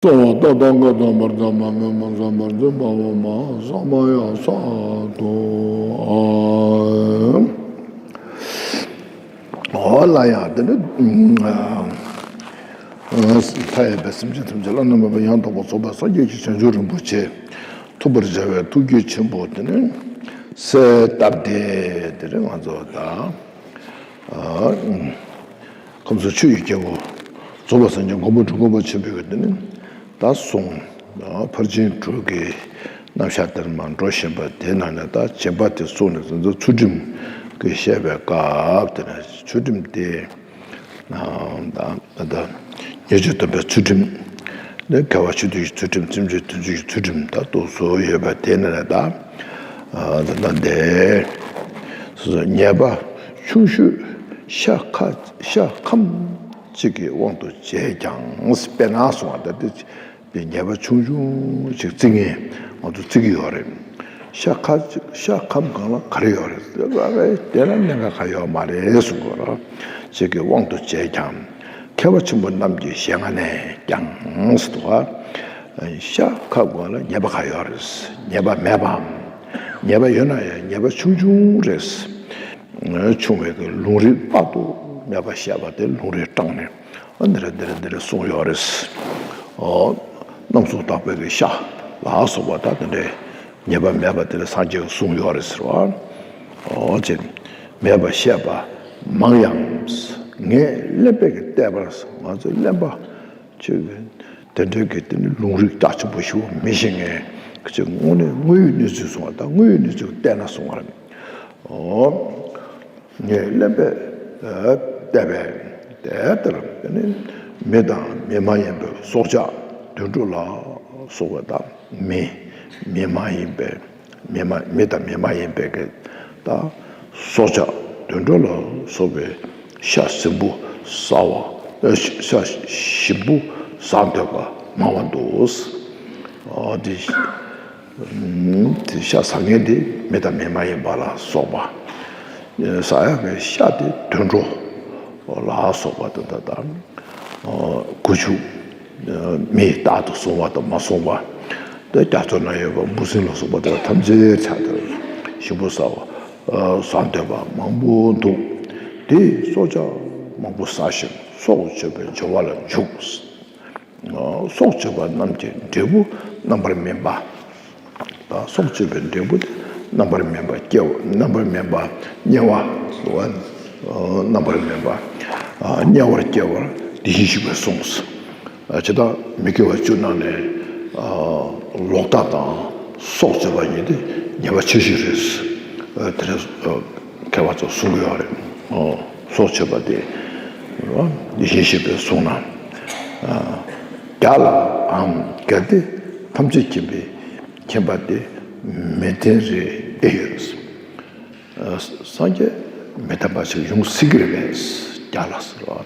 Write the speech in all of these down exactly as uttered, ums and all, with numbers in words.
གསང་བ་རྟ་དང་བཀའ་དང་བར་དང་མ་མེད་མ་ཚང་བར་འཛིན་པ་འོ་མ་ས་མ་ཡ་ས་དོ། ཨོ་ལ་ཡ་དེ་ནི་མཐའ་ཡས་པའི་སེམས་ཅན་ཐམས་ཅད་བླ་ན་མེད་པ་ཡང་དག་པར་རྫོགས་པའི་སངས་རྒྱས་ཀྱི་བྱང་ཆུབ་རིན་པོ་ཆེ་ཐུགས་པར་བྱ་བའི་ཐུགས་རྒྱུད་ཆེན་པོ་དེ་ནི་གསལ་བཏབ་སྟེ་དེ་རིང་ང་ཚོ་ད། ཁམས་གསུམ་ཆོས་ཀྱི་རྒྱལ་པོ་རྫོགས་པ་སངས་རྒྱས་མགོན་པོ་འབྲི་གུང་པ་ཆེན་པོས་དེ་ནི་ད་གསུངས། ཕར་ཕྱིན་དྲུག་གི་རྣམ་གཞག་དེར་མ་འགྲོ་བཞིན་པ་དེ་ན་ནས་ད་རྗེས་དཔག་དེ་གསུངས་ནས་ཚུལ་ཁྲིམས་ཀྱི་བཤད་པའི་སྐབས་དེ་ན་ཚུལ་ཁྲིམས་དེ་ད་ད་ཉེས་སྤྱོད་སྡོམ་པའི་ཚུལ་ཁྲིམས་དེ་དགེ་བ་ཆོས་སྡུད་ཀྱི་ཚུལ་ཁྲིམས་སེམས་ཅན་དོན་བྱེད་ཀྱི་ཚུལ་ཁྲིམས་ད་དུ་བཟོ་ཡོད་པ་དེ་ན་ནས་ད་ད་ད་དེ་ཉེས་པ་ཆུང་ཤོས། ཤ་ཁ་ཤ་ཁམ་གཅིག་གི་དབང་དུ་བྱས་ཀྱང་། དཔེར་ན་སོང་བ་ད་དེ་པའི་ཉེས་པ་ཆུང་ཆུང་ཅིག་བརྩི་ངེས་ང་ཚོ་བརྩི་གི་ཡོད་རེད། ཤ་ཁ་ཤ་ཁམ་གང་ལ་ག་རེ་ཡོད་རེད་ཟེར་བ་རེད། དེ་ལ་གནད་འགག་ག་ཡོད་མ་རེད་གསུང་གི་རེད། གཅིག་གི་དབང་དུ་བྱས་ཀྱང་། མཁས་པ་ཆེན་པོ་རྣམས་ཀྱི་ཞལ་སྔ་ནས་ཀྱང་ཟེར་བ། ཤ་ཁམ་གང་ལ་ཉེས་པ་ག་ཡོད་རེད། ཉེས་པ་མེད་པའམ། ཉེས་པ་ཡོད་ན་ཡང་ཉེས་པ་ཆུང་ཆུང་རེད། ཆུང་བའི་གི་ལུང་རིགས་དཔག་ཏུ་མེད་པ་བཤད་པ་དེ་ལུང་རིགས་དྲངས་ནས་འདི་འདྲ་འདི་འདྲ་འདི་འདྲ་གསུངས་ཡོད་རེད། ཨོ། རྣམ་གསུམ་དག་པའི་གི་ཤ་ལ་སོགས་པ་ད་དེ་འདྲའི་ཉེས་པ་མེད་པ་དེ་ལ་སངས་རྒྱས་ཀྱིས་གསུངས་ཡོད་རེད་ཟེར་བ། ཨོ་ཅེ། མེད་པ་བཤད་པ་མང་ཡང་། ངས་གླེན་པས་ཀྱི་བལྟས་པར་ང་ཚོས་གླེན་པ། ཅིག་དེ་འདྲའི་གི་དེ་ནི་ལུང་རིགས་རྒྱ་ཆེན་པོ་ཞིག་མི་ཤེས་མཁན་ཅིག་དངོས་གནས་དངོས་ཡོད་གནས་ཚུལ་གསུང་བ་དང་དངོས་ཡོད་གནས་ཚུལ་བལྟས་ན་གསུང་བར། ཨོ། ངས་གླེན་པས་བལྟས་པས་དེ་ལྟར་དེ་ནི་མི་དང་མི་མ་ཡིན་པའི་སྲོག་ཆགས་དུད་འགྲོ་ལ་སོགས་པ་དང་མི་མི་མ་ཡིན་པའི། མི་མ་མི་དང་མི་མ་ཡིན་པའི་གི་ད་སྲོག་ཆགས་དུད་འགྲོ་ལ་སོགས་པའི་ཤ་ཟིམ་པོ་ཟ་བ། ཨ་ཤ་ཤ་ཞིམ་པོ་ཟ་འདོད་པ་མང་བ་འདུག་ཨ་དེ་དེ་ཤ་ཟ་མཁན་དེ་མི་དང་མི་མ་ཡིན་པ་ལ་སོགས་པ། ཟ་ཡག་གི་ཤ་དེ་དུད་འགྲོ་ལ་སོགས་པ་དེ་འདྲ་དང་། ཨ་སྒོ་ཕྱུགས། མི་རྟག་ཏུ་བཟུང་བ་དང་མ་བཟུང་བ། དེ་རྒྱ་མཚོ་ན་ཡོད་པ་འབུ་སྲིན་ལ་སོགས་པ་དེ་ཐམས་ཅད་ཆགས་ཏེ་ཞིམ་པོ་ཟ་བ། ཟ་འདོད་པ་མང་པོ་འདུག་དེ་སྲོག་ཆགས་མང་པོ་ཟ་ཞིང་སྲོག་གཅོད་པའི་སྦྱོར་བ་ལ་འཇུག་སྲོག་གཅོད་པ་རྣམས་ཀྱི་འབྲས་བུ་རྣམ་པར་སྨིན་པ། ད་སྲོག་གཅོད་པའི་འབྲས་བུ་དེ་རྣམ་པར་སྨིན་པ་སྐྱེ་བ་རྣམ་པར་སྨིན་པ་དམྱལ་བ་ཟེར་བ། རྣམ་པར་སྨིན་པ་དམྱལ་བར་སྐྱེ་བར་དེ་བཞིན་གཤེགས་པས་གསུངས། ཇི་ལྟར་མི་དགེ་བ་བཅུ་རྣམས་ནི་ལོག་ལྟ་དང་སྲོག་གཅོད་པ་ཉིད་དེ་ཉེས་པ་ཆེ་ཤོས་རེད། དེ་རེད། མཁས་པ་ཚོས་གསུང་གི་ཡོད་རེད། སྲོག་གཅོད་པ་དེ་དེ་བཞིན་གཤེགས་པས་གསུངས་ན། བརྒྱ་ལའང་གལ་ཏེ་ཐམས་ཅད་མཁྱེན་པའི་མཁྱེན་པ་དེ་མི་བརྟན་རེད་ཨེ་ཡོད། སངས་རྒྱས་མི་བརྟན་པ་ཞིག་ཡོང་སྲིད་ཀྱི་རེད་པས་བརྒྱ་ལ་ཟེར་བ།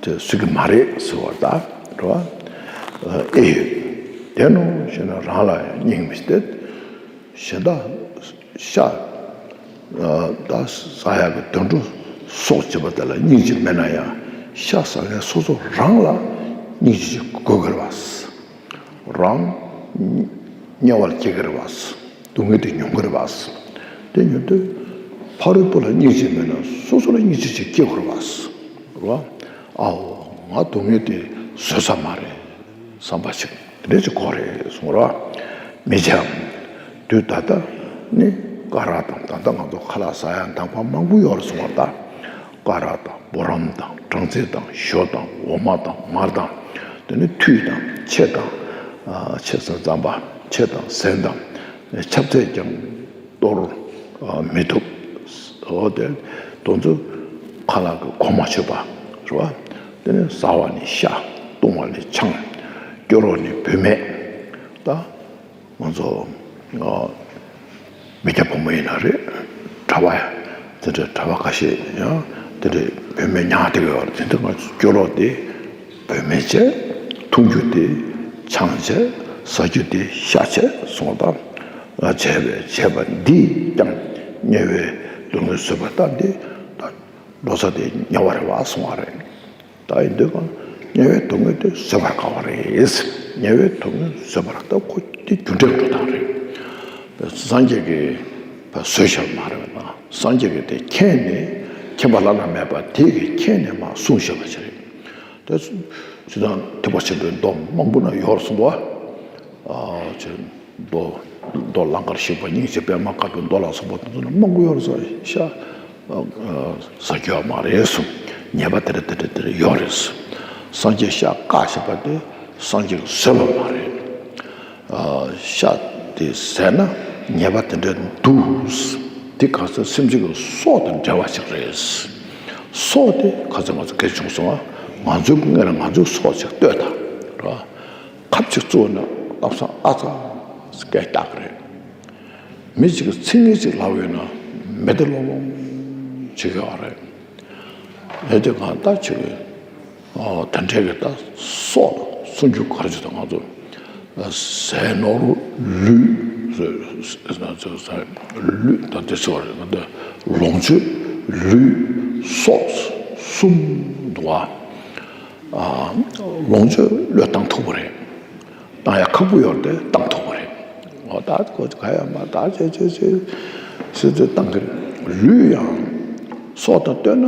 དེ་སྲིད་ཀྱི་མ་རེད་ཟེར་བ་དང་རེད་བ། ཨེ་ཡོད། དེ་ནོ་ཞེ་ན་རང་ལ་ཡང་སྙིང་མི་སྟེར། གཞན་དག་ཤ་ད་ཟ་ཡག་གི་དུད་འགྲོ་སྲོག་གཅོད་པ་དེ་ལ་སྙིང་རྗེ་མེད་ན་ཡང་ཤ་ཟ་མཁན་སོ་སོ་རང་ལ་སྙིང་རྗེ་ཅིག་དགོས་ཀྱི་རེད་བ། རང་དམྱལ་བར་སྐྱེ་གི་རེད་བ། སྡུག་བསྔལ་དེ་མྱོང་གི་རེད་བ། དེ་མྱོང་དུས་ཕ་རོལ་པོ་ལ་སྙིང་རྗེ་མེད་ན་སོ་སོ་ལ་སྙིང་རྗེ་ཅིག་སྐྱེ་དགོས་རེད་བ། རེད་བ། ཨའོ་ང་སྡུག་བསྔལ་དེ་བཟོད་ས་མ་རེད། བསམ་པ་ཞིག་དེ་འདྲ་ཅིག་དགོས་རེད་གསུངས་རོགས། མི་བྱའམ། དུས་ད་ལྟ་ནི་ཀ་ར་དང་ད་ལྟ་ང་ཚོ་ཁ་ལག་ཟ་ཡ་འདང་པ་མང་པོ་ཡོད་རེད་གསུངས་པ་ད། ཀ་ར་དང་བུ་རམ་དང་སྦྲང་རྩི་དང་ཞོ་དང་འོ་མ་དང་མར་དང་། དེ་ནི་ཐུད་དང་ཕྱེ་དང་། ཕྱེ་ཟན་རྩམ་པ་ཕྱེ་དང་ཟན་དང་། ཆབ་ཚལ་ཀྱང་གཏོར་མི་ཐུབ། འོ་དེ་དོན་ཚུལ་ཁ་ལག་གི་གོ་མ་ཆོད་པ་རེད་བ། དེ་ནས་ཟ་བ་ནི་ཤ། བཏུང་བ་ནི་ཆང་། སྐྱོ་རོགས་ནི་བུད་མེད། ད་ང་ཚོ་མི་སྐྱ་ཕོ་མོ་ཡིན་ན་རེད། གྲྭ་པ་དེ་འདྲའི་གྲྭ་པ་ཁ་ཤས་ཡང་དེ་འདྲའི་བུད་མེད་ཉག་དེ་ག་ཡོད་རེད། དེ་འདྲ་ང་ཚོ་སྐྱོ་རོགས་དེ། བུད་མེད་བྱས། འཐུང་རྒྱུ་དེ་ཆང་བྱས། ཟ་རྒྱུ་དེ་ཤ་བྱས་གསུངས་དང་། བྱས་པའི་བྱས་པ་འདིས་ཀྱང་དམྱལ་བའི་སྡུག་བསྔལ་བཟོད་པ་ལྟར་འདི་ད་འགྲོ་ས་དེ་དམྱལ་བ་རེད་བ་གསུང་བ་རེད། ད་ཡིན་དུས་ཀྱང་ དམྱལ་བའི་སྡུག་བསྔལ་དེ་བཟོད་པར་དཀའ་བ་རེད། དམྱལ་བའི་སྡུག་བསྔལ་བཟོད་པར་དཀའ་བ་དེ་རྒྱུ་འབྲས་འགྲོ་སྟངས་རེད། སངས་རྒྱས་ཀྱིས་བཟོས་བཞག་མ་རེད་པ། སངས་རྒྱས་ཀྱིས་དེ་མཁྱེན་ནས། མཁྱེན་པ་བླ་ན་མེད་པ་དེ་གིས་མཁྱེན་ནས་མར་གསུངས་བཞག་པ་ཞིག་རེད། དེ་ཇི་ལྟར་ཐེག་པ་ཆེན་པོའི་མདོ་མང་པོ་ན་ཡོད་རེད་གསུངས་པ། ཨ་ཅེ། མདོ། མདོ་ལང་ཀར་གཤེགས་པ་སྙིང་རྗེ་པདྨ་དཀར་པོའི་མདོ་ལ་སོགས་པ་དེ་ཚོ་ནི་མང་པོ་ཡོད་རེད་ཟེར་ཤག་ཟ་རྒྱུ་ཡོད་མ་རེད་གསུངས། ཉེས་པ་དེ་འདྲ་དེ་འདྲ་དེ་འདྲ་ཡོད་རེད། སངས་རྒྱས་ཤ་བཀག་བཞག་པ་དེ་སངས་རྒྱས་ཀྱིས་བཟོས་པ་མ་རེད། ཤ་དེ་ཟས་ན་ཉེས་པ་དེ་འདྲ་འདུག་དེ་གང་ཟག་སེམས་ཅན་གྱི་སྲོག་དང་འབྲེལ་བ་ཞིག་རེད། སྲོག་དེ་ག་ཚོད་ང་ཚོ་སྐད་ཆ་བྱུང་སོང་ང་། ང་ཚོའི་སྔོན་ལ་ང་ཚོའི་སྲོག་ཅིག་གཏོད་དང་ར། ཁབ་ཅིག་བཙུགས་ན་གཏམ་བཟང་ཨ་ཙག་སྐད་རྒྱག་གི་རེད། མི་གཅིག་གིས་ཚིག་ངན་ཅིག་ལབ་ཡོད་ན་མེ་དེ་ལོང་ལོང་བྱེད་ཀྱི་ཡོད་རེད། ཨེ་དེ་གང་ལྟར་བྱེད་ཀྱི། ཨོ། དེ་འདྲའི་གི་ད་སྲོག་དང་སྲུང་སྐྱོབ་ག་རེ་བྱེད་དང་ང་ཚོ། ཟས་ནོར་ལུས། ལུས་དང་དེ་ཚོ་རེད། ང་ཚོ་ལོངས་སྤྱོད་ལུས་སྲོག་གསུམ་འདུག་ཨ། ལོངས་སྤྱོད་བློས་བཏང་ཐུབ་པ་རེད། བཏང་ཡ་ཁག་པོ་ཡོད་རེད་དེ་བཏང་ཐུབ་པ་རེད། འོ་ད་ཁོ་ག་ཡ་མ་ད་ཅེ་ཅེ་ཅེ་ཟེར་དུ་བཏང་གི་རེད། ལུས་ཡང་སྲོག་དང་བསྟུན་ན་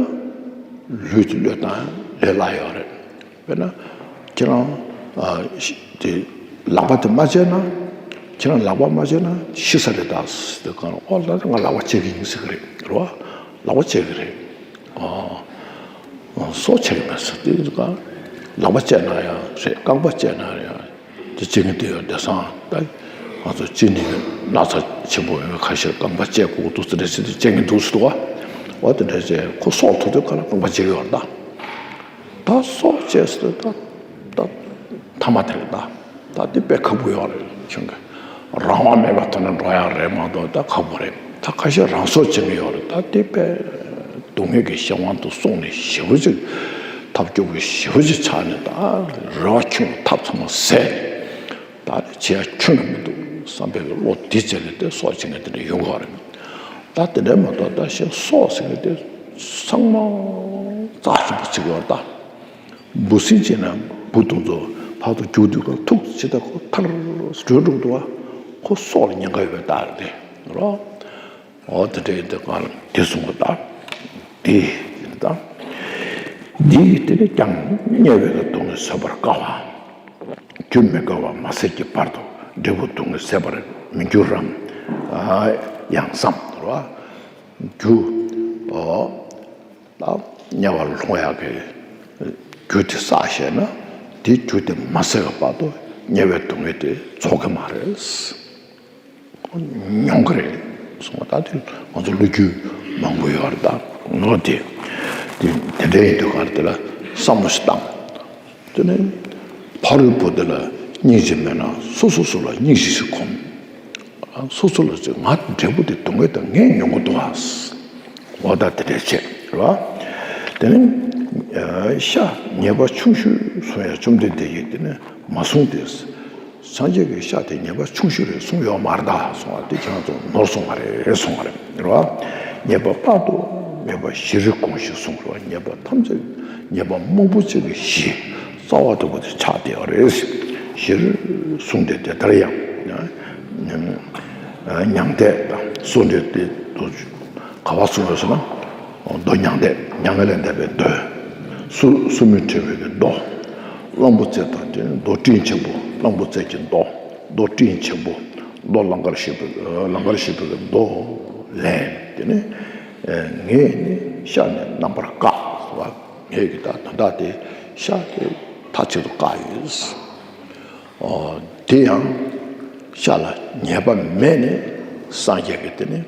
ལུས་ཀྱི་བློས་བཏང་ལས་སླ་ཡོད་རེད། དཔེར་ན་ཁྱེད་རང་དེ་ལག་པ་དེ་མ་བཅད་ན། ཁྱེད་རང་ལག་པ་མ་བཅད་ན་ཤི་ས་རེད་ད་ཟེར་དུས་གང་ཨོ་ལ་ང་ལག་པ་བཅད་ཀྱི་ཡིན་ཟེར་གི་རེད་རོ། ལག་པ་བཅད་ཀྱི་རེད། ཨོ། སྲོག་ཆད་ཀྱི་མེད་ཟེར་དུས་གང་ལག་པ་བཅད་ན་ཡང་རེད། རྐང་པ་བཅད་ན་ཡང་། དེ་བྱེད་མི་དེ་ཡང་བདེ་སང་ད། ང་ཚོ་གཅིན་སྙི་ན་ཚ་ཆེན་པོ་ཡོད་ཁ་ཤས་རྐང་པ་བཅད་དགོས་འདུག་ཟེར་རེད་ཟེར་དུས་བཅད་མི་འདུག་ཟེར་འདུག་བ། འོ་དེ་འདྲ་བྱས་ཁོ་སྲོག་ཐུག་དུས་ག་ལ་རྐང་པ་བཅད་ཀྱི་ཡོད་རེད་ད། ད་སྲོག་བཅད་ཟེར་དུས་ད་ད་ཐ་མ་དེ་རེད་ད། ད་དེ་དཔེ་ཁག་པོ་ཡོད་རེད་ཁྱོད་ཀྱི། རང་དབང་མེད་པ་ཐོག་ནས་འགྲོ་ཡག་རེད་མ་གཏོགས་ད་ཁག་པོ་རེད། ད་ཁ་ཤས་རང་སྲོག་བཅད་མི་ཡོད་རེད། ད་དེ་དཔེ་སྡུག་བསྔལ་གྱི་གཞན་དབང་དུ་སོང་ནས་ཞེ་པོ་ཅིག་ཐབས་སྐྱོ་པོ་ཞེ་པོ་ཅིག་ཆགས་ནས་ད་རེ་བ་ཁྱོད་ཐབས་ཚང་མ་ཟད་ནས། ད་རེ་བྱེད་ཡ་ཁྱོན་ནས་མི་འདུག་བསམ་པའི་བློ་དེ་བྱས་ནས་དེ་སྲོག་བཅད་མཁན་དེ་འདྲ་ཡོང་གི་རེད། ད་དེ་འདྲ་མ་གཏོགས་ད་ཞེ་སྲོག་ཟེར་མཁན་དེ་ཚང་མ་རྩ་ཆེན་པོ་བྱེད་ཀྱི་ཡོད་རེད་ད། འབུ་སྲིན་བྱས་ན་འབུ་དེ་ཚོ་ཕར་ཚུར་རྒྱུག་དུས་སྐབས་ཐུག་ཇི་ལྟར་ཁོ་ཐར་འགྲོ་འགྲོ་འདུག་བ། ཁོ་སྲོག་ལ་ཉེན་ཁ་ཡོད་པའི་རྟགས་རེད་དེ་རོ། འོ་དེ་འདྲ་ཡིན་དུས་གང་ལ་དེ་གསུང་གི་ད། དེ་ཡིན་ད། འདི་ཡིས་དེ་ནས་ཀྱང་དམྱལ་བའི་སྡུག་བསྔལ་བཟོད་པར་དཀའ་བ། རྒྱུ་མི་དགའ་བ་མ་ཟད་ཀྱི་བར་དུ་འབྲས་བུ་སྡུག་བསྔལ་ཟད་པར་མི་འགྱུར་རམ། ཡང་བསམ་རོ། རྒྱུ། ཨོ། ད་དམྱལ་བར་ལྷུང་ཡག་གི་རྒྱུ་དེ་བསགས་བཞག་ན། དེ་རྒྱུ་དེ་མ་ཟད་པའི་བར་དུ་དམྱལ་བའི་སྡུག་བསྔལ་དེ་རྫོགས་ཀྱི་མ་རེད། མྱོང་གི་རེད་གསུངས་པ། ད་དེ་ང་ཚོ་ལོ་རྒྱུས་མང་པོ་ཡོད་རེད། ད་ངོ་དེ་དེ་དེ་འདྲ་ཡིན་དུས་ག་རེ་དེ་ལ་བསམ་བློ་ཞིག་བཏང་། དེ་ནས་ཕ་རོལ་པོ་དེ་ལ་སྙིང་རྗེ་མེད་ན་སོ་སོ་སོ་ལ་སྙིང་རྗེ་ཞིག་སྒོམ། སོ་སོ་ལ་ཅིག་ང་འབྲས་བུ་དེ་སྡུག་བསྔལ་དང་ངས་མྱོང་གི་འདུག་ཨ། འོ་ད་དེ་འདྲ་བྱས་རེད་བ། དེ་ནས་ཤ་ཉེས་པ་ཆུང་ཤོས་གསུང་ཡ་བཅོམ་ལྡན་འདས་ཀྱིས་དེ་ནས་མ་གསུངས་ཏེ། སངས་རྒྱས་ཀྱི་ཤ་དེ་ཉེས་པ་ཆུང་ཤོས་རེད་གསུངས་ཡོད་མ་རེད་ད་གསུངས་པ་དེ་ཁྱེད་རང་ཚོ་ནོར་སོང་བ་རེད་གསུངས་པ་རེད་རེད་བ། ཉེས་པ་དཔག་ཏུ་མེད་པ་བཞིར་དགོངས་ཤིག་གསུངས་རེད་བ། ཉེས་པ་ཐམས་ཅད་ཉེས་པ་མང་པོ་ཅིག་གི་གཞི་རྩ་བ་དེ་པོ་དེ་ཆགས་བསྡད་ཡོད་རེད། བཞིར་གསུངས་ཏེ་དེ་ལྟར་ཡང་། མྱང་འདས་དང་གསོལ་འདེབས་དེ་དུ་ག་པར་གསུངས་ཡོད་ཟེར་ན། མདོ་མྱང་འདས། མྱ་ངན་ལས་འདས་པའི་མདོ། སུ་སུ་མི་ཁྲི་པའི་གི་མདོ། གླང་པོ་རྩེ་དང་དེ་ནི་མདོ་སྤྲིན་ཆེན་པོ། གླང་པོ་རྩེ་གི་མདོ། མདོ་སྤྲིན་ཆེན་པོ། མདོ་ལང་ཀར་གཤེགས་པའི་ལང་ཀར་གཤེགས་པའི་གི་མདོ་ལས་དེ་ནི། ངས་ནི་ཤ་ནི་རྣམ་པར་བཀག་ཟེར་བ། ངས་ཀྱི་ད་ད་ལྟ་དེ་ཤ་དེ་མཐའ་གཅིག་ཏུ་བཀག་ཡོད། ཨོ། དེ་ཡང་ཤ་ལ་ཉེས་པ་མེད་ནས་སངས་རྒྱས་ཀྱིས་དེ་ནི་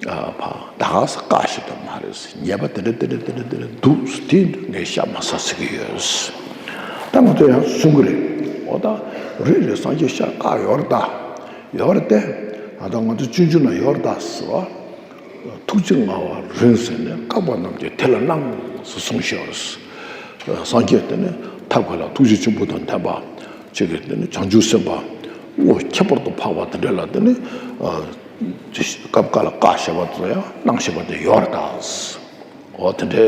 ཨ་ཕ་ད་ག་ས་བཀག་ཤེས་ཐུབ་མ་རེད། ཉེས་པ་དེ་འདྲ་དེ་འདྲ་དེ་འདྲ་དེ་འདྲ་འདུག་དེ་ངས་ཤ་མ་ཟ་ཟེར་གྱི་ཡོད། ད་ང་ཚོ་ཡང་གསུང་གི་རེད། འོ་ད་རེད་རེད། སངས་རྒྱས་ཤ་བཀག་ཡོད་རེད་ད། ཡོད་རེད་དེ། ད་ལྟ་ང་ཚོ་སྤྱོད་འཇུག་ན་ཡོད་རེད་ད་ཟེར་བ། ཐུགས་རྗེ་མངའ་བ་རིང་བསྲེལ་ནས། བཀག་པ་རྣམས་ཀྱིས་དེ་ལ་སྣང་ཟེར་གསུངས་ཤག་སངས་རྒྱས་དེ་ནི་ཐབས་མཁས་ལ་ཐུགས་རྗེ་ཆེན་པོ་དང་ལྡན་པ་ཅིག་གིས་དེ་ནི་བྱང་ཆུབ་སེམས་དཔའ་བློ་ཁྱད་པར་དུ་འཕགས་པ་དེ་འདྲ་ལ་དེ་ནི་སྐབས་འགའ་ལ་བཀག་ཤེས་པ་དང་ཡང་སྣང་ཤེས་པ་དེ་ཡོད་རེད་ད། འོ་དེ་འདྲའི་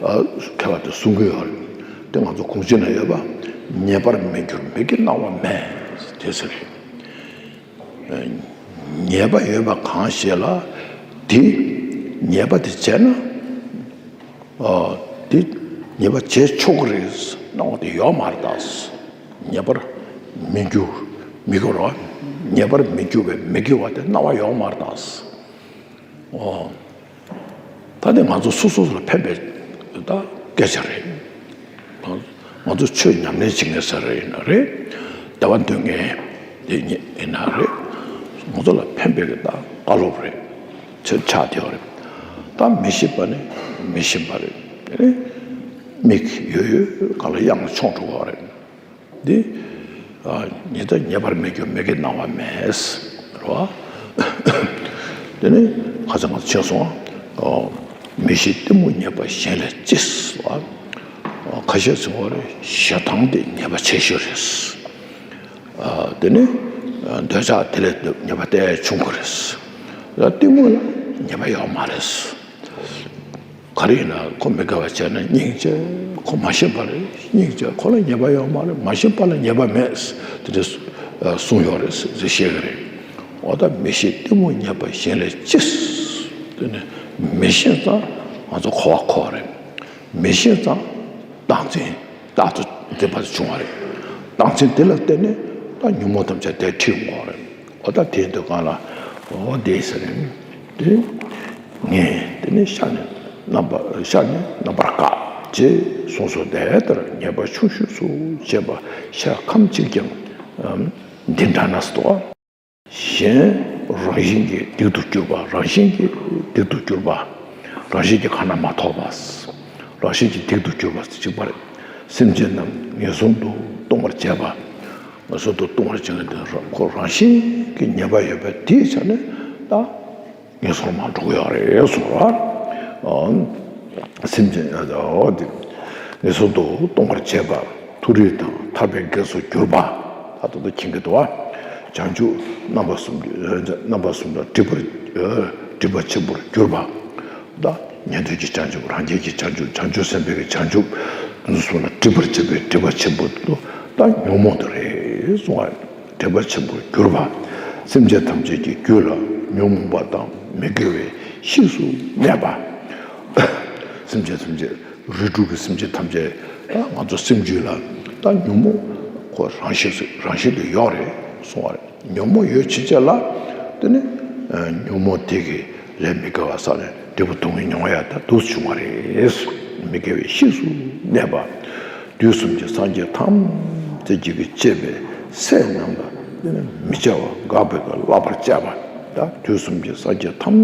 མཁས་པ་དེ་གསུང་གི་ཡོད་རེད། དེ་ང་ཚོ་གོང་ཆེན་ན་ཡོད་པ། ཉེས་པར་མི་འགྱུར་མིག་གི་སྣང་བ་མེད། དེ་ཟེར། ཉེས་པ་ཡོད་པ་གང་ཞིག་ལ་དེ་ཉེས་པ་དེ་བྱས་ན། ཨ། དེ་ཉེས་པ་བྱས་ཆོག་གི་རེད། སྣང་བ་དེ་ཡོད་མ་རེད་ད། ཉེས་པར་མི་འགྱུར་མི་འགྱུར་རོ། ཉེས་པར་མི་འགྱུར་བའི་མི་དགེ་བ་དེ་སྣང་བ་ཡོད་མ་རེད་ད། ཨོ། ད་དེ་ང་ཚོ་སོ་སོ་ལ་ཕན་པའི་ད་སྐད་ཆ་རེད། ང་ཚོ་ཆོས་ཉམས་ལེན་བྱེད་མཁན་ཟེར་རེད་ཡིན་ན་རེད། བདེ་བ་འདོད་མཁན་དེ་ཡིན་ན་རེད། ང་ཚོ་ལ་ཕན་པའི་གི་ད་བཀའ་སློབ་རེད། ཆོས་ཆགས་བསྡད་ཡོད་རེད། ད་མི་ཤེས་པ་ནི་མི་ཤེས་པ་རེད། དེ་ནི་མིག་ཡོད་ཡོད་ག་ལ་གཡང་ལ་མཆོང་འགྲོ་གི་རེད། འདི། ཨ། ཉེས་ད་ཉེས་པར་མི་འགྱུར་མིག་གི་སྣང་བ་མེད། རེད་བ། དེ་ནི་ཁ་སང་ང་ཚོ་ཕྱིན་སོང་། ཨོ། མི་ཤེས་གཏི་མུག་ཉེས་པ་གཞན་ལས་ལྕི། ཟེར་བ། ཨོ། ཁ་ཤས་ཚོ་བ་རེད། ཞེ་སྡང་དེ་ཉེས་པ་ཆེ་ཤོས་རེད། ཨ། དེ་ནི་འདོད་ཆགས་དེ་ལས་ཉེས་པ་དེ་ཆུང་ཀུ་རེད། ཡང་གཏི་མུག་ལ་ཉེས་པ་ཡོད་མ་རེད། ག་རེ་ཡིན་ན་ཁོ་མི་དགའ་བ་བྱས་ན་སྙིང་རྗེ། ཁོ་མ་ཤེས་པ་རེད། སྙིང་རྗེ། ཁོ་ལ་ཉེས་པ་ཡོད་མ་རེད། མ་ཤེས་པ་ལ་ཉེས་པ་མེད། དེ་འདྲ་གསུངས་ཡོད་རེད་ཟེར་བཤད་ཀྱི་རེད། འོ་ད་མི་ཤེས་གཏི་མུག་ཉེས་པ་གཞན་ལས་ལྕི། དེ་ནི་མི་ཤེས་ཙང་ང་ཚོ་གོ་བ་གོ་བ་རེད། མི་ཤེས་ཙང་རྟག་འཛིན་རྟག་ཏུ་འཛིན་པ་བྱུང་བ་རེད། རྟག་འཛིན་དེ་ལ་བརྟེན་ནས་ད་ཉོན་མོངས་ཐམས་ཅད་དེ་ཁྲིད་འོང་བ་རེད། འོ་ད་དེའི་དུས་གང་ལ། འོ་དེ་ཟེར་ནས་དེ། ངས་དེ་ནས་ཤ་ནི་རྣམ་པ་ཤ་ནི་རྣམ་པར་དཀར་ཅེས་གསུངས་སོ། དེ་ལྟར་ཉེས་པ་ཆུང་ཤོས་སུ་བྱས་པ་ཤ་ཁམ་གཅིག་ཀྱང་འདི་འདྲ་ན་སྟོ། གཞན་རང་བཞིན་གྱིས་སྡིག་ཏུ་གྱུར་པ། རང་བཞིན་གྱིས་སྡིག་ཏུ་གྱུར་པ། རང་བཞིན་གྱིས་ཁ་ན་མ་ཐོ་བ། རང་བཞིན་གྱིས་སྡིག་ཏུ་གྱུར་པ་གཅིག་པ་རེད། སེམས་ཅན་རྣམས་ངན་སོང་དུ་ལྟུང་བར་བྱེད་པ། ངན་སོང་དུ་ལྟུང་བར་བྱེད་མཁན་དེ་ཁོ་རང་བཞིན་གྱི་ཉེས་པ་ཡོད་པའི་དེའི་ཆ་ནས་ད། ངན་སོང་ལ་མར་འགྲོ་གི་ཡོད་རེད་གསུངས་པ། ཨ། སེམས་ཅན་ཨ་འོ་དེ་ངན་སོང་དུ་ལྟུང་བར་བྱེད་པ། མཐོ་རིས་དང་ཐར་པའི་གེགས་སུ་གྱུར་པ། ད་ལྟ་མཁྱེན་གྱི་འདུག་བ། བྱང་ཆུབ་རྣམ་པ་གསུམ་གྱི་རྣམ་པ་གསུམ་ལ་སྒྲིབ་པར་སྒྲིབ་པ་ཆེན་པོར་གྱུར་པ། ད་ཉན་ཐོས་ཀྱི་བྱང་ཆུབ། རང་རྒྱལ་གྱི་བྱང་ཆུབ། བྱང་ཆུབ་སེམས་དཔའི་གི་བྱང་ཆུབ། དེ་ཚོ་གསུམ་ལ་སྒྲིབ་པར་བྱེད་པའི་སྒྲིབ་པ་ཆེན་པོ་དེ་ད་ཉོན་མོངས་དེ་རེད་གསུངས་པ། དྲེགས་པ་ཆེན་པོར་གྱུར་པ། སེམས་ཅན་ཐམས་ཅད་ཀྱི་རྒྱུད་ལ་ཉོན་མོངས་པ་དང་མི་དགེ་བའི་གཤིས་སུ་གནས་པ། སེམས་ཅན་ཐམས་ཅད་རིགས་དྲུག་གི་སེམས་ཅན་ཐམས་ཅད་ད་ང་ཚོ་སེམས་རྒྱུད་ལ་ད་ཉོན་མོངས་ཁོ་རང་བཞིན་རང་བཞིན་དུ་ཡོད་རེད་གསུང་བ་རེད། ཉོན་མོངས་ཡོད་ཕྱིན་ཆད་ལ་དེ་ནི་ཉོན་མོངས་དེ་གི་ལས་མི་དགེ་བ་བསགས་ནས་འབྲས་བུ་སྡུག་བསྔལ་མྱོང་ཡ་ད་དུ་བྱུང་བ་རེད། མི་དགེ་བའི་གཤིས་སུ་གནས་པ། དུས་གསུམ་གྱི་སངས་རྒྱས་ཐམས་ཅད་ཀྱིས་གཅེས་པའི་སྲས་རྣམས་ལ་དེ་ནི་མི་བྱ་བ་དགག་པའི་གི་བསླབ་པར་བྱ་བ། ད་དུས་གསུམ་གྱི་སངས་རྒྱས་ཐམས་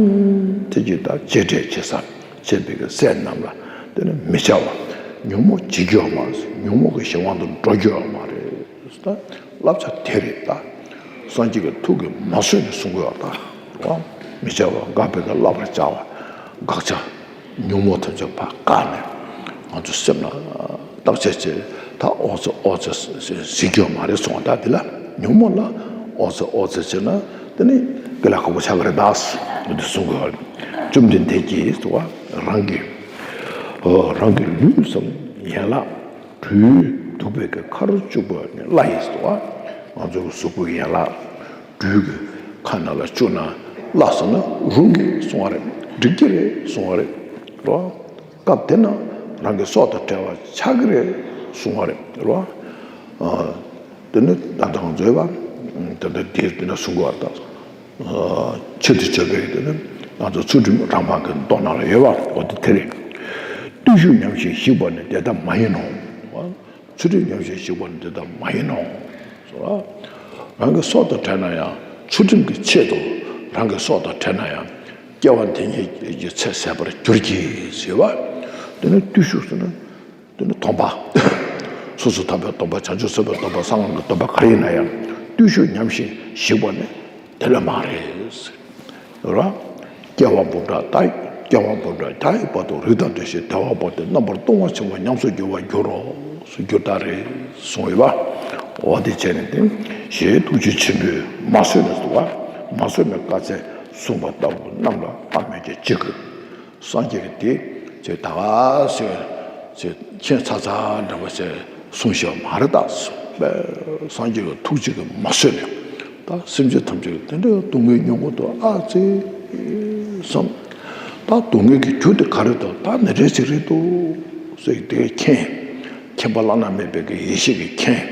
ཅད་ཀྱིས་ད་གཅེས་སྤྲས་བྱེད་ས་གཅེས་པའི་གི་སྲས་རྣམས་ལ་དེ་ནི་མི་བྱ་བ། ཉོན་མོངས་བྱེད་རྒྱུ་ཡོད་མ་རེད། ཉོན་མོངས་ཀྱི་གཞན་དབང་དུ་འགྲོ་རྒྱུ་ཡོད་མ་རེད། ད་བསླབ་བྱ་དེ་རེད་ད། སངས་རྒྱས་ཀྱི་ཐུགས་ཀྱིས་མ་བཟོད་ནས་གསུང་གི་ཡོད་ད། མི་བྱ་བ་དགག་པའི་གི་བསླབ་པར་བྱ་བ། དགག་བྱ། ཉོན་མོངས་ཐམས་ཅད་ཕར་བཀག་ནས་ང་ཚོ་སེམས་ལ་བརྟག་དཔྱད་བྱས། ད་ཨོ་ཙི་ཨོ་ཙི་ཟེར་རྒྱུ་མ་རེད་གསུངས་པ། ད་འདི་ལ་ཉོན་མོངས་ལ་ཨོ་ཙི་ཨོ་ཙི་བྱས་ན་དེ་ནི་དགེ་ལེགས་ཁག་པོ་ཆགས་ཀྱི་རེད་ད། འདི་གསུང་གི་ཡོད། བཅོམ་ལྡན་འདས་ཀྱིས་རང་གི་རང་གི་ལུས་སམ་ཡན་ལག་སྦྲུལ་གདུག་པའི་གི་ཁར་བཅུག་པ་ནི་བླ་ཡིས་སོ། ང་ཚོ་གི་གཟུགས་པོའི་ཡན་ལག་སྦྲུལ་གྱི་ཁ་ནང་ལ་བཅུག་ན་བླ་ཟེར་ན་རུང་གི་གསུང་བ་རེད། འགྲིག་གི་རེད་གསུང་བ་རེད་རོ། སྐབས་དེ་ན་རང་གི་སྲོག་དང་བྲལ་བ་ཆགས་ཀྱི་རེད་གསུང་བ་རེད་རོ། དེ་ནི་ད་ལྟ་ང་ཚོའི་བ་ད་ལྟ་དེ་དེ་ན་གསུང་གི་བ་ད། ཆེད་དུ་བརྗོད་པའི་དེ་ནི་ང་ཚོ་ཚུལ་ཁྲིམས་རང་དབང་གི་མདོ་ནང་ལ་ཡོད་པ་འོ་དེ་དེ་རེད། བརྟུལ་ཞུགས་ཉམས་ཤིང་ཞིག་པ་ནི་དེ་ལྟ་མ་ཡིན་ནོ། ཚུལ་ཁྲིམས་ཉམས་ཤིང་ཞིག་པ་ནི་དེ་ལྟ་མ་ཡིན་ནོ། རང་གི་སྲོག་དང་བྲལ་ན་ཡང་ཚུལ་ཁྲིམས་ཀྱི་ཆེད་དུ་རང་གི་སྲོག་དང་བྲལ་ན་ཡང་སྐྱེ་བ་འདི་ཉིད་ཀྱི་ཚེ་ཟད་པར་འགྱུར་གྱི་ཟེར་བ། དེ་ནི་བརྟུལ་ཞུགས་ཟེར་ན། དེ་ནི་སྡོམ་པ། སོ་སོ་ཐར་པའི་སྡོམ་པ། བྱང་ཆུབ་སེམས་དཔའི་སྡོམ་པ། གསང་སྔགས་ཀྱི་སྡོམ་པ་ག་རེ་ཡིན་ན་ཡང་བརྟུལ་ཞུགས་ཉམས་ཤིང་ཞིག་པ་ནི་དེ་ལས་མ་རེད། ར། སྐྱེ་བ་འབུམ་ཕྲག་ད་སྐྱེ་བ་འབུམ་ཕྲག་ད་ཡི་བར་དུ་རིགས་དང་ལྡན་ཞིང་བདེ་བ་བོར་ཏེ་རྣམ་པར་ལྟུང་བ་ཆེན་པོ་ཉམས་སུ་འགྱུར་བར་འགྱུར་རོ། སུ་འགྱུར་ད་རེད་གསུངས་ཡོད་པ། འོ་དེ་བྱས་ནས་དེ་ཞེས་ཐུགས་རྗེ་ཆེན་པོས་མ་བཟོད་ནས་སུ་བ་མ་བཟོད་པའི་བཀའ་སྩལ་གསུངས་པ་ལྟ་བུ་རྣམས་ལ་ཨ་མོས་ཀྱི་ཅི་དགོས། སངས་རྒྱས་ཀྱི་དེ་ཚེ་ད་ག་ཟེར་ ཅེས་ཁྱད་མཚར་མཚར་འདྲ་བ་ཞིག་གསུངས་བཞག་མ་རེད་ད། དཔེ་སངས་རྒྱས་ཀྱི་ཐུགས་རྗེ་གིས་མ་བཟོད་ནས་ད་སེམས་ཅན་ཐམས་ཅད་ཀྱི་དེ་འདྲའི་སྡུག་བསྔལ་མྱོང་གི་འདུག་ཨ་ཙི་བསམ། ད་སྡུག་བསྔལ་གྱི་རྒྱུ་དེ་ག་རེ་འདུག་ད་ནི་རེ་ཅིག་རེད་འདུག་ཟེར་དེ་མཁྱེན། མཁྱེན་པ་བླ་ན་མེད་པའི་གི་ཡེ་ཤེས་ཀྱིས་མཁྱེན།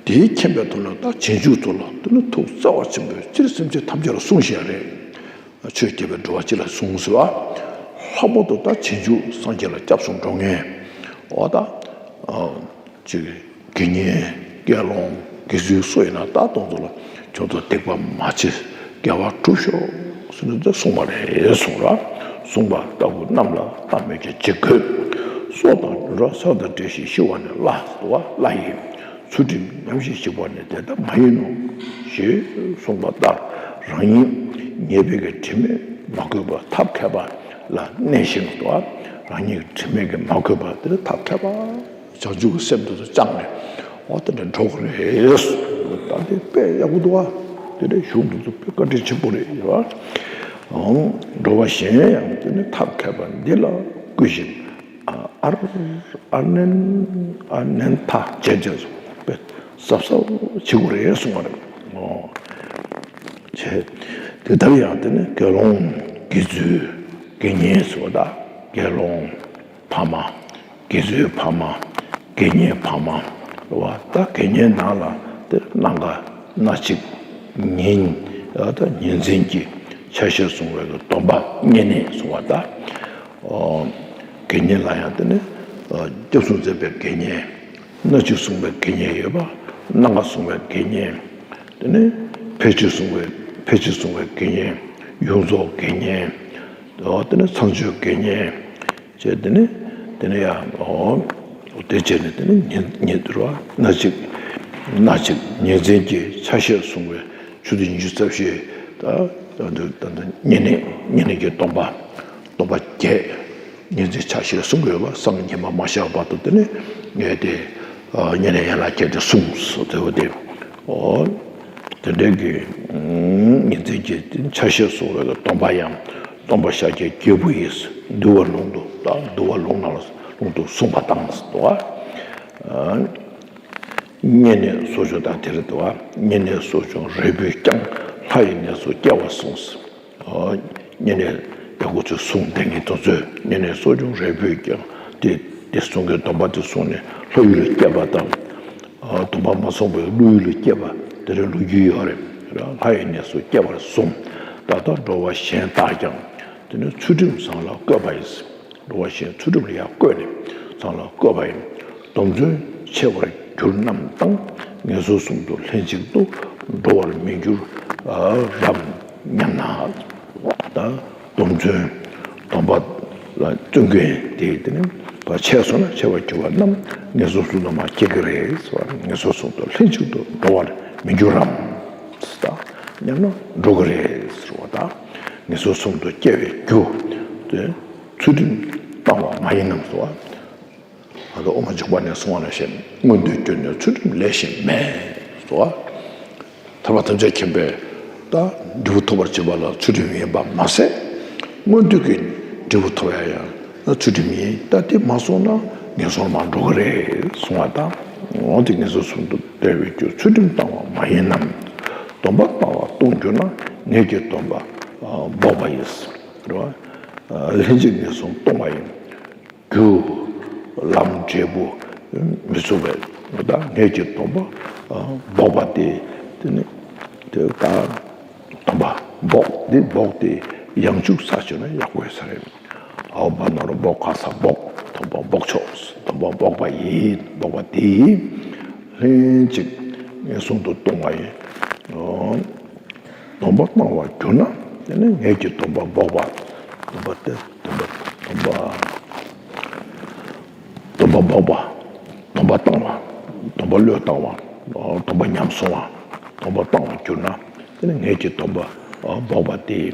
དེའི་མཁྱེན་པའི་ཐོག་ནས་ད་རྗེས་འཇུག་ཚོ་ལ་དེ་ནི་ཐུགས་བརྩེ་བ་ཆེན་པོས་སྤྱིར་སེམས་ཅན་ཐམས་ཅད་ལ་གསུངས་བཞག་རེད། ཆོས་རྒྱལ་པོས་འགྲོ་བ་སྤྱི་ལ་གསུངས་ཟེར་བ། ལྷག་པར་དུ་ད་རྗེས་འཇུག་སངས་རྒྱས་ལ་སྐྱབས་སུ་འགྲོ་མཁན། འོ་ད། ཅིག་དགེ་བསྙེན་དགེ་སློང་དགེ་ཚུལ་སུ་ཡིན་ན་ད་དོན་དུ་ལ་ཁྱོད་ཚོ་སྡིག་པ་མ་བྱེད་དགེ་བ་སྒྲུབ་ཤོག་ཟེར་ནས་འདི་གསུངས་པ་རེད་གསུངས་ར། གསུངས་པ་ལྟ་བུ་རྣམས་ལ་བླ་མེད་ཀྱི་འཇིགས་དགོས། སྲོག་དང་བསྲོ་བ་སྲོག་དང་བྲལ་ཞིང་ཤི་བ་ནི་སླ་ཟེར་བ་སླ་ཡིན། ཚུལ་ཁྲིམས་ཉམས་ཤིང་ཞིག་པ་ནི་དེ་ལྟ་མ་ཡིན་ནོ། ཞེས་གསུངས་པ་ལྟར་རང་ཉིད་ཉེས་པའི་གི་དྲི་མས་མ་གོས་པ་ཐབས་མཁས་པ་ལ་གནས་ཤིང་དུ། རང་ཉིད་ཀྱི་དྲི་མས་གི་མ་གོས་པ་དེ་ལ་ཐབས་མཁས་པ་བྱང་ཆུབ་ཀྱི་སེམས་དེ་ཚོ་བཅངས་ནས་འོ་དེ་འདྲ་འགྲོ་གི་རེད། ད་དེ་དཔེ་ཡག་པོ་འདུག་བ། དེ་འདྲའི་གཞུང་དེ་ཚོ་དཔེ་བཀའ་དྲིན་ཆེན་པོ་རེད་ཡ། འོང་འགྲོ་བ་གཞན་ཡང་དེ་ནི་ཐབས་མཁས་པ་འདི་ལ་བསྐུལ་ཞིང་། ཨར་ཨར་ནན་ཨར་ནན་ཐ་བྱས་བྱས་སོ་པས་ཟབ་ཟབ་བྱེད་དགོས་རེད་གསུངས་པ་རེད། ཨོ། བྱས། དེ་ལྟར་ཡང་དེ་ནི་དགེ་སློང་དགེ་ཚུལ་དགེ་བསྙེན་སོགས་དང་དགེ་སློང་ཕ་མ་དགེ་ཚུལ་ཕ་མ་དགེ་བསྙེན་ཕ་མ་བ་ད་དགེ་བསྙེན་ནང་ལ་དེ་སྣ་འགའ་སྣ་གཅིག་ཉིན་ད་ཉིན་མཚན་གྱི་ཆ་ཤས་བསྲུང་བའི་སྡོམ་པ་བསྙེན་གནས་སོགས་པ་དང་། དགེ་བསྙེན་ལ་ཡང་དེ་ནི་སྐྱབས་སུ་མཛད་པའི་དགེ་བསྙེན། སྣ་གཅིག་བསྲུང་བའི་དགེ་བསྙེན་ཡོད་པ། སྣ་འགའ་བསྲུང་བའི་དགེ་བསྙེན། དེ་ནས་ཕལ་ཆེར་བསྲུང་བའི་ཕལ་ཆེར་བསྲུང་བའི་དགེ་བསྙེན། ཡོངས་རྫོགས་དགེ་བསྙེན། འོ་དེ་ནས་ཚངས་སྤྱོད་དགེ་བསྙེན། བྱས་དེ་ནས་དེ་ནས་ཡང་འོ་དེ་བྱས་ནས་དེ་ནས་ཉིན་ཉིན་དུ་ར་སྣ་གཅིག་སྣ་གཅིག་ཉིན་མཚན་གྱི་ཆ་ཤས་བསྲུང་བའི་ཆུ་ཚོད་ཉི་ཤུ་རྩ་བཞི་ད་ད་ད་ད་བསྙེན་གནས་བསྙེན་གནས་ཀྱི་སྡོམ་པ་སྡོམ་པ་བརྒྱད། ཉིན་མཚན་ཆ་ཤས་བསྲུང་དགོས་པ་སང་ཉི་མ་མ་ཤར་བར་དུ་དེ་ནི་ངས་དེ་ཉིན་ནས་ཡན་ལག་བརྒྱད་དེ་བསྲུངས་སོ་དེ་བ་དེ། ཨོ། དེ་འདྲའི་གི་ཉིན་མཚན་གྱི་ཆ་ཤས་བསྲུང་བའི་སྡོམ་པ་ཡང་སྟོན་པ་ཤཱཀྱའི་རྒྱལ་པོ་ཡིས་འདུལ་བ་ལུང་དུ་དང་འདུལ་བ་ལུང་ནང་ལུང་དུ་གསུངས་པ་དང་དུ་བ། བསྙེན་གནས་གསོ་སྦྱོང་དང་དེ་རེད་དུ་བ། བསྙེན་གནས་གསོ་སྦྱོང་རིལ་བུས་ཀྱང་ལྷ་ཡི་གནས་སུ་སྐྱེ་བར་གསུངས། བསྙེན་གནས་ཡག་པོ་ཚོས་བསྲུང་དེ་ངས་དུས་ཚོད་བསྙེན་གནས་གསོ་སྦྱོང་རིལ་བུས་ཀྱང་དེ་དེ་བསྲུང་གི་སྡོམ་པ་དེ་བསྲུངས་ནས་ལྷ་ཡུལ་ལ་སྐྱེ་བ་དང་། སྡོམ་པ་མ་བསྲུངས་པའི་ཀླུ་ཡུལ་ལ་སྐྱེ་བ་དེ་རེད་ལོ་རྒྱུས་ཡོད་རེད། ལྷ་ཡི་གནས་སུ་སྐྱེ་བར་གསུངས། ད་ལྟ་འགྲོ་བ་གཞན་དག་ཀྱང་དེ་ནི་ཚུལ་ཁྲིམས་བཟང་ལ་བཀོད་པ་ཡིན། འགྲོ་བ་གཞན་ཚུལ་ཁྲིམས་ལ་ཡང་བཀོད་ནས་བཟང་ལ་བཀོད་པ་ཡིན། སྡོམ་བརྩོན་ཆེ་བར་གྱུར་རྣམས་དང་། ངན་སོང་གསུམ་དུ་ལྷན་ཅིག་ཏུ། འགྲོ་བར་མི་འགྱུར་རམ་སྙམ་ན། ད་སྡོམ་བརྩོན་སྡོམ་པ་ལ་བརྩོན་མཁན་དེ་དེ་ནི་ཆེ་སོང་ན་ཆེ་བར་གྱུར་པ་རྣམས་ངན་སོང་གསུམ་དུ་མ་སྐྱེ་གི་རེད་ཟེར་བ། ངན་སོང་གསུམ་དུ་ལྷན་ཅིག་ཏུ་འགྲོ་བར་མི་འགྱུར་རམ། ད་སྙམ་ན་འགྲོ་གི་རེད་ཟེར་བ། ད་ངན་སོང་གསུམ་དུ་སྐྱེ་བའི་རྒྱུ་དེ་ཚུལ་ཁྲིམས་བཏང་བ་མ་ཡིན་ནམ་ཟེར་བ། ད་ལྟ་དབུ་མ་འཇུག་པ་ནས་གསུངས་པ་ནང་བཞིན་མངོན་མཐོའི་རྒྱུ་ནི་ཚུལ་ཁྲིམས་ལས་གཞན་མེད་དོ། ཐར་པ་ཐམས་ཅད་མཁྱེན་པས་ད་འབྲས་བུ་ཐོབ་པར་བྱེད་པ་ལ་ཚུལ་ཁྲིམས་ཡིན་པ་མ་ཟད། མངོན་མཐོའི་གི་འབྲས་བུ་ཐོབ་ཡ་ཡང་ཚུལ་ཁྲིམས་ཡིན། ད་དེ་མ་སོང་ན་ངན་སོང་ལ་མར་འགྲོ་གི་རེད་གསུངས་པ་དང་། འོ་དེ་ངན་སོང་གསུམ་དུ་བསྡད་པའི་རྒྱུ་ཚུལ་ཁྲིམས་བཏང་བ་མ་ཡིན་ནམ། སྡོམ་པ་བཏང་བ་ལྟུང་གྱུར་ན་ངེད་ཀྱི་སྡོམ་པ་འབོགས་པ་ཡིན། རེད་བ། ལྷན་ཅིག་ངན་སོང་ལྟུང་བ་ཡིན། རྒྱུ། ལམ་འབྲས་བུ་མི་ཚུགས་པས་ད་ངེད་ཀྱི་སྡོམ་པ་འབོགས་པ་སྟེ། དེ་ནི་དེ་ད་སྡོམ་པ་འབོགས་འདི་འབོགས་ཏེ་ཡང་འཇུག་ས་བྱུང་ན་ཡག་པོ་ཡོད་ས་རེད། ཨའོ་བ་ན་རོ་འབོག་ག་ས་འབོག་སྡོམ་པ་འབོགས་ཆོག་སྡོམ་པ་འབོགས་པ་ཡིན། འབོགས་པ་དེ་ཡིན། ལྷན་ཅིག་ངན་སོང་དུ་ལྟུང་བ་ཡིན། སྡོམ་པ་བཏང་བར་གྱུར་ན་དེ་ནི་ངེད་ཀྱི་སྡོམ་པ་འབོགས་པ། སྡོམ་པ་སྟེ་སྡོམ་པ་སྡོམ་པ་སྡོམ་པ་འབོགས་པ། སྡོམ་པ་བཏང་བ། སྡོམ་པ་བློས་བཏང་བ། སྡོམ་པ་ཉམས་སོང་བ། སྡོམ་པ་བཏང་བར་གྱུར་ན་དེ་ནི་ངེད་ཀྱི་སྡོམ་པ་འབོགས་པ་སྟེ།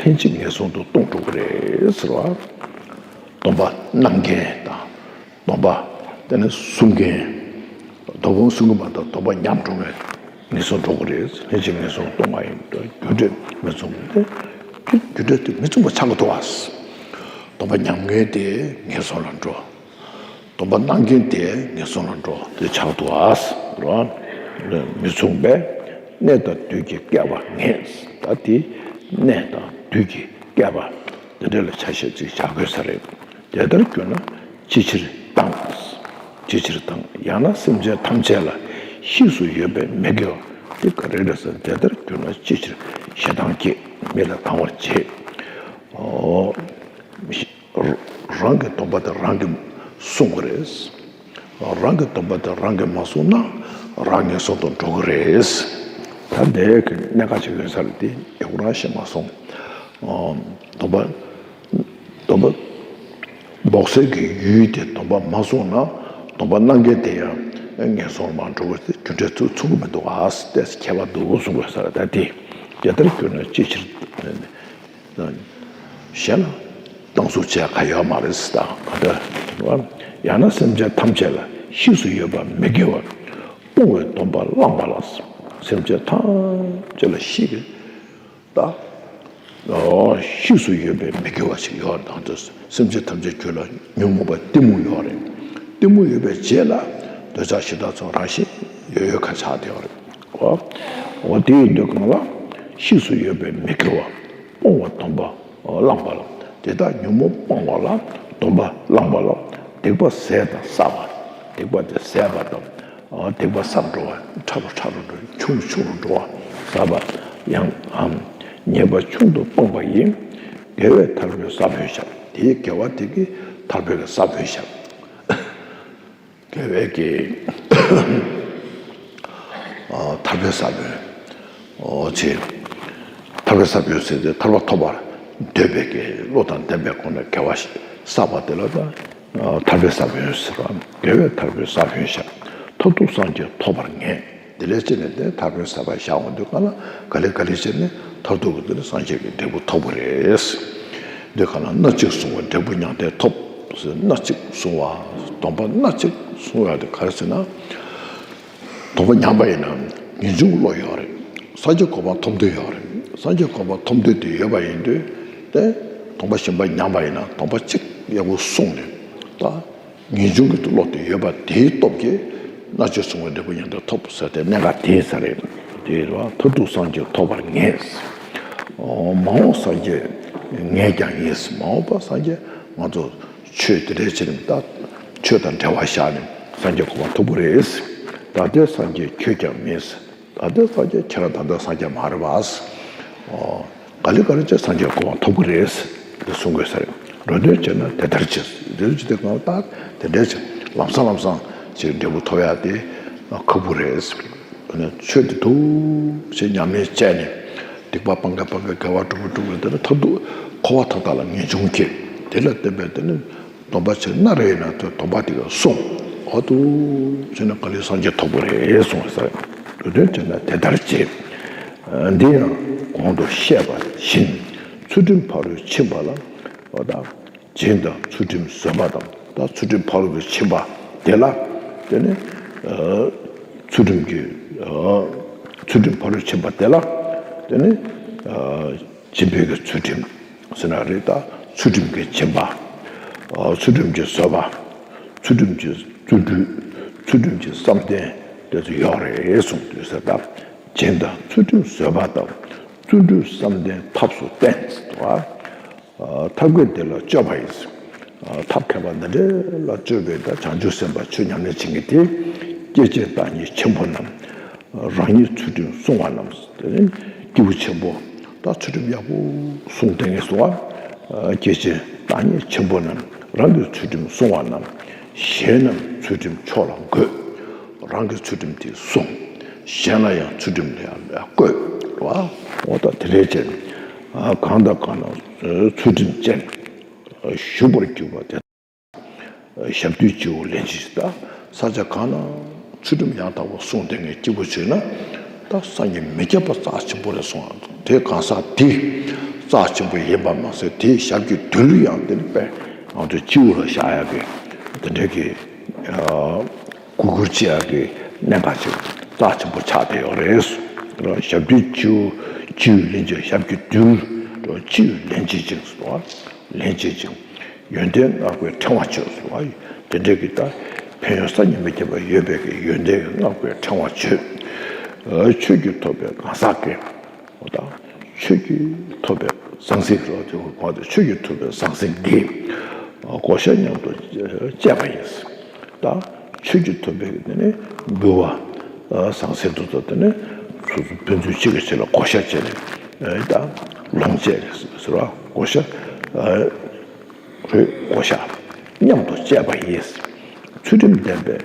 ལྷན་ཅིག་ངན་སོང་དུ་ལྟུང་འགྲོ་གི་རེད་ཟེར་བ། སྡོམ་པ་གནང་མཁན་དང་། སྡོམ་པ་དེ་ནི་སྲུང་མཁན། སྡོམ་པ་སྲུང་གི་མ་གཏོགས་སྡོམ་པ་ཉམས་འགྲོ་མཁན་ངན་སོང་འགྲོ་གི་རེད། ལྷན་ཅིག་ངན་སོང་ལྟུང་བ་ཡིན། རྒྱུ་འབྲས་མི་མཚུངས་པ་དེ། རྒྱུ་འབྲས་དེ་མི་མཚུངས་པ་ཆགས་ཀྱི་འདུག་བ། སྡོམ་པ་ཉམས་མཁན་དེ་ངན་སོང་ལ་འགྲོ། སྡོམ་པ་གནང་མཁན་དེ་ངན་སོང་ལ་འགྲོ་དེ་ཆགས་འདུག་ཨ། རོ། མི་མཚུངས་པས་གནས་དང་དུས་ཀྱི་བསྐལ་པ་ངེས། ད་དེ་གནས་དང་དུས་ཀྱི་བསྐལ་པ་དེ་འདྲ་ལ་ཆ་ཤས་ཅིག་བཞག་དགོས་ས་རེད། དེ་ལྟར་གྱུར་ན་ཅི་ཕྱིར་བཏང་། ཅི་ཕྱིར་བཏང་ཡང་ན་སེམས་ཅན་ཐམས་ཅད་ལ་གཤིས་སུ་ཡོད་པའི་མི་དགེ་བ་དེ་ག་རེ་རེད་ཟེར། དེ་ལྟར་གྱུར་ན་ཅི་ཕྱིར་ཞེ་སྡང་སྐྱེ། མི་ལ་སྡང་བར་བྱེད། ཨོ། རང་གི་སྡོམ་པ་དེ་རང་གིས་སྲུང་གི་རེད། རང་གི་སྡོམ་པ་དེ་རང་གིས་མ་སྲུང་ན་རང་ངན་སོང་དུ་འགྲོ་གི་རེད། ད་འདི་གི་གནད་འགག་ཅིག་ཡོད་ས་རེད་དེ་ཡག་པོ་རང་ཤེས་མ་སོང་། སྡོམ་པ། སྡོམ་པ། འབོག་སའི་གི་ཡུལ་དེ་སྡོམ་པ་མ་སྲུང་ན་སྡོམ་པ་གནང་མཁན་དེ་ཡང་ངན་སོང་ལ་མར་འགྲོ་གི་རེད། རྒྱུ་འབྲས་ཚུར་མཚུངས་གི་མི་འདུག་ཨ། ཏོག་ཙམ་ཁྱད་པར་འདུག་གསུང་དགོས་ས་རེད། ད་དེ་དེ་ལྟར་གྱུར་ན་ཅི་ཕྱིར། གཞན་ལ་སྡང་ཟུག་བྱས་ག་ཡོད་མ་རེད་ཟེར། ད་ག་འདྲ་བ། ཡང་ན་སེམས་ཅན་ཐམས་ཅད་ལ་གཤིས་སུ་ཡོད་པ་མི་དགེ་བ་སྤོང་བའི་སྡོམ་པ་བླངས་པ་ལ། སེམས་ཅན་ཐམས་ཅད་ལ་གཤིས་ཀྱི་ད་གཤིས་སུ་ཡོད་པའི་མི་དགེ་བ་ཞིག་ཡོད་དང་དུ་སེམས་ཅན་ཐམས་ཅད་རྒྱུད་ལ་ཉོན་མོངས་པ་གཏི་མུག་ཡོད་རེད། གཏི་མུག་ཡོད་པའི་རྗེས་ལ་འདོད་ཆགས་ཞེ་སྡང་ཚོགས་རང་བཞིན་ཡོད་ཡོད་ཁ་ཆགས་བསྡད་ཡོད་རེད། འོ་དེ་ཡིན་དུས་གང་ལ་གཤིས་སུ་ཡོད་པའི་མི་དགེ་བ་སྤོང་བ་སྡོམ་པ་བླངས་པ་ལ། དེ་དག་ཉོན་མོངས་སྤོང་བ་ལ་སྡོམ་པ་བླངས་པ་ལ། སྡིག་པ་ཟད་དང་བསགས་པ། སྡིག་པ་དེ་ཟད་པ་དང་། སྡིག་པ་བསགས་འགྲོ་བ། ཕྲ་རུ་ཕྲ་རུ་འགྲོ་བ། ཆུང་རུ་ཆུང་རུ་འགྲོ་བ། བསགས་པ་ཡང་ཉེས་པ་ཆུང་དུ་སྤངས་པ་ཡིས། དགེ་བས་ཐར་པའི་ས་བོན་ཤར། དེའི་དགེ་བ་དེ་གིས་ཐར་པའི་ས་བོན་ཤར། དགེ་བའི་གི་ཨ་ཐར་པའི་ས་བོན། ཨོ་ཅེ། ཐར་པའི་ས་བོན་ཟེར་ཏེ་ཐར་པ་ཐོབ་པར་འདོད་པའི་གི་བློ་དང་ལྡན་པའི་སྒོ་ནས་དགེ་བ་བསགས་པ་དེ་ལ་ད་ཨ་ཐར་པའི་ས་བོན་ཟེར་བ། དགེ་བས་ཐར་པའི་ས་བོན་ཤར། མཐར་ཐུག་སངས་རྒྱས་ཐོབ་པར་ངེས། དེ་ལས་ཅི་ནས་དེ་ཐར་པའི་ས་བོན་ཤར་འོང་དུས་གང་ལ་ག་ལེ་ག་ལེ་བྱས་ནས་མཐར་ཐུག་གི་དེ་ནི་སངས་རྒྱས་ཀྱི་འབྲས་བུ་ཐོབ་པ་རེད། འདི་གང་ལ་སྣ་གཅིག་བསྲུང་བས་འབྲས་བུ་མྱང་འདས་ཐོབ། སྣ་གཅིག་བསྲུང་བ། སྡོམ་པ་སྣ་གཅིག་བསྲུང་བ་དེ་ག་རེ་ཟེར་ན། སྡོམ་པ་ཉམས་པ་ཡིན་ན་ངེས་འབྱུང་བློ་ཡོད་རེད། སངས་རྒྱས་གོ་འཕང་ཐོབ་འདོད་ཡོད་རེད། སངས་རྒྱས་གོ་འཕང་ཐོབ་འདོད་དེ་ཡོད་པ་ཡིན་དུས་དེ་སྡོམ་པ་གཞན་པ་ཉམས་པ་ཡིན་ན་སྡོམ་པ་གཅིག་ཡག་པོ་བསྲུངས་ནས་ད་ངེས་འབྱུང་གི་བློ་དེ་ཡོད་པ་དེའི་སྟོབས་ཀྱིས་སྣ་གཅིག་བསྲུང་བས་འབྲས་བུ་མྱང་འདས་ཐོབ་ཟེར་ཏེ་གནད་འགག་དེ་ས་རེད། དེ་ལ་མཐར་ཐུག་སངས་རྒྱས་ཐོབ་པར་ངེས། མ་འོངས་སངས་རྒྱས་ངེས་ཀྱང་ཡིན། མ་འོངས་པ་སངས་རྒྱས་ང་ཚོ་ཆོས་དེ་འདྲའི་ཕྱིར་ད་ཆོས་དང་འབྲེལ་བ་བཞག་ནས་སངས་རྒྱས་གོ་འཕང་ཐོབ་པ་རེད། ད་ལྟའི་སངས་རྒྱས་ཁྱོད་ཀྱང་མིན། ད་ལྟའི་སངས་རྒྱས་ཁྱེད་རང་ད་ལྟ་སངས་རྒྱས་མ་རེད་པ། ག་ལེ་ག་ལེ་བྱས་སངས་རྒྱས་གོ་འཕང་ཐོབ་ཀྱི་རེད། འདི་གསུང་དགོས་ས་རེད། འགྲོ་དོན་བྱས་ན་དེ་ལྟར་བྱེད། དེ་ལྟར་བྱེད་དུས་གང་ལྟར་དེ་འདྲའི་ཅིག་ལམ་སང་ལམ་སང་ཅིག་འབྲས་བུ་ཐོབ་ཡག་དེ་ཁག་པོ་རེད། ཆོས་དེ་འདུག་ཅེས་ཉམས་ལེན་བྱས་ནས་སྡིག་པ་སྤང་ག་སྤང་ག་དགེ་བ་སྒྲུབ་ག་སྒྲུབ་ག་དེ་ནས་མཐར་ཐུག་འཁོར་བ་མཐའ་དག་ལ་ངེས་འབྱུང་སྐྱེ། དེ་ལ་བརྟེན་པའི་དེ་ནི་སྡོམ་པ་བྱས་སྣ་རེ་ཡིན་ན་དེ་སྡོམ་པ་དེ་ག་སྲུང་། འོ་འདུག་བྱས་ན་ག་ལེ་སངས་རྒྱས་ཐོབ་པ་རེད་གསུངས་ས་རེད། འགྲོ་དོན་བྱས་ན་དེ་ལྟར་བྱེད། འདི་ཡང་གོང་དུ་བཤད་པ་བཞིན་ཚུལ་ཁྲིམས་ཕ་རོལ་ཕྱིན་པ་ལ། འོ་ད། སྦྱིན་དང་ཚུལ་ཁྲིམས་བཟོད་པ་དང་ད་ཚུལ་ཁྲིམས་ཕ་རོལ་ཏུ་ཕྱིན་པ་དེ་ལ་དེ་ནི་ཚུལ་ཁྲིམས་ཀྱི་ཚུལ་ཁྲིམས་ཕ་རོལ་ཕྱིན་པ་དེ་ལ་དེ་ནི་སྦྱིན་པའི་གི་ཚུལ་ཁྲིམས་ཟེར་ན་རེད། ད་ཚུལ་ཁྲིམས་ཀྱི་སྦྱིན་པ། ཚུལ་ཁྲིམས་ཀྱི་བཟོད་པ། ཚུལ་ཁྲིམས་ཀྱི་བརྩོན་འགྲུས། ཚུལ་ཁྲིམས་ཀྱི་བསམ་གཏན་དེ་ཚོ་ཡོད་རེད་གསུངས་དུས་ཟེར། ད་སྦྱིན་དང་ཚུལ་ཁྲིམས་བཟོད་པ་དང་བརྩོན་འགྲུས་བསམ་གཏན་ཐབས་སུ་བསྟན་ཟེར་བ། ཐབས་མཁས་དེ་ལ་སྤྱོད་པ་ཡིན། ཐབས་མཁས་པ་འདི་འདྲ་ལ་སྤྱོད་པའི་ད་བྱང་ཆུབ་སེམས་དཔའ་ཆོས་ཉམས་ལེན་བྱེད་མཁན་དེ། སྐྱེས་ཆེན་བདག་ཉིད་ཆེན་པོ་རྣམས། རང་ཉིད་ཚུལ་ཁྲིམས་བསྲུང་བ་རྣམས། དེ་ནི་སྐྱེས་བུ་ཆེན་པོ་ད་ཚུལ་ཁྲིམས་ཡག་པོ་བསྲུང་བསྡད་མཁན་སོང་བ། སྐྱེས་ཆེན་བདག་ཉིད་ཆེན་པོ་རྣམས་རང་གི་ཚུལ་ཁྲིམས་བསྲུང་བ་རྣམས། གཞན་རྣམས་ཚུལ་ཁྲིམས་མཆོག་ལ་འགོད། རང་གི་ཚུལ་ཁྲིམས་དེ་བསྲུང་། གཞན་ལ་ཡང་ཚུལ་ཁྲིམས་ལ་ཡང་བཀོད་པ། འོ་ད་དེ་འདྲའི་ཅན། གང་དང་གང་ན་ཚུལ་ཁྲིམས་ཅན་ཞུགས་པར་གྱུར་པ་དེ། ཞབས་རྡུལ་སྤྱི་བོར་ལན་གཅིག་ད་ས་ཆ་གང་ན་ཚུལ་ཁྲིམས་ཡང་དག་པར་བསྲུངས་བསྡད་མཁན་སྐྱེས་བུ་བྱུང་ན་ད་སངས་རྒྱས་མི་བསྐྱོད་པ་རྩ་ཆེན་པོ་རེད་གསུངས། དེ་གང་ཟག་དེ་རྩ་ཆེན་པོ་ཡིན་པ་མ་ཟད་དེའི་ཞབས་ཀྱི་རྡུལ་ཡང་དེ་ནི་དཔེ་ང་ཚོའི་སྤྱི་བོ་ལ་བཞག་ཡག་གི་དེ་འདྲ་གི་གུས་བཀུར་བྱེད་ཡག་གི་གནད་འགག་ཅིག་རྩ་ཆེན་པོ་ཆགས་བསྡད་ཡོད་རེད། ཞབས་རྡུལ་སྤྱི་བོ་སྤྱི་བོའི་ལན་གཅིག་ཞབས་ཀྱི་རྡུལ་སྤྱི་བོའི་ལན་གཅིག་ཅིང་སོ། ལན་གཅིག་ཅིང་། ཡོན་ཏན་བསྔགས་པའི་ཕྲེང་བ་ཆོད་ཟེར་བ། དེ་འདྲའི་གི་ད་ཕན་ཡོན་གསར་རྙིང་མ་བརྒྱད་པ་ཡོད་པའི་གི་ཡོན་ཏན་གྱི་བསྔགས་པའི་ཕྲེང་བ་བརྗོད། ཆོས་ཀྱིས་ཐོབ་པའི་གང་ཟག་གི། འོ་ད་ཆོས་ཀྱིས་ཐོབ་པའི་ཟང་ཟིང་རོ་དེ་གོ་དེ་ཆོས་ཀྱིས་ཐོབ་པའི་ཟང་ཟིང་འདི་བགོ་བཤའ་མཉམ་དུ་བཅད་པ་ཡིན། ད་ཆོས་ཀྱིས་ཐོབ་པའི་གི་དེ་ནི་འབུལ་བ་ཟང་ཟིང་དུ་ཐོབ་དེ་ནི་སོ་སོ་ཕན་ཚུན་གཅིག་གིས་གཅིག་ལ་བགོ་བཤའ་བྱས་ནས་ད་ལོངས་སྤྱད་ཟེར་བ་བགོ་བཤའ། རོས་བགོ་བཤའ་མཉམ་དུ་བཅད་པ་ཡིས། ཚུལ་ཁྲིམས་ལྡན་པས་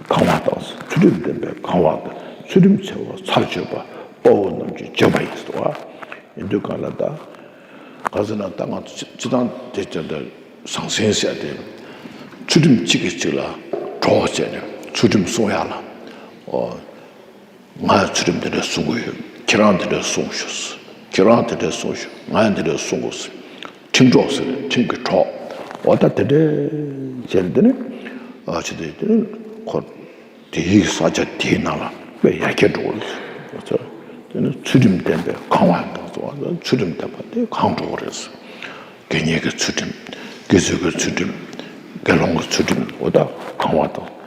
གང་བ་དང་། ཚུལ་ཁྲིམས་ལྡན་པས་གང་བ་དང་། ཚུལ་ཁྲིམས་ཆེ་བ་ཚར་གཅོད་པ། དཔའ་བོ་རྣམས་ཀྱི་སྤྱོད་པ་ཡིན་ཟེར་བ། ཡིན་དུས་གང་ལ་ད་ག་ཟེར་ན་ད་ང་ཚོ་སྤྱི་བཏང་དེ་ཅན་དུ་ཟང་ཟིང་ཟེར་ཏེ་ཚུལ་ཁྲིམས་གཅིག་གིས་གཅིག་ལ་གྲོགས་བྱས་ནས་ཚུལ་ཁྲིམས་སྲུང་ཡ་ལ། ཨོ། ང་ཡང་ཚུལ་ཁྲིམས་དེ་འདྲ་སྲུང་གི་ཡོད། ཁྱེད་རང་དེ་འདྲ་སྲུང་ཤོག་ཁྱེད་རང་དེ་འདྲ་སྲུང་ཤོག་ང་ཡང་དེ་འདྲ་སྲུང་དགོས། ཁྲིམས་གྲོགས་ཟེར་ནས་ཁྲིམས་ཀྱི་གྲོགས། འོ་ད་དེ་འདྲ་བྱས་ནས་དེ་ནི་ཨ་ཅི་དེ་དེ་ནི་ཁོ་དེ་ཡིག་ས་ཆ་དེའི་ནང་ལ་དཔེ་ཡར་རྒྱས་འགྲོ་གི་རེད། དེ་ནི་ཚུལ་ཁྲིམས་ལྡན་པས་གང་བ་དང་ཚུལ་ཁྲིམས་ལྡན་པ་དེ་གང་འགྲོ་གི་རེད། དགེ་བསྙེན་གྱི་ཚུལ་ཁྲིམས། དགེ་ཚུལ་གྱི་ཚུལ་ཁྲིམས། དགེ་སློང་གི་ཚུལ་ཁྲིམས། འོ་ད་གང་བ་དང་།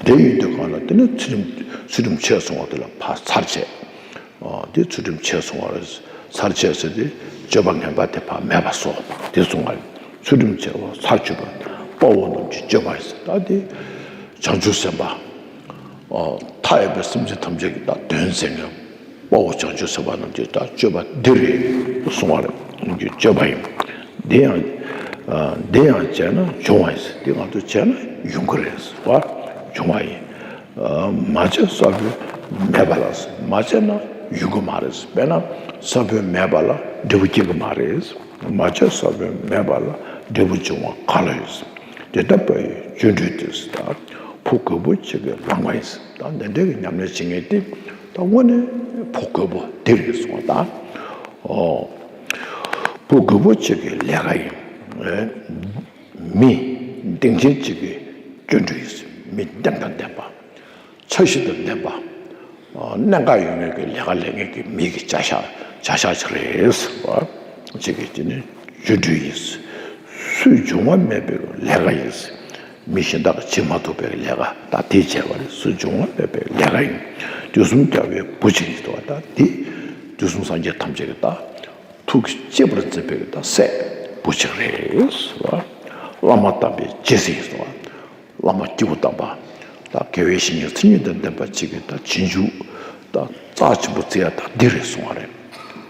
དེ་ཡིན་དུས་གང་ལ་དེ་ནི་ཚུལ་ཁྲིམས་ཚུལ་ཁྲིམས་ཆད་སོང་བ་དེ་ལ་ཕར་ཚར་བཅད། ཨ་དེ་ཚུལ་ཁྲིམས་ཆད་སོང་བ་རེད། ཚར་བཅད་ཟེར་ཏེ་སྤྱོད་པ་ངན་པ་དེ་ཕར་མེད་པ་བཟོ། དེ་གསུང་བ་ཡིན། ཚུལ་ཁྲིམས་ཆེ་བ་ཚར་གཅོད་པ། དཔའ་བོ་རྣམས་ཀྱི་སྤྱོད་པ་ཡིན་ཟེར། ད་དེ་བྱང་ཆུབ་སེམས་དཔའ་ཨ་མཐའ་ཡས་པའི་སེམས་ཅན་ཐམས་ཅད་ཀྱི་ད་དོན་མཛད་མཁན་དཔའ་བོ་བྱང་ཆུབ་སེམས་དཔའ་རྣམས་ཀྱི་ད་སྤྱོད་པ་འདི་རེད་གསུང་བ་རེད། རྣམས་ཀྱི་སྤྱོད་པ་ཡིན། འདི་ཡང་ཨ་འདི་ཡང་བྱས་ན་འབྱུང་བ་ཡིན་ཟེར། འདི་ང་ཚོ་བྱས་ན་ཡོང་གི་རེད་ཟེར་བ། འབྱུང་བ་ཡིན། མ་བྱས་ས་བོན་མེད་པ་ལ། མ་བྱས་ན་ཡོང་གི་མ་རེད། དཔེར་ན་ས་བོན་མེད་པ་ལ་འབྲས་བུ་སྐྱེ་གི་མ་རེད། མ་བྱས་ས་བོན་མེད་པ་ལ་འབྲས་བུ་འབྱུང་བ་ག་ལ་ཡོད། དེ་ལྟ་བུའི་སྤྱོད་འབྲས་དེ་ད་ཕོ་རྒོད་པོ་གཅིག་གི་ལག་པ་ཡིན། ད་འདི་འདྲའི་གི་ཉམས་ལེན་བྱེད་མཁན་དེ་ད་དངོས་གནས་ཕོ་རྒོད་པོ་དེ་རེད་གསུངས་པ། ད་ཨོ་ཕོ་རྒོད་པོ་གཅིག་གི་ལས་ཀ་ཡིན། མི་གདེང་ཅན་གཅིག་གི་སྐྱོན་བྲལ་ཡིན། མི་བདེན་དང་ལྡན་པ། འཆར་གཞི་དང་ལྡན་པ། གནད་འགག་ཡོད་མཁན་གྱི་ལས་ཀ་ལས་མཁན་གྱི་མི་གི་བྱ་གཞག་བྱ་གཞག་ཅིག་རེད་ཟེར་བ། གཅིག་གི་དེ་ནི་སྐྱོན་བྲལ་ཡིན། སུས་འབྱུང་བ་མེད་པའི་ལས་ཀ་ཡིན། མི་གཞན་དག་གིས་བྱེད་མ་ཐུབ་པའི་ལས་ཀ་ད་དེ་བྱས་པ་རེད། སུས་འབྱུང་བ་མེད་པའི་ལས་ཀ་ཡིན། དུས་གསུམ་རྒྱལ་བའི་བུ་གཅིག་ཡིན་ཟེར་བ། ད་དེ་དུས་གསུམ་སངས་རྒྱས་ཐམས་ཅད་ཀྱི་ད། ཐུགས་ཀྱིས་གཅེས་པར་མཛད་པའི་ད་སྲས་བུ་གཅིག་རེད་ཟེར་བ། བླ་མ་དམ་པའི་རྗེས་ཟིན་ཟེར་བ། བླ་མ་སྐྱེས་བུ་དམ་པ། ད་དགེ་བའི་བཤེས་གཉེན་མཚན་ཉིད་དང་ལྡན་པ་གཅིག་གི་ད་རྗེས་འཇུག་ད་རྩ་ཆེན་པོ་བརྩི་ཡ་ད་འདི་རེད་གསུང་བ་རེད།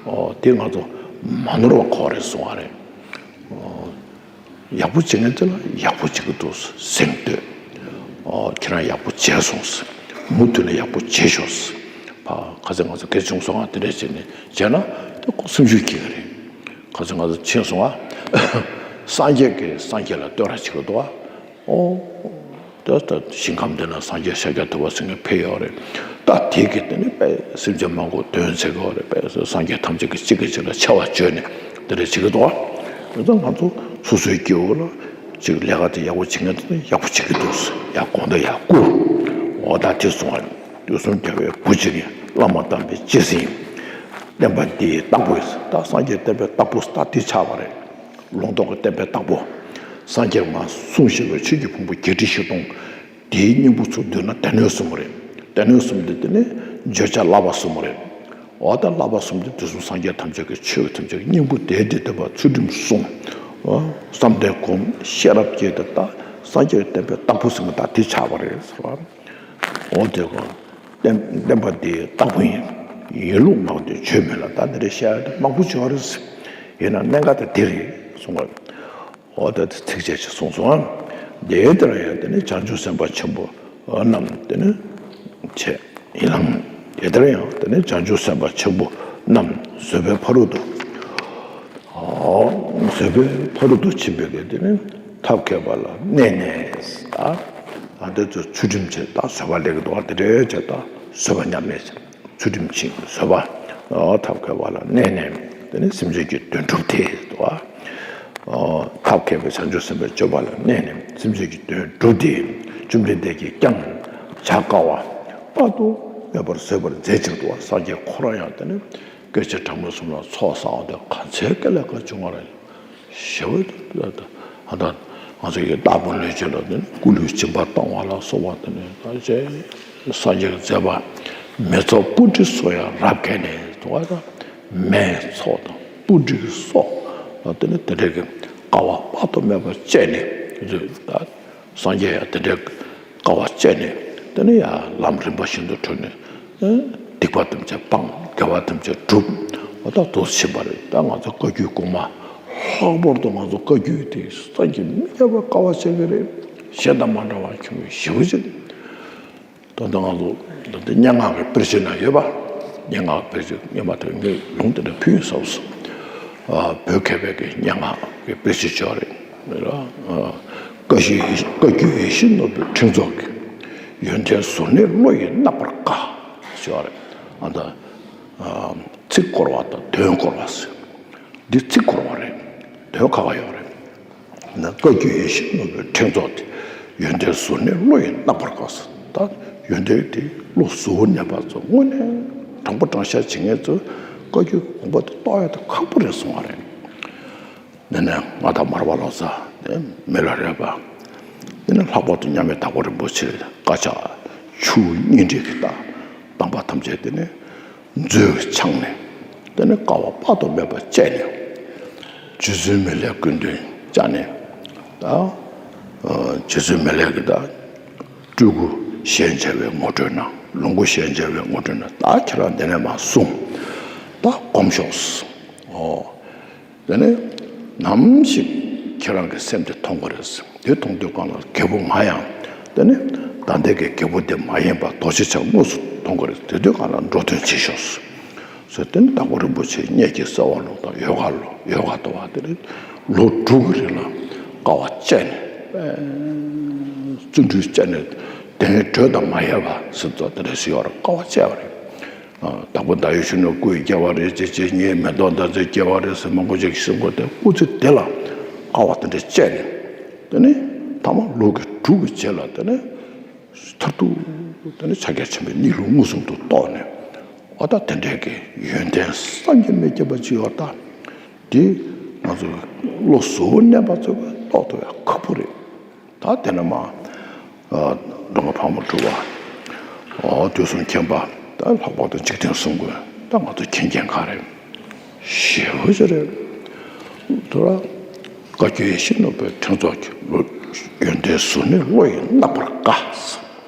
ཨོ་དེ་ང་ཚོ་མ་ནོར་བ་གོ་རེད་གསུང་བ་རེད། ཨོ། ཡག་པོ་བྱེད་མཁན་དེ་ལ་ཡག་པོ་བྱེད་ཀྱི་འདུག་ཟེར་འདོད། ཨོ་ཁྱེད་རང་ཡག་པོ་བྱས་སོང་ཟེར། མུ་མཐུད་ནས་ཡག་པོ་བྱེད་ཤོག་ཟེར། ཕ་ག་ཚོད་ང་ཚོ་གལ་ཆུང་སོང་ང་དེ་འདྲས་བྱས་ནས་བྱས་ན་དེ་ཁོ་སེམས་ཤུགས་སྐྱེ་གི་རེད། ག་ཚོད་ང་ཚོ་ཕྱིན་སོང་ང་། སངས་རྒྱས་ཀྱིས་སངས་རྒྱས་ལ་བསྟོད་ར་བྱེད་ཀྱི་འདུག་ཨ། ཨོ། ད་ད་ཞིང་ཁམས་འདི་ན་སངས་རྒྱས་ཤཱཀྱ་ཐུབ་པ་ཟེར་མཁན་ཕེབས་ཡོད་རེད། ད་དེ་གི་དེ་ནི་དཔེ་སེམས་ཅན་མང་པོ་དོན་མཛད་ཀྱི་ཡོད་རེད། དཔེ་སངས་རྒྱས་ཐམས་ཅད་ཀྱི་གཅིག་གིས་གཅིག་ལ་ཆེ་བ་བརྗོད་ནས་དེ་འདྲ་བྱེད་ཀྱི་འདུག་ཨ། ད་ང་ཚོ་སོ་སོའི་སྐྱེ་བོ་ལ་ཅིག་ལས་ཀ་དེ་ཡག་པོ་བྱེད་མཁན་དེ་ནི་ཡག་པོ་བྱེད་ཀྱི་འདུག་ཟེར། ཡག་དགོངས་དག་ཡག་བསྐུར། འོ་ད་དེ་གསུང་བ་རེད། དུས་གསུམ་རྒྱལ་བའི་བུ་གཅིག་ཡིན། བླ་མ་དམ་པའི་རྗེས་ཟིན་ཡིན། བསྟན་པ་འདི་ཡི་བདག་པོ་ཡིན། ད་སངས་རྒྱས་བསྟན་པའི་བདག་པོ་ད་དེ་ཆགས་པ་རེད། ལུང་རྟོགས་ཀྱི་བསྟན་པའི་བདག་པོ། སངས་རྒྱས་མ་གསུངས་ཤེས་པའི་ཆོས་ཀྱི་ཕུང་པོ་བརྒྱད་ཁྲི་བཞི་སྟོང་། དེའི་སྙིང་པོ་ཚུར་བསྡུས་ན་སྡེ་སྣོད་གསུམ་རེད། སྡེ་སྣོད་གསུམ་དེ་དེ་ནི་བརྗོད་བྱ་བསླབ་པ་གསུམ་རེད། འོ་ད་བསླབ་པ་གསུམ་དེ་དུས་གསུམ་སངས་རྒྱས་ཐམས་ཅད་ཀྱི་ཆོས་ཐམས་ཅད་ཀྱི་སྙིང་པོ་དེ་དེ་བསྟན་པ་ཚུལ་ཁྲིམས་སྲུང་། བསམ་གཏན་སྒོམ། ཤེས་རབ་བསྐྱེད་དེ་ད་སངས་རྒྱས་བསྟན་པའི་བདག་པོ་ཟེར་མཁན་ད་དེ་ཆགས་པ་རེད་ཟེར་བ། འོ་དེ་གོ། བསྟན་བསྟན་པ་འདི་ཡི་བདག་པོ་ཡིན། ཡིན་ལུགས་མང་དུ་བརྗོད་མེད་ལ། ད་འདི་འདྲ་བཤད་ཡ་དེ་མང་པོ་བྱུང་བ་རེད། ཡིན་ན་གནད་འགག་དེ་འདི་རེད་གསུངས་པ། འོ་ད་དེ་ཚིགས་བཅད་ཅིག་གསུངས་སོང་ཨ། དེའི་ལྟར་ཡང་དེ་ནི་བྱང་ཆུབ་སེམས་དཔའ་ཆེན་པོ་རྣམས་དེ་ནི་བྱས་ཡིན་ལམ། དེ་ལྟར་ཡང་དེ་ནི་བྱང་ཆུབ་སེམས་དཔའ་ཆེན་པོ་རྣམས་བཟོད་པའི་ཕ་རོལ་ཏུ། ཨོ། བཟོད་པའི་ཕ་རོལ་ཏུ་ཕྱིན་པའི་གི་དེ་ནི་ཐབས་མཁས་པ་ལ་གནས་ནས་ད། ཨ་དེ་ཚོ་ཚུལ་ཁྲིམས་ཆེ་ད་བཟོད་པ་ལས་ཀྱི་འདུག་པ་དེ་འདྲའི་ཆེ་ད་བཟོད་པ་ཉམས་ལེན་བྱེད། ཚུལ་ཁྲིམས་ཆེ་བཟོད་པ། ཨོ་ཐབས་མཁས་པ་ལ་གནས་ནས་དེ་ནི་སེམས་ཅན་གྱི་དོན་སྒྲུབ་སྟེ་འདུག་པ། ཨོ་ཐབས་མཁས་པའི་བྱང་ཆུབ་སེམས་དཔའི་སྤྱོད་པ་ལ་གནས་ནས་སེམས་ཅན་གྱི་དོན་སྒྲུབ་སྟེ། བཅོམ་ལྡན་འདས་ཀྱིས་ཀྱང་བྱ་དཀའ་བ་དཔག་ཏུ་མེད་པར་བཟོད་པར་མཛད་ཅིང་འདུག་པ། སངས་རྒྱས་ཁོ་རང་ཡང་དེ་ནི་སྐད་ཅིག་གྲངས་མེད་གསུམ་ལ་ཚོགས་བསགས་པ་དེ་ག་ཚད་སྐལ་ལས་ཀ་བྱུང་བ་རེད། ཞེ་བོ་ད་ད་ད་ ང་ཚོ་ཡི་རྟག་པ་ལུས་ཅན་ལ་དེ་ནི་སྐུ་ལུས་སྦྱིན་པ་བཏང་བ་ལ་སོགས་པ་དེ་ནི་ད་ཅེས་སངས་རྒྱས་ཀྱི་མཛད་པ་མེ་ཚོགས་སྤུ་གྲི་སོགས་ཡང་རབ་བརྒྱན་ནས་དུ་བ་དང་མེ་ཚོགས་དང་སྤུ་གྲི་སོགས་ལ་དེ་ནི་དེ་འདྲའི་གི་དཀའ་བ་དཔག་ཏུ་མེད་པ་སྤྱད་ནས་ད་སངས་རྒྱས་ཡང་དེ་འདྲའི་དཀའ་བ་སྤྱད་ནས་དེ་ནི་ཡང་ལམ་རིམ་པ་བཞིན་དུ་བགྲོད་ནས། སྡིག་པ་ཐམས་ཅད་སྤངས། དགེ་བ་ཐམས་ཅད་བསྒྲུབས། འོ་ད་དུ་ཕྱིན་པ་རེད། ད་ང་ཚོ་བཀའ་བརྒྱུད་གོང་མ་ལྷག་པར་དུ་ང་ཚོ་བཀའ་བརྒྱུད་དེ་སངས་རྒྱས་མི་ཉམས་པ་དཀའ་བ་སྤྱད་ཀྱི་རེད། གཞན་དང་མ་འདྲ་བ་ཁྱོད་ཀྱི་ཞེ་པོ་ཅིག་ད་ལྟ་ང་ཚོ་ད་ལྟ་སྙན་ངག་གི་དཔེར་བརྗོད་ན་ཡོད་པ། སྙན་ངག་གི་དཔེར་བརྗོད་སྙན་པ་དེ་ངས་ལུང་དེ་འདྲ་ཕུལ་ཡིན་ཟེར་སོང་། བོད་མཁས་པའི་གི་སྙན་ངག་གི་དཔེར་བརྗོད་ཅིག་ཡོད་རེད། བཀའ་བཞིན་བཀའ་བརྒྱུད་ཡིད་བཞིན་ནོར་བུའི་ཕྲེང་ཚོགས་ཀྱི། ཡོན་ཏན་གཟུར་གནས་བློ་ཡིས་བརྣག་པར་དཀའ། ཞུ་བ་རེད། ཨ་ད། ཚིག་འཁོར་བ་དང་དོན་འཁོར་བ་ཟེར། འདི་ཚིག་འཁོར་བ་རེད། དོན་ཁ་ཁ་ཡོད་རེད། ན་བཀའ་བརྒྱུད་ཡིད་བཞིན་ནོར་བུའི་ཕྲེང་ཚོགས་ཏེ། ཡོན་ཏན་གཟུར་གནས་བློ་ཡིས་བརྣག་པར་དཀའ་ཟེར། ད་ཡོན་ཏན་དེ་བློ་གཟུར་གནས་པ་ཚོ་དངོས་གནས་དྲང་པོ་དྲང་བཞག་བྱེད་མཁན་ཚོ་བཀའ་བརྒྱུད་དགོངས་པ་དེ་རྟོགས་ཡ་དེ་ཁག་པོ་རེད་གསུང་བ་རེད། དེ་ནས་མངའ་བདག་མར་པ་ལོ་ཙཱ་དེ་མི་ལ་རས་པ། དེ་ནས་ལྷག་པར་དུ་མཉམ་མེད་དྭགས་པོ་རིན་པོ་ཆེ་བཀའ་ཕྱག་ཆུ་བོ་གཉིས་འདྲེས་ཀྱི་ད་དམ་པ་ཐམས་ཅད་དེ་ནས་མཛོད་འཆང་ནས་དེ་ནས་དཀའ་བ་དཔག་ཏུ་མེད་པ་སྤྱད་ནས། རྗེ་བཙུན་མི་ལའི་སྐུ་མདུན་བཅར་ནས་ད། རྗེ་བཙུན་མི་ལའི་གི་ད། སྤྲུལ་སྐུ་ཞལ་མཇལ་བའི་ངོ་སྤྲོད་གནང་། ལོངས་སྐུ་ཞལ་མཇལ་བའི་ངོ་སྤྲོད་གནང་། ད་ཁྱེད་རང་འདི་ནས་མར་གསུངས། ད་སྒོམ་ཤོག་ཟེར། ཨོ། དེ་ནས་ནམ་ཞིག་ཁྱེད་རང་གི་སེམས་དེ་མཐོང་གི་རེད་ཟེར། དེ་མཐོང་དུས་གང་ལ་རྒྱལ་པོ་ང་ཡང་དེ་ནས་ད་ལྟའི་གི་རྒྱལ་པོ་དེ་མ་ཡིན་པ་རྡོ་རྗེ་འཆང་དངོས་སུ་མཐོང་གི་རེད། དེ་དུས་གང་ལ་འགྲོ་དོན་བྱེད་ཤོག་ཟེར། ཟེར་དེ་ནས་དྭགས་པོ་རིན་པོ་ཆེ་གཉལ་གྱི་སྲོད་ལ་དང་ཡོ་ག་ལོ་ཡོ་ག་ལྟ་བ་དེ་ནས་ལོ་དྲུག་གི་རིང་ལ་དཀའ་བ་སྤྱད་ནས། བརྩོན་འགྲུས་བྱས་ནས་དེ་ནས་བགྲོད་དང་མ་ཡལ་བ་ཟེར་ཚོ་དེ་འདྲ་ཞིག་ཡོད་རེད། དཀའ་བ་སྤྱད་པ་རེད། ཨ། དྭགས་པོ་ཟླ་འོད་གཞོན་ནུ་སྐུ་ཡི་སྐྱེ་བ་རེད་ཅེས་བྱས་ཉིད་མེ་ཏོག་ཟླ་ཚེས་སྐྱེ་བ་རེད་ཟེར་མང་པོ་ཅིག་གསུང་གི་འདུག་སྐུ་ཚེ་དེ་ལ་དཀའ་བ་དེ་འདྲ་སྤྱད་ནས་དེ་ནས་ཐ་མ་ལོ་གི་དྲུག་གི་རྗེས་ལ་དེ་ནས་མཐར་ཐུག་དེ་ནས་ཕྱག་རྒྱ་ཆེན་པོའི་གཉིས་ལུགས་མངོན་སུམ་དུ་རྟོགས་ནས། འོ་ད་དེ་འདྲའི་གི་ཡོན་ཏན་བསམ་གྱིས་མི་ཁྱབ་པ་ཅིག་ཡོད་ད། དེ་ང་ཚོ་བློ་གཟུ་བོར་གནས་པ་ཚོས་རྟོགས་ཐུབ་ཡ་ཁག་པོ་རེད། ད་དེ་ནས་མ། ཨ། མདོ་སྔགས་ཕག་མོ་གྲུ་པ། ཨོ། དུས་གསུམ་མཁྱེན་པ། ད་ལྷག་པར་དུ་འཇིག་རྟེན་གསུམ་མགོན་ད་ང་ཚོ་མཁྱེན་མཁན་ག་རེ་ཞེ་པོ་ཅིག་རེད། དུ་ར། བཀའ་བརྒྱུད་ཡིད་བཞིན་ནོར་བུའི་ཕྲེང་ཚོགས་ཀྱི་ལོ། ཡོན་ཏན་གཟུར་གནས་བློ་ཡིས་བརྣག་པར་དཀའ།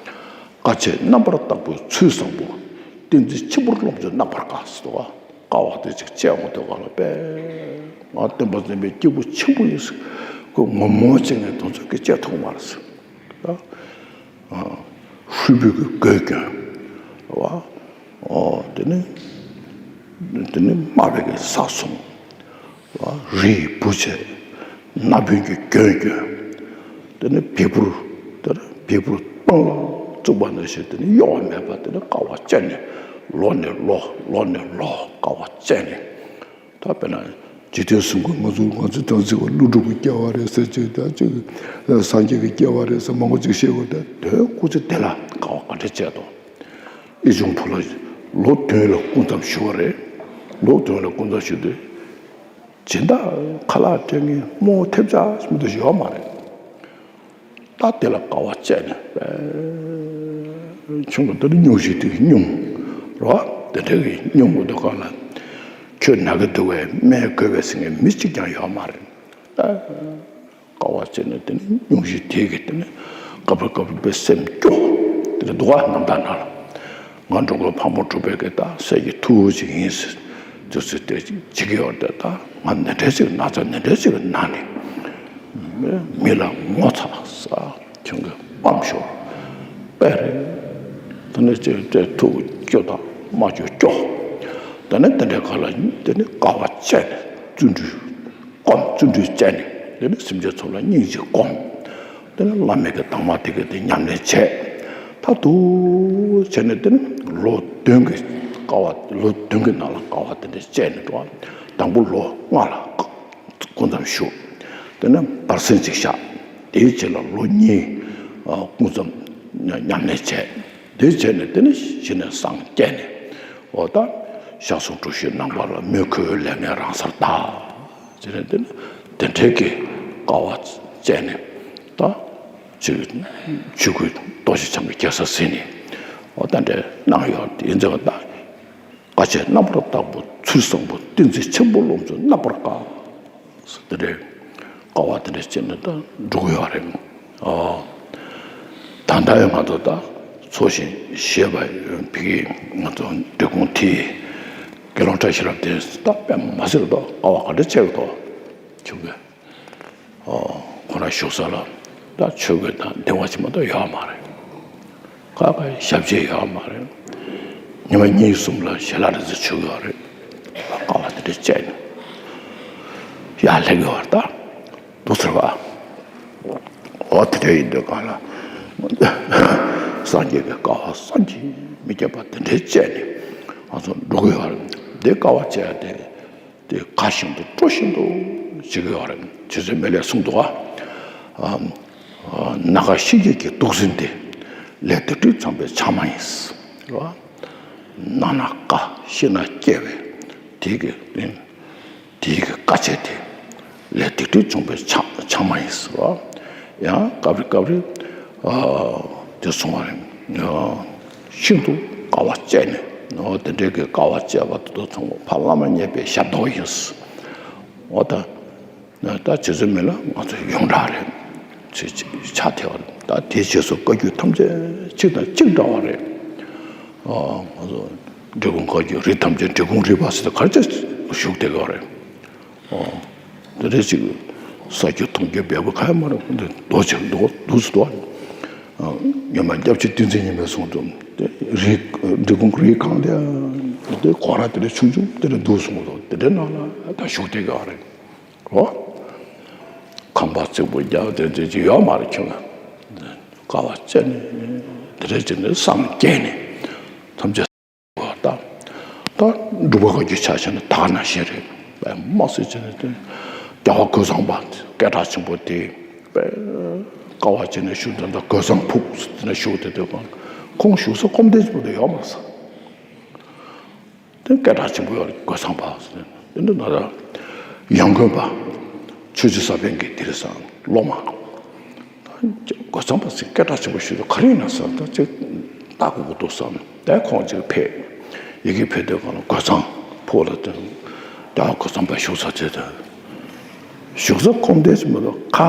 དཀའ་སྤྱད་རྣམ་པར་དག་པའི་ཚུལ་བཟང་པོ། བསྟན་འཛིན་ཆེན་པོར་རློམ་ཚུལ་བརྣག་པར་དཀའ་ཟེར་བ། དཀའ་བ་དེ་ཅིག་སྤྱད་འོང་དུས་ག་ལ་པས། ང་སྟོན་པ་སེམས་དཔའི་སྐྱེས་བུ་ཆེན་པོ་ཡིན་ཟེར། ཁོས་ངོ་མ་བྱེད་མཁན་དེ་ཚོ་གིས་སྤྱད་ཐུབ་མ་རེད་ཟེར། ཨ། ཧྲིལ་པོའི་གི་གོས་གྱོན། རེད་བ། ཨོ། དེ་ནི། དེ་ནི་དམའ་བའི་གི་ས་ཚོང་། རི་ཡི་བུ་བྱས། སྣ་བུན་གྱི་གྱོན་གྱོན། དེ་ནི་བེ་ཕུར། དེ་ནི་བེ་ཕུར་སྟོང་ལ་བཙུགས་པ་ནང་བཞིན་དེ་ནི་གཡོ་བ་མེད་པ་དེ་ནི་དཀའ་བ་སྤྱད་ནས། ལོ་ནས་ལོ། ལོ་ནས་ལོ་དཀའ་བ་སྤྱད་ནས། ད་དཔེར་ན། འཇིག་རྟེན་གསུམ་མགོན་ང་ཚོ་ང་ཚོ་དང་ཚིག་པ་ཀླུ་སྒྲུབ་ཀྱི་སྐྱེ་བ་རེད་ཟེར་ཅིག་ད་ཅིག་སངས་རྒྱས་ཀྱི་སྐྱེ་བ་རེད་ཟེར་མང་པོ་ཅིག་བཤད་དགོས་ད་དོན་སྐུ་ཚེ་དེ་ལ་དཀའ་བ་ག་འདྲ་སྤྱད་དོ། ཨི་ཆུང་ཕུ་ལ་ལོ་བདུན་ལ་སྐུ་མཚམས་བཞུགས་པ་རེད། ལོ་བདུན་ལ་སྐུ་མཚམས་བཞུགས་དུས། སྦྱིན་བདག་ཁ་ལག་སྤྲད་མཁན་རྨོ་ཐེབས་ཆག་མི་འདུག་ཡོད་མ་རེད། ད་དེ་ལ་དཀའ་བ་སྤྱད་ནས་པས། ཆུང་དུ་དེ་ནི་སྙུང་གཞི་དེ་སྙུང་། རོ། དེ་འདྲ་གི་སྙུང་གི་འདུག་ག་ལ། ཁྱོད་ན་གི་འདུག་པས་སྨན་དགོས་པས་ཟེར་མཁན་མི་གཅིག་ཀྱང་ཡོད་མ་རེད། ད། དཀའ་བ་སྤྱད་ནས་དེ་ནི་སྙུང་གཞི་དེ་གི་དེ་ནི་སྐབས་རེ་སྐབས་རེ་དཔེ་སེམས་སྐྱོ། དེ་འདྲ་འདུག་ག་རྣམ་ཐར་ནང་ལ། ང་འགྲོ་མགོན་ཕག་མོ་གྲུ་པའི་གི་ད་སྲས་ཀྱི་ཐུ་བོ་ཅིག་ཡིན་ཟེར། དུས་ཚོད་དེ་བྱེད་ཀྱི་ཡོད་དེ་ད་ང་འདི་འདྲ་ཅིག་ན་ཚ་འདི་འདྲ་ཅིག་ན་ནས། མི་ལ་ངོ་ཚ་ས་ཁྱོད་ཀྱི་སྤམ་ཤོར། དཔེ་རེད། དེ་ནས་ཅིག་དེ་ཐུགས་སྐྱོ་དང་མ་སྐྱོ་སྐྱོ། དེ་ནས་དེ་འདྲའི་ཁ་ལ་དེ་ནི་དཀའ་བ་སྤྱད་ནས་བརྩོན་འགྲུས་སྒོམ། བརྩོན་འགྲུས་སྤྱད་ནས་དེ་ནི་སེམས་ཅན་ཚོ་ལ་སྙིང་རྗེ་སྒོམ། དེ་ནི་བླ་མེད་ཀྱི་དྭངས་མ་དེ་གི་དེ་ཉམས་ལེན་བྱས། མཐར་ཐུག་བྱས་ནས་དེ་ནི་ལོ་བདུན་གྱི་དཀའ་བ། ལོ་བདུན་གྱི་ནང་ལ་དཀའ་བ་དེ་འདྲ་སྤྱད་ནས་འགྲོ་བ། དང་པོ་ལོ་ལྔ་ལ་སྐུ་མཚམས་བཞུགས། དེ་ནས་བར་གསེང་ཅིག་བཞག་དེའི་རྗེས་ལ་ལོ་གཉིས་སྐུ་མཚམས་ཉམས་ལེན་བྱས། དེ་བྱས་ནས་དེ་ནས་གཞི་ནས་སངས་རྒྱས་ནས། འོ་ད་ཞག་སོང་དྲུག་ཞུའི་ནངས་པ་ལ་མོས་གུས་ལས་ངན་རང་སར་དག་ཟེར་ནས་དེ་ནས་དེ་འདྲའི་གི་དཀའ་བ་སྤྱད་ནས་ ཅིག་ཆོས་སྐུའི་ལྟོ་ཆས་ཆང་གི་རྒྱལ་ས་ཟིན་ནས་འོ་ད་འདྲ་གནང་ཡོད་དེ་ཡིན་ཙང་ད། དཀའ་སྤྱད་རྣམ་པར་དག་པོ་ཚུལ་བཟང་པོ། བསྟན་འཛིན་ཆེན་པོ་ལོངས་སྤྱོད་རྣམ་པར་དཀར། དེ་འདྲའི་དཀའ་བ་དེ་འདྲ་སྤྱད་ནས་ད་འགྲོ་གི་ཡོད་རེད། ཨོ། ད་ལྟ་ཡང་ང་ཚོ་ད་ཚོགས་ཞིང་གཞེས་པ་ཕ་གི་ང་ཚོ་འབྲི་གུང་མཐིལ་དགེ་སློང་བཀྲ་ཤིས་རབ་བརྟན་ད་དཔེ་མ་སྲིད་ད་དཀའ་བ་ག་འདྲ་སྤྱད་ཀྱི་འདུག་ཆོས་གོས། ཨོ། ཁོ་རང་བཞུགས་ས་ལ་ད་ཆོས་གོས་དང་གདིང་བ་ཅིག་མ་གཏོགས་ཡོད་མ་རེད། ཁ་ཁ་ཞབས་རྗེས་ཡོད་མ་རེད། ཉི་མ་གཉིས་གསུམ་ལ་ཞལ་ལག་རེ་ཙམ་མཆོད་ཀྱི་ཡོད་རེད། དཀའ་བ་དེ་འདྲ་སྤྱད་ནས་ཡར་སླེབས་ཀྱི་ཡོད་རེད་ད། འདུག་ཟེར་བ། འོ་དེ་འདྲ་ཡིན་དུས་གང་ལ་སངས་རྒྱས་ཀྱི་དཀའ་བ་བསམ་གྱིས་མི་ཁྱབ་པ་དེ་འདྲ་སྤྱད་ནས་ང་ཚོ་འགྲོ་གི་ཡོད་རེད། འདི་དཀའ་བ་སྤྱད་དེ། དེ་ཁ་བཞིན་དུ་སྤྲོ་བཞིན་དུ་བྱེད་ཀྱི་ཡོད་རེད། རྗེ་བཙུན་མི་ལས་གསུངས་འདུག་ག་ཨ་ཨ་ན་རྒ་ཤི་རྒྱལ་གྱི་དུག་སྲིན་དེ། ལས་སྡིག་སྒྲིབ་བྱུང་བའི་ཆགས་མ་ཡིན། རེད་བ། ན་ན་རྒ་ཤི་ན་སྐྱེ་བའི་དེ་གི་དེ་གི་དཀའ་སྤྱད་དེ། ལས་སྡིག་སྒྲིབ་བྱུང་བའི་ཆགས་ཆགས་མ་ཡིན་ཟེར་བ། ཡང་སྐབས་རེ་སྐབས་རེ་ཨ་དེ་གསུང་བ་རེད། ཤིན་ཏུ་དཀའ་བ་སྤྱད་ནས་ཨོ་དེ་འདྲའི་གི་དཀའ་བ་སྤྱད་པ་དེ་ཚོ་ཚང་མ་ཕ་བླ་མ་མཉེས་པའི་ཞབས་ཏོག་ཡིན། ཨོ་ད་ད་རྗེ་བཙུན་མི་ལ་ང་ཚོ་ཡོངས་གྲགས་རེད། ཆ་ཆ་དེ་བ་རེད། ད་དེའི་རྗེས་སུ་བཀའ་བརྒྱུད་ཐམས་ཅད་གཅིག་དང་གཅིག་འདྲ་བ་རེད། ཨོ་ང་ཚོ་འབྲི་གུང་བཀའ་བརྒྱུད་རིགས་ཐམས་ཅད་འབྲི་གུང་རིག་པ་ཟེར་ཏེ་ག་རེ་བྱས་བཞུགས་བསྡད་ཀྱི་ཡོད་རེད། ཨོ། འདི་འདྲ་ཅིག་ས་རྒྱུས་མཐོང་རྒྱུ་འབེལ་པོ་ག་ཡང་མ་རེད། འདི་རྡོ་ཆེ་རྡོ་རྡོ་སུ་རྡོ། ཨ་ཉི་མ་སྐྱབས་རྗེ་བསྟན་འཛིན་ཉི་མས་གསུངས་འདུག་དེ་རི་འབྲི་གུང་རི་གངས་དེ་དེ་ཁོ་ར་དེ་འདྲ་ཆུང་ཆུང་དེ་འདྲ་འདུག་གསུངས་འདུག་དེ་འདྲའི་ནང་ལ་ད་བཞུགས་བསྡད་ཀྱི་ཡོད་རེད། ཨོ། ཁང་པ་རྩིག་པོ་རྒྱབ་དེ་འདྲ་ཅིག་ཡོད་མ་རེད་ཁྱོད་ལ། དཀའ་བ་སྤྱད་ནས་དེ་འདྲ་ཅིག་ནས་སངས་རྒྱས་ནས་ཐམས་ཅད། ད་ད་འབྲུག་པ་བཀའ་བརྒྱུད་ཆ་བཞག་ན་ད་ག་ནང་བཞིན་རེད། དཔེ་མ་སྲིད་བྱས་ནས་དེ་རྒྱལ་བ་རྒོད་ཚང་པ་སྐད་གྲགས་ཆེན་པོ་དེ་དཔེ་དཀའ་བ་སྤྱད་ནས་བཞུགས་འདི་འདྲ་རྒོད་ཚང་ཕུག་དེ་ནས་བཞུགས་དེ་དུས་ཁོང་བཞུགས་ས་སྐོམ་དེ་ཆེན་པོ་དེ་ཡོད་མ་རེད། དེ་སྐད་གྲགས་ཆེན་པོ་ཡོད་རེད། རྒོད་ཚང་པ་ཟེར་ནས་དེ་འདྲ་ན་ད་ཡང་དགོན་པ་ཆོས་རྗེ་ས་པཎ་གྱི་དེ་རེད་བསམ་སློབ་མ། རྒོད་ཚང་པ་ཟེར་སྐད་གྲགས་ཆེན་པོ་ཞིག་འདུག་ག་རེ་ཡིན་ན་བསམ་ད་ཅིག་ལྟ་དགོས་ཀྱི་འདུག་བསམ། དེ་ཁོང་ཅིག་ཕེབས། ཡི་གེ་ཕེབས་དུས་གང་ལ་རྒོད་ཚང་ཕུག་ལ་དེ་རྒྱལ་བ་རྒོད་ཚང་པ་བཞུགས་ས་དེ་དང་། བཞུགས་ས་སྐོམ་དེ་ཆེན་པོ་འདུག་ག་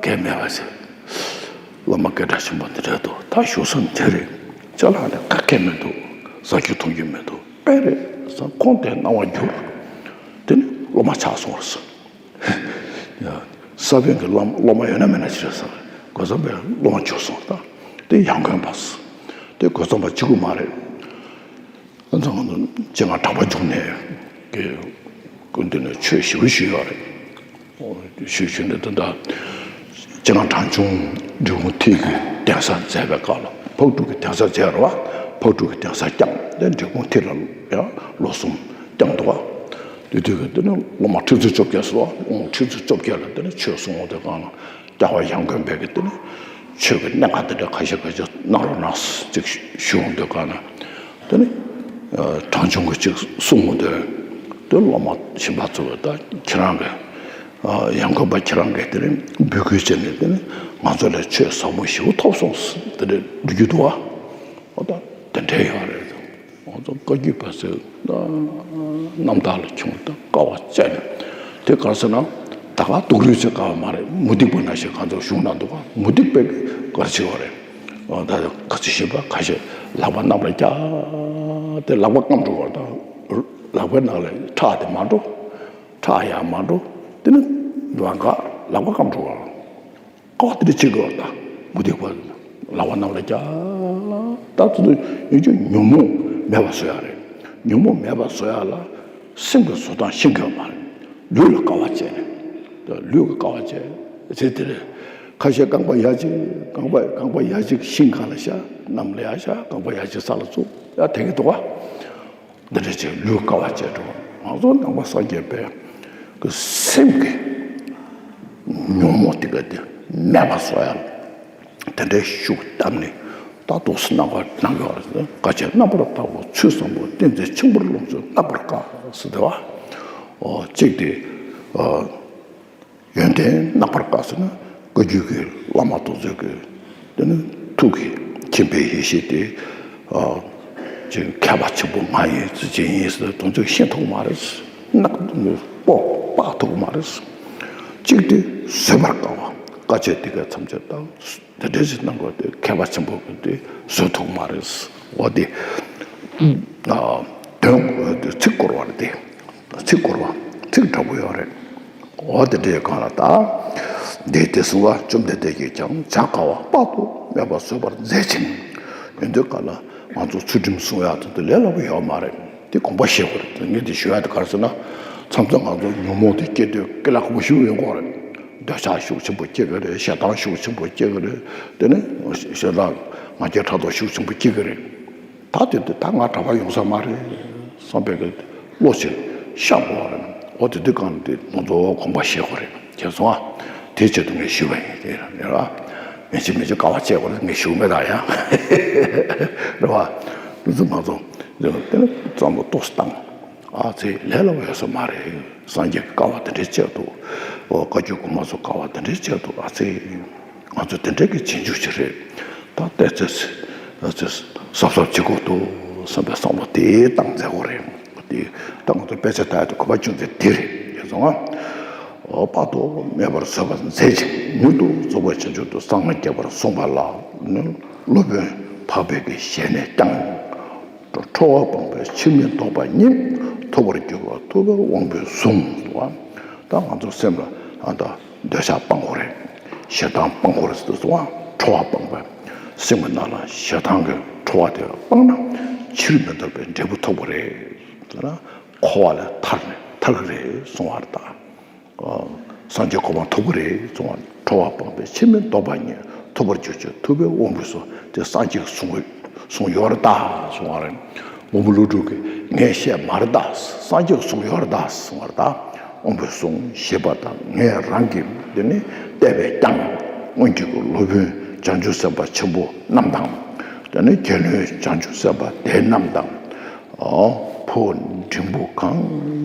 གེ་མེད་པ་ཟེར། བླ་མ་སྐད་གྲགས་ཆེན་པོ་འདི་འདྲ་འདུག་ད་བཞུགས་ས་འདི་རེད། ཅ་ལག་ནི་ག་གེ་མི་འདུག་ཟ་རྒྱུ་འཐུང་རྒྱུ་མི་འདུག་དཔེ་རེད་བསམ། ཁོང་དེ་སྣང་བ་འགྱུར། དེ་ནི་སློབ་མ་ཆགས་སོང་བ་ཟེར། ས་པཎ་གྱི་བླ་སློབ་མ་ཡོད་ན་མེད་ན་ཅི་རེད་ཟེར། རྒོད་ཚང་པའི་སློབ་མ་གྱུར་སོང་ད། དེ་ཡང་དགོན་པ་ཟེར། དེ་རྒོད་ཚང་པ་གཅིག་པུ་མ་རེད། ཨ་ཙང་ང་ཚོ་སྤྱན་སྔ་གྲགས་པ་འབྱུང་གནས་ཀྱི་སྐུ་མདུན་ནས་ཆོས་ཞེ་པོ་ཞུས་ཡོད་རེད། ཞུས་ཞུས་ནས་ད་ལྟ་སྤྱན་སྔ་གྲངས་ཆུང་འབྲི་གུང་མཐིལ་གྱི་གདན་ས་མཛད་པའི་སྐབས་ལ་ཕག་གྲུ་གི་གདན་ས་མཛད་རེད་བ། ཕག་གྲུ་གི་གདན་ས་བསྐྱངས་ཏེ་འབྲི་གུང་མཐིལ་ལ་ཡང་ལོ་གསུམ་བསྐྱངས་འདུག་བ། དེ་དུས་ཀྱི་དེ་ནི་སློབ་མ་ཁྲི་ཚོ་བཅོ་བརྒྱད་སོ། སློབ་མ་ཁྲི་ཚོ་བཅོ་བརྒྱད་ལ་དེ་ནི་ཆོས་གསུང་འོང་དུས་གང་ལ་རྒྱལ་བ་ཡང་དགོན་པའི་གི་དེ་ནི་ཆོས་ཀྱི་གནད་འགག་དེ་འདྲ་ཁ་ཤས་ཁ་ཤས་གནང་རོགས་གནང་ཅིག་ཞུ་འོང་དུས་གང་ལ་དེ་ནི་གྲངས་ཆུང་གི་ཅིག་གསུང་འོང་དུས་དེ་སློབ་མ་གཞན་པ་ཚོ་ད་ཁྱེད་རང་གི་ཡང་དགོན་པ་ཁྱེད་རང་གིས་དེ་ནི་འབོད་སྐུལ་བྱས་ནས་དེ་ནི་ང་ཚོ་ལ་ཆོས་ཟབ་མོ་ཞེ་པོ་ཐོབ་སོང་དེ་འདྲ་འགྲོ་རྒྱུ་འདུག་བ། ཨོ་ད་དེ་འདྲ་ཡོད་རེད། ང་ཚོ་བཀའ་བརྒྱུད་པ་ཚོའི་རྣམ་ཐར་ལ་ཁྱོད་ད་དཀའ་བ་སྤྱད་ནས་དེ་ག་ཟེར་ན་ད་ག་སྡུག་རུས་ཚེ་དཀའ་བ་མ་རེད། མུ་སྟེགས་པ་ནང་བཞིན་གང་ཚོ་བཞུགས་ན་འདུག་ག་མུ་སྟེགས་པས་ག་རེ་བྱེད་པ་རེད། ཨོ་ད་ག་ཚོད་ཤེས་པ་ཁ་ཤས་ལག་པ་གནམ་ལ་བཀྱག་དེ་ལག་པ་སྐམ་འགྲོ་བར་ད་ལག་པའི་ནང་ལ་ཁྲག་དེ་མ་འགྲོ། ཁྲག་ཡང་མ་འགྲོ། དེ་ནི་ལག་ལག་པ་སྐམ་འགྲོ་བར། དཀའ་བ་དེ་འདྲ་བྱེད་དགོས་པ་དང་མུ་སྟེགས་པ་ལག་པ་གནམ་ལ་བཀྱག་ད་དེ་ཚོ་ཡིན་གྱི་ཉོན་མོངས་མེད་པ་བཟོ་ཡག་རེད། ཉོན་མོངས་མེད་པ་བཟོ་ཡག་ལ་སེམས་ཀྱི་བཟོ་སྟངས་ཤེས་དགོས་པ་མ་རེད། ལུས་ལ་དཀའ་བ་སྤྱད་ནས་ད་ལུས་ཀྱི་དཀའ་བ་སྤྱད་ཚེ་དེ་རེད། ཁ་ཤས་རྐང་པ་ཡ་གཅིག་རྐང་པ་རྐང་པ་ཡ་གཅིག་ཤིང་སྒང་ལ་བཞག་གནམ་ལ་ཡར་བཞག་རྐང་པ་ཡ་གཅིག་ས་ལ་བཙུགས་ཡ་དེ་གི་འདུག་ག་འདི་འདྲ་བྱས་ལུས་དཀའ་བ་སྤྱད་འགྲོ། ང་ཚོ་ནང་པ་སངས་རྒྱས་པའི་གི་སེམས་ཀྱི་ཉོན་མོངས་དེ་ག་དེ་མེད་པ་བཟོ་ཡ་དེ་འདྲའི་ཤུགས་བཏབ་ནས་ད་འདུག་སེ་གནང་བ་གནང་དགོས་རེད། དཀའ་སྤྱད་རྣམ་པར་དག་པོ་ཚུལ་བཟང་པོ། བསྟན་འཛིན་ཆེན་པོར་ལོངས་སྤྱོད་རྣམ་པར་དཀར་ཟེར་དེ་བ། ཨོ་གཅིག་དེ་ཨོ། ཡོན་ཏན་རྣམ་པར་དཀར་ཟེར་ན་བཀའ་བརྒྱུད་ཀྱི་ བླ་མ་དེ་ཚོ་གི་དེ་ནི་ཐུགས་ཀྱི་མཁྱེན་པའི་ཡེ་ཤེས་དེ། ཨ། ཅིག་མཁས་པ་ཆེན་པོ་ང་ཡིན་ཟེར་ཅིག་ཡིན་ཟེར་དེ་ཚོས་ཤེས་ཐུབ་མ་རེད། ནག་སྤོ་སྤག་ཐུབ་མ་རེད། གཅིག་དེ་བཟོད་པར་དཀའ་བ། དཀའ་སྤྱད་དེ་ག་ཐམས་ཅད་བཏང་། དེ་འདྲ་ཞིག་གནང་དགོས་ཏེ་མཁས་པ་ཆེན་པོ་གི་དེ་བཟོད་ཐུབ་མ་རེད། འོ་དེ། ཨ། དོན་ཚིག་བསྐོར་བ་རེད་དེ། ཚིག་བསྐོར་བ། ཚིག་འདྲ་པོ་ཡོད་རེད། འོ་དེ་འདྲའི་སྒང་ལ་ད། འདི་དེ་གསུང་བ་བཅོམ་ལྡན་འདས་ཀྱིས་ཀྱང་བྱ་དཀའ་བ་དཔག་ཏུ་མེད་པ་བཟོད་པར་མཛད་ཅིང་། ཡོན་ཏན་སྒང་ལ་ང་ཚོ་ཚུལ་ཁྲིམས་སྲུང་ཡག་དེ་ཚོ་ལས་སླ་པོ་ཡོད་མ་རེད། དེ་དགོངས་པ་བཞེས་དགོས་རེད། ངས་འདི་ཞུ་ཡག་དེ་ག་རེ་ཟེར་ན། མཚམས་མཚམས་ང་ཚོ་ཉོན་མོངས་དེ་སྐྱེ་དུས་སྐྱེ་ལ་ཁག་པོ་ཞིག་ཡོང་གི་རེད། འདོད་ཆགས་ཤུགས་ཆེན་པོ་སྐྱེ་གི་རེད། ཞེ་སྡང་ཤུགས་ཆེན་པོ་སྐྱེ་གི་རེད། དེ་ནས་ཞེ་སྡང་ང་རྒྱལ་ཕྲག་དོག་ཤུགས་ཆེན་པོ་སྐྱེ་གི་རེད། ད་དེ་དུས་ད་ང་གྲྭ་པ་ཡོང་ས་མ་རེད་བསམ་པའི་གི་བློ་ཅིག་ཤར་དགོས་རེད། འོ་དེ་དུས་གང་དེ་ང་ཚོ་དགོངས་པ་བཞེས་དགོས་རེད། བྱས་སོང་ཨ། དེ་ཆེད་དུ་ངས་ཞུས་པ་ཡིན། དེ་རེད་ར། མི་བྱེད་མི་བྱེད་དཀའ་བ་སྤྱད་དགོས་རེད། ངས་ཞུ་མེད་ད་ཡང་། རེད་བ། དེ་ཚོ་ང་ཚོ་དེ་ནི་བསམ་བློ་ཏོག་ཙམ་བཏང་། ཨ་ཙི་ལས་སླ་པོ་ཡོད་ས་མ་རེད། སངས་རྒྱས་ཀྱི་དཀའ་བ་དེ་འདྲའི་སྤྱད་འདུག་འོ་བཀའ་བརྒྱུད་གོང་མ་ཚོ་དཀའ་བ་དེ་འདྲའི་སྤྱད་འདུག་ཨ་ཙི། ང་ཚོ་དེ་འདྲའི་གི་རྗེས་འཇུག་ཅིག་རེད། ད་ལྟའི་ཚེ་ཚེ་གཟབ་གཟབ་བྱེད་དགོས་འདུག་བསམ་པའི་བསམ་བློ་དེ་བཏང་མཛད་དགོས་རེད། དེ་ད་ང་ཚོ་དཔེ་ཆ་ལྟ་ཡག་དེ་གོ་བ་ཆུང་ཚེ་དེ་རེད། ཡིན་སོང་ང་། འོ་དཔག་ཏུ་མེད་པར་བཟོད་པར་མཛད་ཅིང་མྱུར་དུ་རྫོགས་པའི་བྱང་ཆུབ་ཏུ་སངས་རྒྱས་པར་གསུངས་པ་ལ་ནི་སློབ་དཔོན་འཕགས་པའི་གི་ཞལ་ནས་ཀྱང་། ཁྲོ་བ་སྤངས་པས་ཕྱིར་མི་ལྡོག་པ་ཉིད། ཐོབ་པར་འགྱུར་བ་ཐུབ་པའི་དབང་པོས་གསུངས། ད་ང་ཚོ་སེམས་ལ་ཨ་ད་འདོད་ཆགས་སྤང་དགོས་རེད། ཞེ་སྡང་སྤང་དགོས་རེད་ཟེར་སོང་བ། ཁྲོ་བ་སྤངས་པས་སེམས་ཀྱི་ནང་ལ་ཞེ་སྡང་གི་ཁྲོ་བ་དེ་སྤངས་ན་ཕྱིར་མི་ལྡོག་པའི་འབྲས་བུ་ཐོབ་དགོས་རེད། འཁོར་བ་ལས་ཐར་ནས་ཐར་གི་རེད་གསུང་བ་རེད་ད། སངས་རྒྱས་གོ་འཕང་ཐོབ་ཀྱི་རེད་གསུང་བ། ཁྲོ་བ་སྤངས་པས་ཕྱིར་མི་ལྡོག་པ་ཉིད། ཐོབ་པར་གྱུར་ཅིག་ཐུབ་པའི་དབང་པོས་གསུངས། དེ་སངས་རྒྱས་ཀྱིས་གསུངས་གསུངས་ཡོད་རེད་ད་གསུང་བ་རེད། མགོན་པོ་ཀླུ་སྒྲུབ་ཀྱིས་ངས་བཤད་མ་རེད་ད། སངས་རྒྱས་ཀྱིས་གསུངས་ཡོད་རེད་ད་གསུང་བ་རེད་ད། དབང་པོས་གསུངས་ཞེས་པ་དང་ངས་རང་གིས་དེ་ནི་བལྟས་པས་ཀྱང་སྔོན་གྱི་སློབ་དཔོན་བྱང་ཆུབ་སེམས་དཔའ་ཆེན་པོ་རྣམས་དང་། དེ་ནི་རྒྱལ་བློན་བྱང་ཆུབ་སེམས་དཔའ་དེ་རྣམས་དང་། ཕོ་འབྲིང་པོ་གང་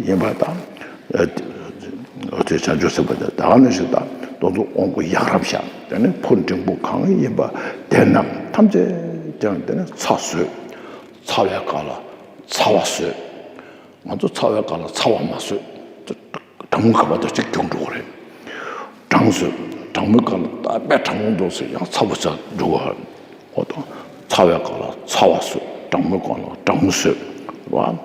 ཡིན་པ་དང་། དེ་བྱང་ཆུབ་སེམས་དཔའ་དེ་ད་ག་ནང་བཞིན་དང་དེ་ཚོ་དབང་པོ་ཡ་རབས་ཤ། དེ་ནི་ཕོ་འབྲིང་པོ་གང་ཡིན་པ་དེ་རྣམས་ཐམས་ཅད་ཀྱང་དེ་ནི་ཚ་བཟོད། ཚ་བའི་སྐབས་ལ་ཚ་བ་བཟོད། ང་ཚོ་ཚ་བའི་སྐབས་ལ་ཚ་བ་མ་བཟོད། གྲང་མོ་ག་པ་དང་གཅིག་གྱོང་འགྲོ་གི་རེད། གྲང་བཟོད། གྲང་མོའི་སྐབས་ལ་ད་དཔེ་གྲང་མོ་འདུག་ཟེར་ཡང་ཚ་བ་ཚ་འགྲོ་གི་རེད། འོ་ད་ཚ་བའི་སྐབས་ལ་ཚ་བ་བཟོད། གྲང་མོའི་སྐབས་ལ་གྲང་མོ་བཟོད། རེད་བ།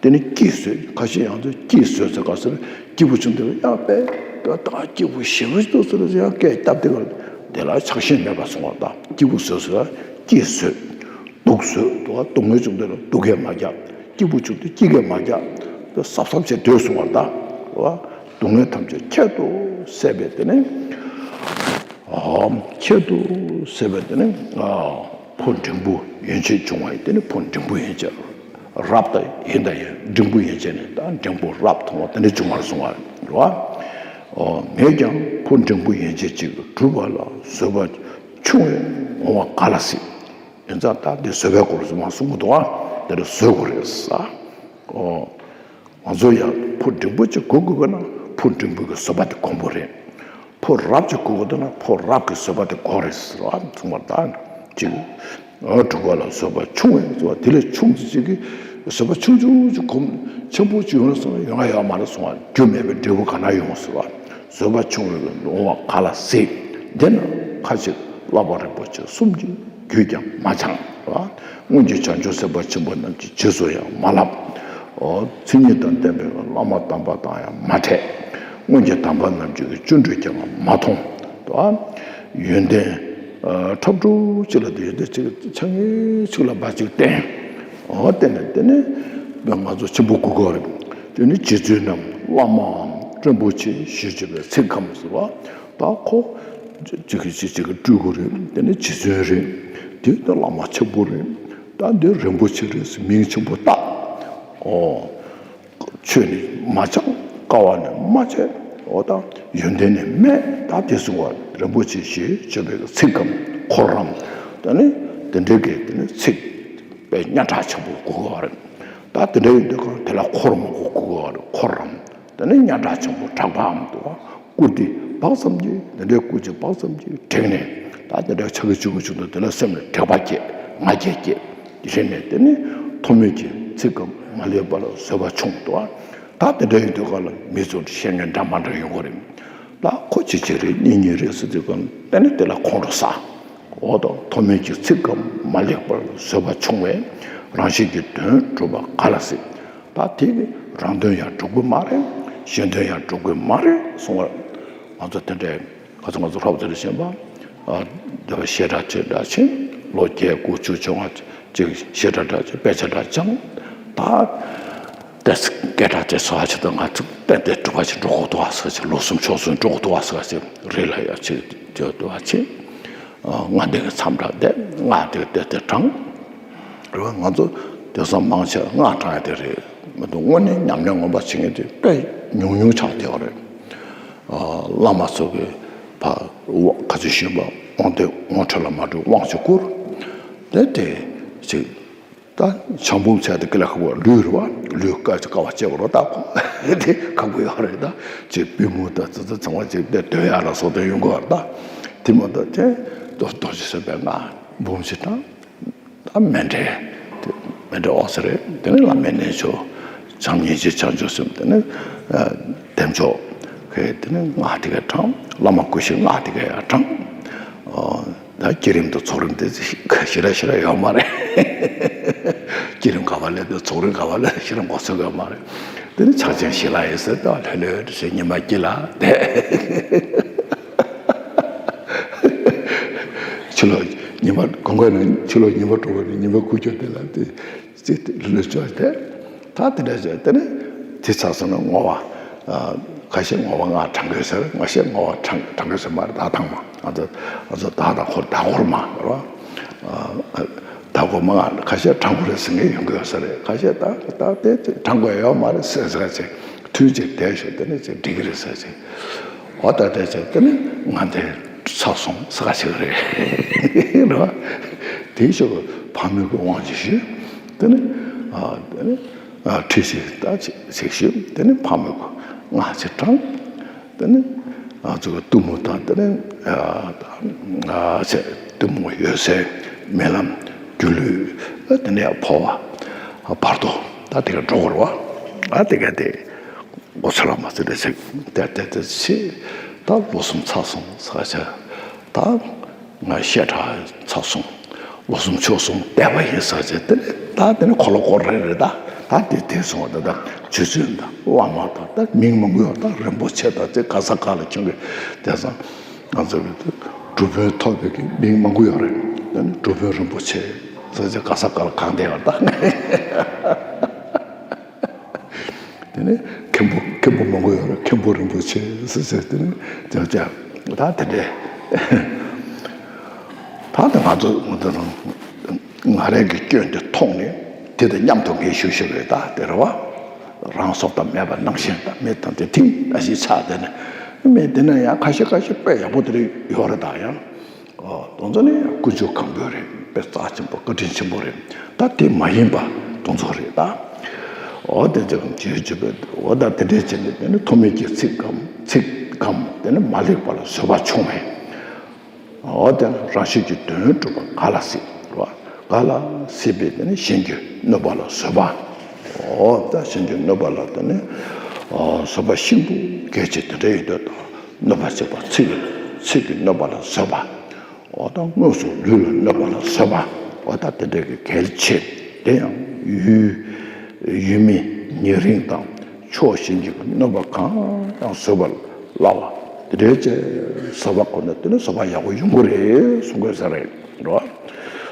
དེ་ནི་སྐྱིད་བཟོད། ཁ་ཤས་ཡང་ཚོས་སྐྱིད་བཟོད་ཟེར་ག་ཟེར། སྐྱིད་པོ་བྱུང་དུས་ཡང་དཔེ་ད་སྐྱིད་པོ་ཞེ་པོ་འདུག་ཟེར་ཡང་སྐད་བཏབ་དེ་ག་དེ་ལ་ཆགས་ཞེན་མེད་པར་སོང་བ་དང་སྐྱིད་པོ་བཟོད་ཟེར་སྐྱིད་བཟོད། སྡུག་བཟོད་དོ། སྡུག་བསྔལ་བྱུང་དུས་ལ་སྡུག་སྐད་མ་རྒྱག་སྐྱིད་པོ་བྱུང་དུས་སྐྱིད་སྐད་མ་རྒྱག་དེ་སབ་སབ་བྱས་སྡོད་སོང་བ་དང་། རེད་བ། སྡུག་བསྔལ་ཐམས་ཅད་ཁྱད་དུ་བསད་པས་དེ་ནི། ཨ། ཁྱད་དུ་བསད་པས་དེ་ནི། ཨ། ཕོ་འབྲིང་པོ་ཡན་ཆད་བྱུང་བ་ཡིན། དེ་ནི་ཕོ་འབྲིང་པོ་ཡན་ཆད། རབ་དང་ཡིན་དང་ཡིན་འབྲིང་པོ་ཡན་ཆད་ནི་ད་འབྲིང་པོ་རབ་མཐོང་བ་དེ་འདྲ་བྱུང་བར་གསུངས་པ་རེད་བ། ཨོ། ངས་ཀྱང་ཕོ་འབྲིང་པོ་ཡན་ཆད་ཅིག་བསྒྲུབ་པ་ལ་བཟོད་པ་ཆུང་བས་འོང་བ་ག་ལ་སྲིད། ཡིན་ཙང་ད་འདི་བཟོད་པའི་སྐོར་ཙམ་མ་གསུང་གི་འདུག་ཨ། དེ་འདྲ་བཟོད་དགོས་རེད་ས། ཨོ། ང་ཚོ་ཡང་ཕོ་འབྲིང་པོ་ཅིག་དགོས་དགོས་ན་ཕོ་འབྲིང་པོ་གི་བཟོད་པ་དེ་དགོས་པོ་རེད། ཕོ་རབ་ཅིག་དགོས་དགོས་ན་ཕོ་རབ་ཀྱི་བཟོད་པ་དེ་དགོས་རེད་ཟེར་བ་ཚང་མ་ད་ཅིག་ཨ་གྲུབ་པ་ལ་བཟོད་པ་ཆུང་བས་བཟོད་པ་དེ་ལས་ཆུང་ཙི་ཅིག་གིས་བཟོད་པ་ཆུང་ཆུང་ཅིག་གོམས་ཆེན་པོ་ཅིག་ཡོང་ན་སོང་ཡོང་ཡ་ཡོད་མ་རེད་གསུང་བ། རྒྱུ་མེད་པའི་འབྲས་བུ་ག་ན་ཡོང་ཟེར་བ། བཟོད་པ་ཆུང་བས་འོང་བ་ག་ལ་སྲིད། དེ་ན་ཁ་ཅིག་བསླབ་པ་རིན་པོ་ཆེ་གསུམ་གྱི་རྒྱུད་ཀྱང་མ་སྦྱངས་པ། སྔོན་གྱི་བྱང་ཆུབ་སེམས་དཔའ་ཆེན་པོ་རྣམས་ཀྱི་རྗེས་སུ་ཡང་མ་བསླབ། ཨོ། མཚན་ཉིད་དང་ལྡན་པའི་བླ་མ་དམ་པ་དང་ཡང་མ་འཕྲད། སྔོན་གྱི་དམ་པ་རྣམས་ཀྱི་བརྩོན་འགྲུས་ཀྱང་མ་མཐོང་། ཡོན་ཏན་ཁྲབ་ཁྲུག་ཅིག་ལ་དེ་ཡོན་ཏན་ཅིག་ཆ་ངེས་ཅིག་ལ་བ་ཅིག་བསྟེན། ཨོ། དེ་ནས་དེ་ནས་ང་ཚོ་ཆེན་པོ་དགུ་གོ་རེད། དེ་ནི་རྗེ་བཙུན་ནམ་བླ་མའམ་རིན་པོ་ཆེ་ཞེས་བརྗོད་པའི་ཚིག་གམ་ཟེར་བ། ད་ཁོ་ཅིག་གིས་ཅིག་ཅིག་གིས་སྤྲུལ་དགོས་རེད། དེ་ནི་རྗེ་བཙུན་རེད། དེ་ནི་བླ་མ་ཆེན་པོ་རེད། ད་འདི་རིན་པོ་ཆེ་རེད་ཟེར་མིང་ཆེན་པོ་བཏགས། ཨོ། ཆོས་ནི་མ་སྦྱང་དཀའ་བ་ནི་མ་སྤྱད། ཨོ་ད་ཡོན་ཏན་ནི་མེད། ད་དེ་གསུང་བ་རིན་པོ་ཆེ་ཞེས་བརྗོད་པའི་ཚིག་གམ་འཁོར་རམ། ད་ནི་དེ་འདྲའི་གི་དེ་ནི་ཚིག་དཔེ་སྙན་གྲགས་ཆེན་པོ་དགོས་ཀྱི་རེད། ད་དེ་འདྲ་ཡིན་དུས་གང་དེ་ལ་འཁོར་མང་པོ་དགོས་ཀྱི་རེད། འཁོར་རམ། དེ་ནི་སྙན་གྲགས་ཆེན་པོ་གྲགས་པའམ་དུ་བཀུར་སྟི་ བག་ཙམ་གྱིས། དེ་འདྲའི་སྐུ་མཁྱེན་བག་ཙམ་གྱིས་དྲེགས་ནས། ད་དེ་འདྲའི་ཆ་གི་བཅུ་དགུ་བཅུ་བདུན་དེ་ལ་སེམས་ལ་དྲེགས་པ་སྐྱེས། ང་རྒྱལ་སྐྱེས། དེ་བྱས་ནས་དེ་ནི་ཐོགས་མེད་ཀྱི་ཚིག་གམ་མ་ལེགས་པ་ལ་བཟོད་པ་ཆུང་དུ། ད་དེ་འདྲ་ཡིན་དུས་ག་ལ་མི་ཚོར་བཤད་མཁན་འདྲ་མ་འདྲ་ཡོང་གི་རེད། ད་ཁོ་གཅིག་གཅིག་རེད། གཉིས་གཉིས་རེད་ཟེར་དུས་ག་ལ་དེ་ནི་དེ་ལ་ཁོང་ཁྲོ་ཟ། འོ་ད་ཐོགས་མེད་ཀྱི་ཚིག་གམ་མ་ལེགས་པར་བཟོད་པ་ཆུང་བས། རང་བཞིན་གྱིས་དོན་གྲུབ་པ་ག་ལ་སྲིད། ད་དེ་གིས་རང་དོན་ཡང་གྲུབ་ཀྱི་མ་རེད། གཞན་དོན་ཡང་གྲུབ་ཀྱི་མ་རེད་གསུང་བ། ང་ཚོ་དེ་འདྲའི་ཁ་སང་ང་ཚོ་ལྷ་བ་ཚེ་རིང་ཆེན་པ། ཨ། འདི་བ་བཤད་གྲྭ་ཆེ་འདྲ་ཆེ། ལོ་བརྒྱད་དགུ་བཅུ་བཅོ་ལྔ་ཅིག་བཤད་གྲྭ་འདྲ་ཆེ། དཔེ་ཆ་འདྲ་སྦྱངས། ད་དེ་སྐད་གྲགས་དེ་ཚོ་ཨ་ཆེ་ད་ང་ཚོ་ཏན་ཏན་གྲུབ་པ་ཅིག་འགྲོ་དགོས་འདུག་ཨ་ཟེར་ཅིག་ལོ་གསུམ་ཕྱོགས་གསུམ་འགྲོ་དགོས་འདུག་ཨ་ཟེར་ཅིག་རེ་ལ་ཡ་ཆེ་བརྗོད་འདུག་ཨ་ཆེ། ཨ། ང་འདི་གི་མཚམས་འདྲ་བསྡད། ང་འདི་གི་བསྡད་དེ་དྲངས། རེད་བ། ང་ཚོ་དེང་སང་མང་ཆེ་བ་སྔགས་བགྲང་ཡ་དེ་རེད་མ་གཏོགས་དངོས་གནས་ཉམས་ལེན་ངོ་མ་བྱེད་མཁན་དེ་དཔེ་ཉུང་ཉུང་ཆགས་བསྡད་པ་རེད། ཨ། བླ་མ་ཚོ་གིས་ཕར་དབང་ག་ཚོད་ཞུས་པ་དབང་དེ་ངོ་འཕྲོད་ལ་མ་འགྲོ་དབང་ཅིག་བསྐུར། དེ་དེ་ཅིག་ད་ཆང་འབུམ་ཚད་དེ་ཀི་ལ་ཁ་བ་ལུས་རེད་བ། ལུས་དཀའ་ཅིག་དཀའ་བ་སྤྱད་པ་རོ། ད་ཁོ་དེ་ཁག་པོ་ཡོད་རེད། ད་ཅིག་པུས་མོ་ད་ཙི་ཙི་ཚང་བ་ཅིག་དེ་འདོན་ཡ་ལ་སོགས་དེ་ཡོང་གི་བ་རེད། ད་དེ་མ་གཏོགས་དེ་རྡོ་རྡོ་རྗེ་སེམས་དཔའི་སྔགས་འབུམ་ཞིག་དང་། ད་མཎྜལ། དེ་མཎྜལ་ཨོ་ཙི་རེད། དེ་ནས་བླ་མའི་རྣལ་འབྱོར། བྱམས་སྙིང་རྗེ་བྱང་ཆུབ་སེམས། དེ་ནས་ཨ་བདེ་མཆོག་གི། དེ་ནས་སྔགས་དེ་ག་བགྲང་། བླ་མ་སྐུ་ཞབས་སྔགས་དེ་ག་ཡང་བགྲང་། ཨོ། ད་བསྐྱེད་རིམ་དང་ཚོགས་རིམ་དེ་ཞེ་དྲག་ཞེ་དྲག་ཡོད་མ་རེད། བསྐྱེད་རིམ་ག་བ་ལས་དང་ཚོགས་རིམ་ག་བ་ལས་ཞེ་དྲག་འགོ་ཚུགས་ཡོད་མ་རེད། དེ་ནས་ཕྱག་ཆེན་ཞུས་ལ་ཡིན་ཟེར་ད་ལྷོད་ལྷོད་བྱས་ཉི་མ་དཀྱིལ་ལ་བསྡད། ཕྱི་ལོགས་ཉི་མ་དགོང་ཁ་ནས་ཕྱི་ལོགས་ཉི་མ་དྲོ་པ་ནས་ཉི་མ་ཁུག་ཀྱོག་དེ་ལ་དེ་ཅི་ལུས་ལུས་ཅོག་དེ། ད་དེ་འདྲ་བྱས་དེ་ནས་དེ་ཚར་སོང་ན་བསྔོ་བ། ཨ། ཁ་ཤས་བསྔོ་བ་སྔགས་བགྲང་དགོས་ཟེར། ཁ་ཤས་བསྔོ་བ་བགྲང་བགྲང་དགོས་ཟེར་མ་རེད། ད་དང་མ་ང་ཚོ་ང་ཚོ་ད་དང་ཧོར་ད་ཧོར་མ་རེད་བ། ཨ། ད་ཧོར་མ་ང་ཁ་ཤས་བགྲང་དགོས་རེད་ཟེར་མཁན་ཡོང་གི་ཡོད་ས་རེད། ཁ་ཤས་ད་ད་དེ་བགྲང་དགོས་ཡོད་མ་རེད་ཟེར་ཟེར་ཅིག་ཐུན་གཅིག་བསྡད་ཞོག་དེ་ནས་ཅིག་འགྲིག་གི་རེད་ཟེར་ཅིག་འོ་ད་དེ་ཚེ་དེ་ནི་ང་དེ་ཚར་སོང་ས་ག་ཞིག་རེད་རེད་བ། དེའི་ཞོར་དུ་ཕ་མེས་ཀྱི་དབང་ཅིག་ཞུས། དེ་ནི་ཨ་དེ་ནི་ཨ་ཁྲིད་ཅིག་ད་ཅིག་ཅིག་ཞུས། དེ་ནི་ཕ་མེས་ཀྱི་སྔགས་ཅིག་བགྲང་། དེ་ནི་ཨ་ཅིག་གཏུམ་མོ་དང་དེ་ནི་ཨ་ཨ་ཅིག་གཏུམ་མོ་འོད་གསལ་རྨི་ལམ་སྒྱུ་ལུས། ཨ་དེ་ནི་འཕོ་བ་བར་དོ་ད་དེ་ག་འགྲོ་དགོས་རེད་བ། ཨ་དེ་ག་དེ། འགོ་ཚུགས་ལ་མ་ཚུད་དེ་ཚིག་དེ་དེ་དེ་ཚེ་ད་ལོ་གསུམ་ཚར་སོང་ས་ཆ། ད་ང་བཤད་གྲྭ་ཚར་སོང་། ལོ་གསུམ་ཕྱོགས་གསུམ་བསྡད་པ་ཡིན་ས་ཆ། དེ་ནས་ད་དེ་ནས་འཁོར་ལོ་སྐོར་རེ་རེ་ད་ད་དེ་དེ་སོང་བ། ད་ད་རྗེ་བཙུན་དང་བླ་མ་དང་ད་མིང་མང་པོ་ཡོད། ད་རིན་པོ་ཆེ་དང་དེ་ག་ས་ག་ལ་ཁྱོད་ཀྱི་དེང་སང་ང་ཚོ་གི་སྒྲུབ་དཔོན་ཐོབ་པའི་གི་མིང་མང་པོ་ཡོད་རེད། དེ་ནས་སྒྲུབ་དཔོན་རིན་པོ་ཆེ་ས་ཆ་ག་ས་ག་ལ་གང་བསྡད་ཡོད་ད། དེ་ནས་མཁན་པོ་མཁན་པོ་མང་པོ་ཡོད་རེད། མཁན་པོ་རིན་པོ་ཆེ་ཟེར་ཟེར། དེ་ནས་ཅག་ཅག་ད་དེ་འདྲས། ད་ལྟ་ང་ཚོ་ང་ཚོ་ང་རང་གི་སྐྱོན་དེ་མཐོང་ནས་དེ་དང་མཉམ་དུ་ངས་ཞུ་ཞུ་རེད། ད་དེ་རེད་བ། རང་སྲོག་དང་མེད་པ་ནང་བཞིན་དང་མི་དང་དེ་ཐིང་ད་ཞིག་ཆགས། དེ་ནས་མི་དེ་ན་ཡང་ཁ་ཤས་ཁ་ཤས་དཔེ་ཡག་པོ་དེ་རིགས་ཡོད་རེད། ད་ཡང་། ཨོ། དེ་ཚོ་ནི་ཀུན་སྤྱོད་གང་པོ་རེད། དཔེ་རྩ་ཆེན་པོ་བཀའ་དྲིན་ཆེན་པོ་རེད། ད་དེ་མ་ཡིན་པ་དེ་ཚོ་རེད་ད། ཨོ་དེ་ཚོ་གམ་ཅི་ཅི་པས། ཨོ་ད་དེ་འདྲས་བྱས་ནས་དེ་ནི་ཐོགས་མེད་ཀྱི་ཚིག་གམ་ཚིག་གམ་དེ་ནི་མ་ལེགས་པ་ལ་བཟོད་པ་ཆུང་བས། ཨོ་དེ་ནི་རང་བཞིན་གྱིས་དོན་གྲུབ་པ་ག་ལ་སྲིད་རེད་བ། ག་ལ་སྲིད་པས། དེ་ནི་གཞན་གྱིས་གནོད་པ་ལ་བཟོད་པ། ཨོ་ད་གཞན་གྱིས་གནོད་པ་ལ་དེ་ནི་ཨོ་བཟོད་པ་ཤིན་ཏུ་གལ་ཆེ། དེ་འདྲ་ཡིན་དུས་ད་གནོད་པ་བྱེད་པ་ཚིག་གིས་ཚིག་གིས་གནོད་པ་ལ་བཟོད་པ། འོ་ད་དངོས་སུ་ལུས་ལ་གནོད་པ་ལ་བཟོད་པ། འོ་ད་དེ་འདྲ་གི་གལ་ཆེ། དེ་ཡང་ཡུལ་ཡུལ་མི་ཉེ་རིང་དང་ཕྱོགས་གཞན་གྱི་གནོད་པ་གང་ཡང་བཟོད་པར་སླ་བ། དེ་འདྲའི་ཅེས་བཟོད་པ་ཁོ་ན་དེ་ནི་བཟོད་པ་ཡག་པོ་ཡོང་གི་རེད་གསུང་དགོས་ས་རེད་རོ།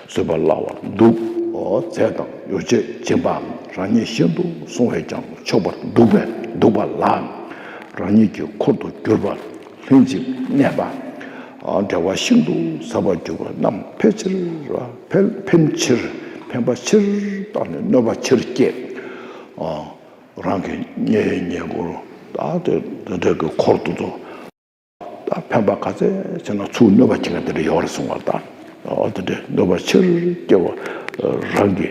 བཟོད་པ་སླ་བར་འདུག་འོ་རྫས་དང་ཡོ་བྱད་སྦྱིན་པའམ་རང་ཉིད་གཞན་དུ་སོང་བས་ཀྱང་ཆོག་པར་འདུག་པས། འདུག་པ་ལ་རང་ཉིད་ཀྱི་འཁོར་དུ་གྱུར་པ། ལྷན་ཅིག་གནས་པ། འབྲེལ་བ་ཤིན་ཏུ་ཟབ་པར་གྱུར་པ་རྣམས་ཕལ་ཆེར་ཕལ་ཕན་ཕྱིར་ཕན་པ་ཕྱིར་བཏང་ནས་གནོད་པ་ཕྱིར་བསྐྱེད། རང་གི་ཉེ་ཉེ་འཁོར་ད་དེ་དེ་འདྲ་གི་འཁོར་དུ་ཚོ་ད་ཕན་པ་ག་ཚད་བྱས་ན་ཚུར་གནོད་པ་བྱེད་མཁན་དེ་འདྲ་ཡོད་རེད་གསུང་བ་ད། འོ་དེ་འདྲ་གནོད་པ་ཕྱིར་བསྐྱེད་པ་རང་གི་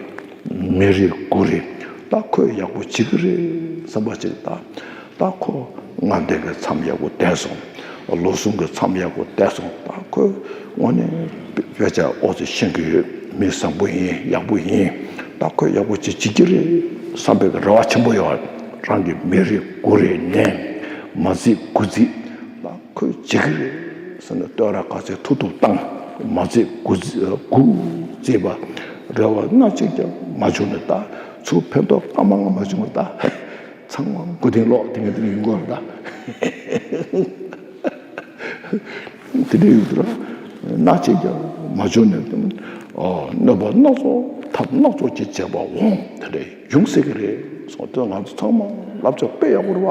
མི་རེད་གུ་རེད། ད་ཁོས་ཡག་པོ་བྱེད་ཀྱི་རེད་བསམ་པ་ཅིག་ད། ད་ཁོ་ང་འདི་གི་མཚམས་ཡག་པོ་བསྡད་སོང་ ལོ་གསུམ་གྱི་མཚམས་ཡག་པོ་བསྡད་སོང་། ད་ཁོས་དངོས་གནས་དཔེ་ཆ་ཨོ་ཙི་ཤེས་ཀྱི་ཡོད། མི་བཟང་པོ་ཡིན། ཡག་པོ་ཡིན། ད་ཁོས་ཡག་པོ་ཅིག་བྱེད་ཀྱི་རེད་བསམ་པའི་རེ་བ་ཆེན་པོ་ཡོད། རང་གི་མི་རེ་དགུ་རེ་ནས་མ་བརྩིས་དགུ་བརྩིས། ད་ཁོས་བྱེད་ཀྱི་རེད་ཟེར་ནས་བསྟོད་ར་ག་ཚད་ཐུབ་ཐུབ་བཏང་། མ་བརྩིས་དགུ་བརྩིས་དགུ་བརྩིས་པ་རེ་བ་སྣ་གཅིག་ཀྱང་མ་བྱུང་ནས། ད་ཚུར་ཕན་ཐོགས་སྐར་མ་ལྔ་མ་བྱུང་བ་ད། ཚང་མ་མགོ་རྟིང་སློག་དེ་ངས་དེ་ནས་ཡོང་གི་ཡོད་རེད་ད། དེ་འདྲ་ཡོད་དུས་སྣ་གཅིག་ཀྱང་མ་བྱུང་ནས། ཨོ། གནོད་པ་སྣ་ཚོགས་ཐབས་སྣ་ཚོགས་ཀྱིས་བྱས་པ་འོང་། དེ་འདྲ་ཡོང་སྲིད་ཀྱི་རེད་སོང་། དེ་ང་ཚོ་ཚང་མ་བསླབ་བྱ་དཔེ་ཡག་པོ་རེད་བ།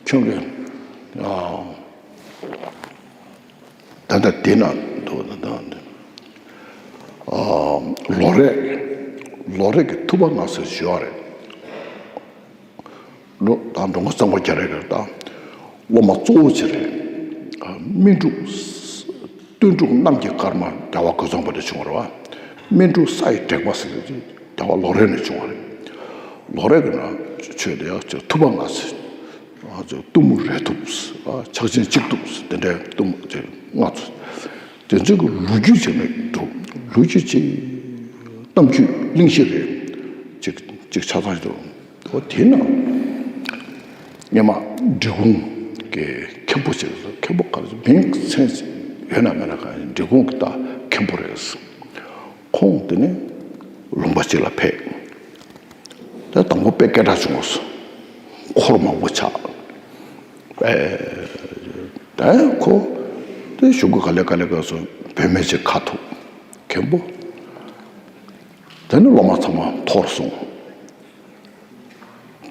ཁྱོད་ཀྱིས། ཨ། ད་ལྟ་དེ་ན་འདུག་ད་ལྟ་འདི། ཨ། ལོ་རེ། ལོ་རེ་གི་ཐུབ་པ་ང་ཚོས་ཞུ་བ་རེད། ལོ་ད་འགྲོ་མགོན་གཙང་པ་རྒྱ་རས་ཀྱིས་ད་སློབ་མ་གཙོ་བོ་ཅིག་རེད། ཨ། སྨིན་དྲུག་སྟོན་དྲུག་གནམ་གྱི་སྐར་མ་རྒྱལ་བ་རྒོད་ཚང་པ་ནས་བྱུང་བ་རེད་བ། སྨིན་དྲུག་ས་ཡི་དྲེག་པ་ཟེར་གྱི་རྒྱལ་བ་ལོ་རས་ནས་བྱུང་བ་རེད། ལོ་རེ་གི་ནང་ཆོས་དེ་ཡང་ཐུབ་པ་ལྔ་ཟེར། ཨ། ཆོས་གཏུམ་མོ་རེ་ཐུབ་ཟེར། ཨ། ཕྱག་ཆེན་གཅིག་ཐུབ་ཟེར། དེ་འདྲའི་གཏུམ་མོ་ཆོས་ལྔ་ཚོ། དེ་ཚོའི་གི་ལོ་རྒྱུས་བྱས་ནས་འདུག་ལོ་རྒྱུས་ཅིག་གཏམ་རྒྱུད་གླེང་གཞི་རེད། ཅིག་ཅིག་ཆ་ཚང་ཞིག་འདུག་འོ། དེ་ན་སྔོན་མ་འབྲི་གུང་གི་མཁན་པོ་ཅིག་རེད། མཁན་པོ་ག་རེ་མིང་མཚན་ཡོད་ན་མེད་ན་གང་། འབྲི་གུང་གི་ད་མཁན་པོ་རེད། ཁོང་དེ་ནས་ལུང་པ་ཅིག་ལ་ཕེབས། དེ་དང་པོ་དཔེ་སྐད་གྲགས་བྱུང་བ་སོང་། འཁོར་མང་པོ་ཆགས། ཨེ། དེ་ཁོ་དེ་གཞུག་གུ་ག་ལེ་ག་ལེ་ག་སོང་། བུད་མེད་ཅིག་ཁ་ཐུག་མཁན་པོ། དེ་ནས་སློབ་མ་ཚང་མ་འཐོར་སོང་།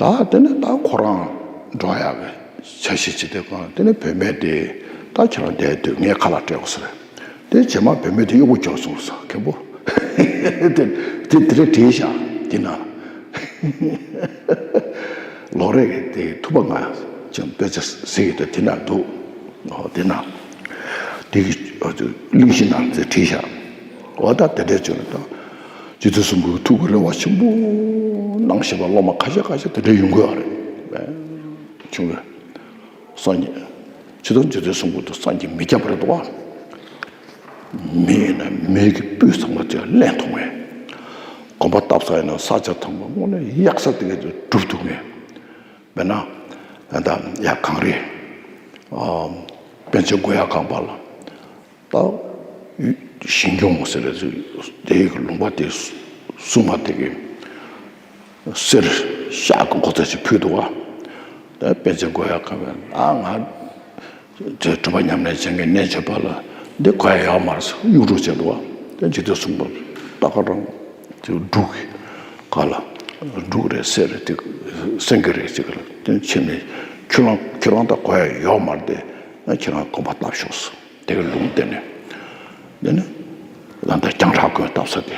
ད་དེ་ནས་ད་ཁོ་རང་འགྲོ་ཡག་གི་འཆར་གཞི་ཅིག་དེ་གང་། དེ་ནས་བུད་མེད་དེ་ད་ཁྱེད་རང་བསྡད་དུས་ངའི་ཁ་ལག་སྤྲད་དགོས་ཟེར། དེ་རྗེས་མ་བུད་མེད་དེ་གཡོག་པོ་གྱུར་སོང་ཟེར། མཁན་པོ། དེ་དེ་དེ་རེད་བྲིས་བཞག་དེ་ན། ལོ་རེ་གི་དེ་ཐུབ་པ་ལྔ་ཅང་དཔེ་ཆ་ཟེར་གྱི་འདུག་དེ་ན་འདུག་འོ། དེ་ན་དེ་གི་གླེང་གཞི་ནང་དེ་བྲིས་བཞག་འོ། ད་དེ་འདྲའི་བྱུང་ནས་ད་རྗེ་བཙུན་སྲིན་པོའི་ཐུགས་ཀྱི་རེ་བ་ཆེན་པོ་གནང་བཞིན་པ་སློབ་མ་ཁ་ཤས་ཁ་ཤས་དེ་འདྲ་ཡོང་གི་ཡོད་རེད། བྱུང་བས། སངས་རྒྱས། ཇི་ལྟར་རྗེ་བཙུན་སྲིན་པོ་དེ་སངས་རྒྱས་མི་རྒྱ་པ་རེད་འདུག་བ། མི་ཡིན་ན་མི་གི་སྤུས་ཚང་མ་དེ་ལེན་ཐུབ་མཁན། དགོན་པ་བཏབ་ས་ཡིན་ན་ས་ཆ་ཐམ་པ་དངོས་གནས་ཡག་ས་དེ་ག་དེ་སྒྲུབ་ཐུབ་མཁན། དཔེར་ན་ད་ལྟ་ཡ་གངས་རི། ཨ། པཎ་ཆེན་སྐུ་ཡ་གངས་པ་ལ། ད་ཞིང་སྐྱོང་ཟེར་བའི་དེའི་ལུང་པ་དེ་སྲུང་མ་དེ་གིས་གསེར་ཤག་གི་གོ་ཚད་ཅིག་ཕུལ་འདུག་བ། ད་པཎ་ཆེན་སྐུ་ཡ་གངས་པས། ཨ། ང་དེ་སྒྲུབ་པ་ཉམས་ལེན་བྱེད་མཁན་རྣལ་འབྱོར་པ་ལ་འདི་དགོས་ཡ་ཡོད་མ་རེད་ཟེར་གཡོ་སྒྱུ་བྱས་འདུག་བ། དེ་རྗེ་བཙུན་སྲིན་པོ་ད་ག་རང་དེ་འབྲུག་གི་ག་ལ་འབྲུག་རེད་ཟེར་རེད། དེ་སེང་གེ་རེད་ཅིག་ལ་དེ་ཕྱིན་ནས་ཁྱོད་རང་ཁྱོད་རང་ད་དགོས་ཡ་ཡོད་མ་རེད། དེ་ན་ཁྱེད་རང་དགོན་པ་བཏབ་ཤོག་ཟེར། དེ་གི་ལུང་བསྟན་ནས། དེ་ནས་ད་ལྟ་རྒྱང་གྲགས་དགོན་བཏབ་ས་དེ།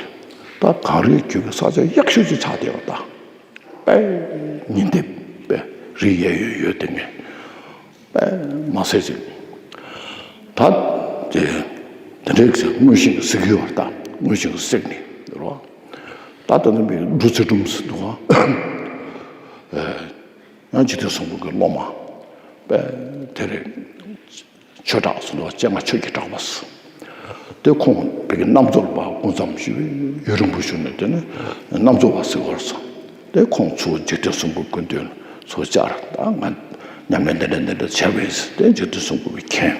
ད་གངས་རིའི་རྒྱུད་ཀྱི་ས་ཆ་ཡག་ཤོས་ཅིག་ཆགས་བསྡད་ཡོད་ད། དཔེ་ཉིན་དེབ་དཔེ་རིགས་གཡས་གཡོན་ཡོད་དེ་ངས་དཔེ་མ་ཟད་ཅིག་ད་དེ་དེ་འདྲའི་ཟེར། དངོས་ཤིང་གི་གཟིགས་ཡོད་པ། ད་དངོས་ཤིང་གི་གཟིགས་ནས་རོ། ད་ད་ནི་མི་འབྲུ་ཚུལ་ཁྲིམས་སུ་འདུག་ཨ། ཡང་རྗེ་བཙུན་སྲིན་པོ་གི་སློབ་མ་དཔེ་དེ་རེད། ཆོས་གྲགས་སུ་འདུག་ཨ། སྤྱན་སྔ་ཆོས་ཀྱི་གྲགས་པ་ཟེར། དེ་ཁོང་བོད་ཀྱི་རྣམ་རྫོགས་པ་སྐུ་མཚམས་བཞི་པའི་ཡུན་རིང་པོ་བཞུགས་ནས། དེ་ནས་རྣམ་རྫོགས་པ་ཟེར་བར་སོང་། དེ་ཁོང་ཚུར་རྗེ་བཙུན་སྲིན་པོའི་སྐུ་མདུན་ཚུར་བཅར། ད་ང་ཉམས་ལེན་འདི་འདྲ་འདི་འདྲ་བྱས་པ་ཡིན་ཟེར། དེ་རྗེ་བཙུན་སྲིན་པོ་གིས་མཁྱེན།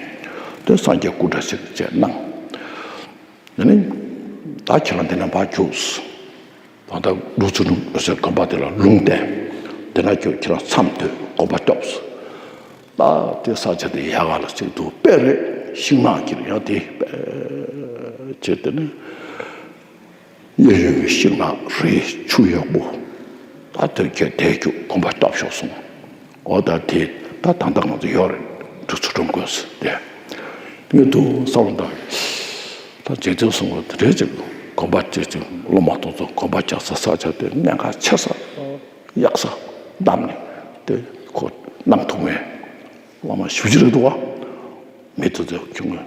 དེ་སངས་རྒྱས་སྐུ་འདྲ་ཞིག་བཅས་གནང་། དེ་ནས་ད་ཁྱེད་རང་འདི་ནས་ཕར་རྒྱུགས། ད་ལྟ་འབྲུ་ཚུལ་ཁྲིམས་ཟེར་དགོན་པ་དེ་ལ་ལུང་བསྟན། དེ་ན་ཁྱོད་ཁྱེད་རང་མཚམས་སྡོད། དགོན་པ་སྐྱོབས། ད་དེ་ས་ཆ་དེ་ཡག་ག་ལ་ཅིག་འདུག་དཔེ་རེད། ཤིང་ནགས་ཀྱི་ཡང་དེ་དཔེ་བྱས། དེ་ནས་གཡས་གཡོན་གྱི་ཤིང་ནགས་རི་ཆུ་ཡག་པོ། ད་དེར་ཁྱེད་དེར་རྒྱུགས། དགོན་པ་སྐྱོབས་ཤོག་གསུངས། འོ། ད་དེ་ད་ད་ལྟ་ང་ཚོ་ཡོད་རེད། འབྲུ་ཚུལ་ཁྲིམས་དགོན་ཟེར་དེ། ངས་འདུག་བསམ་བློ་བཏང་། ད་རྗེ་བཙུན་སྲིན་པོ་དེ་འདྲའི་ཅིག་དགོན་པ་ཅིག་ཅིག་སློབ་མ་དེ་ཚོ་དགོན་པ་རྒྱག་ས་ས་ཆ་དེ་གནད་འགག་ཆེ་ས་ཡག་ས་བདམས་ནས། དེ་ཁོ་གནང་ཐུབ་མཁན་བླ་མ་ཞེ་པོ་ཅིག་རེད་འདུག་བ། མི་དེ་ཚོ་ཁྱུང་ངེ་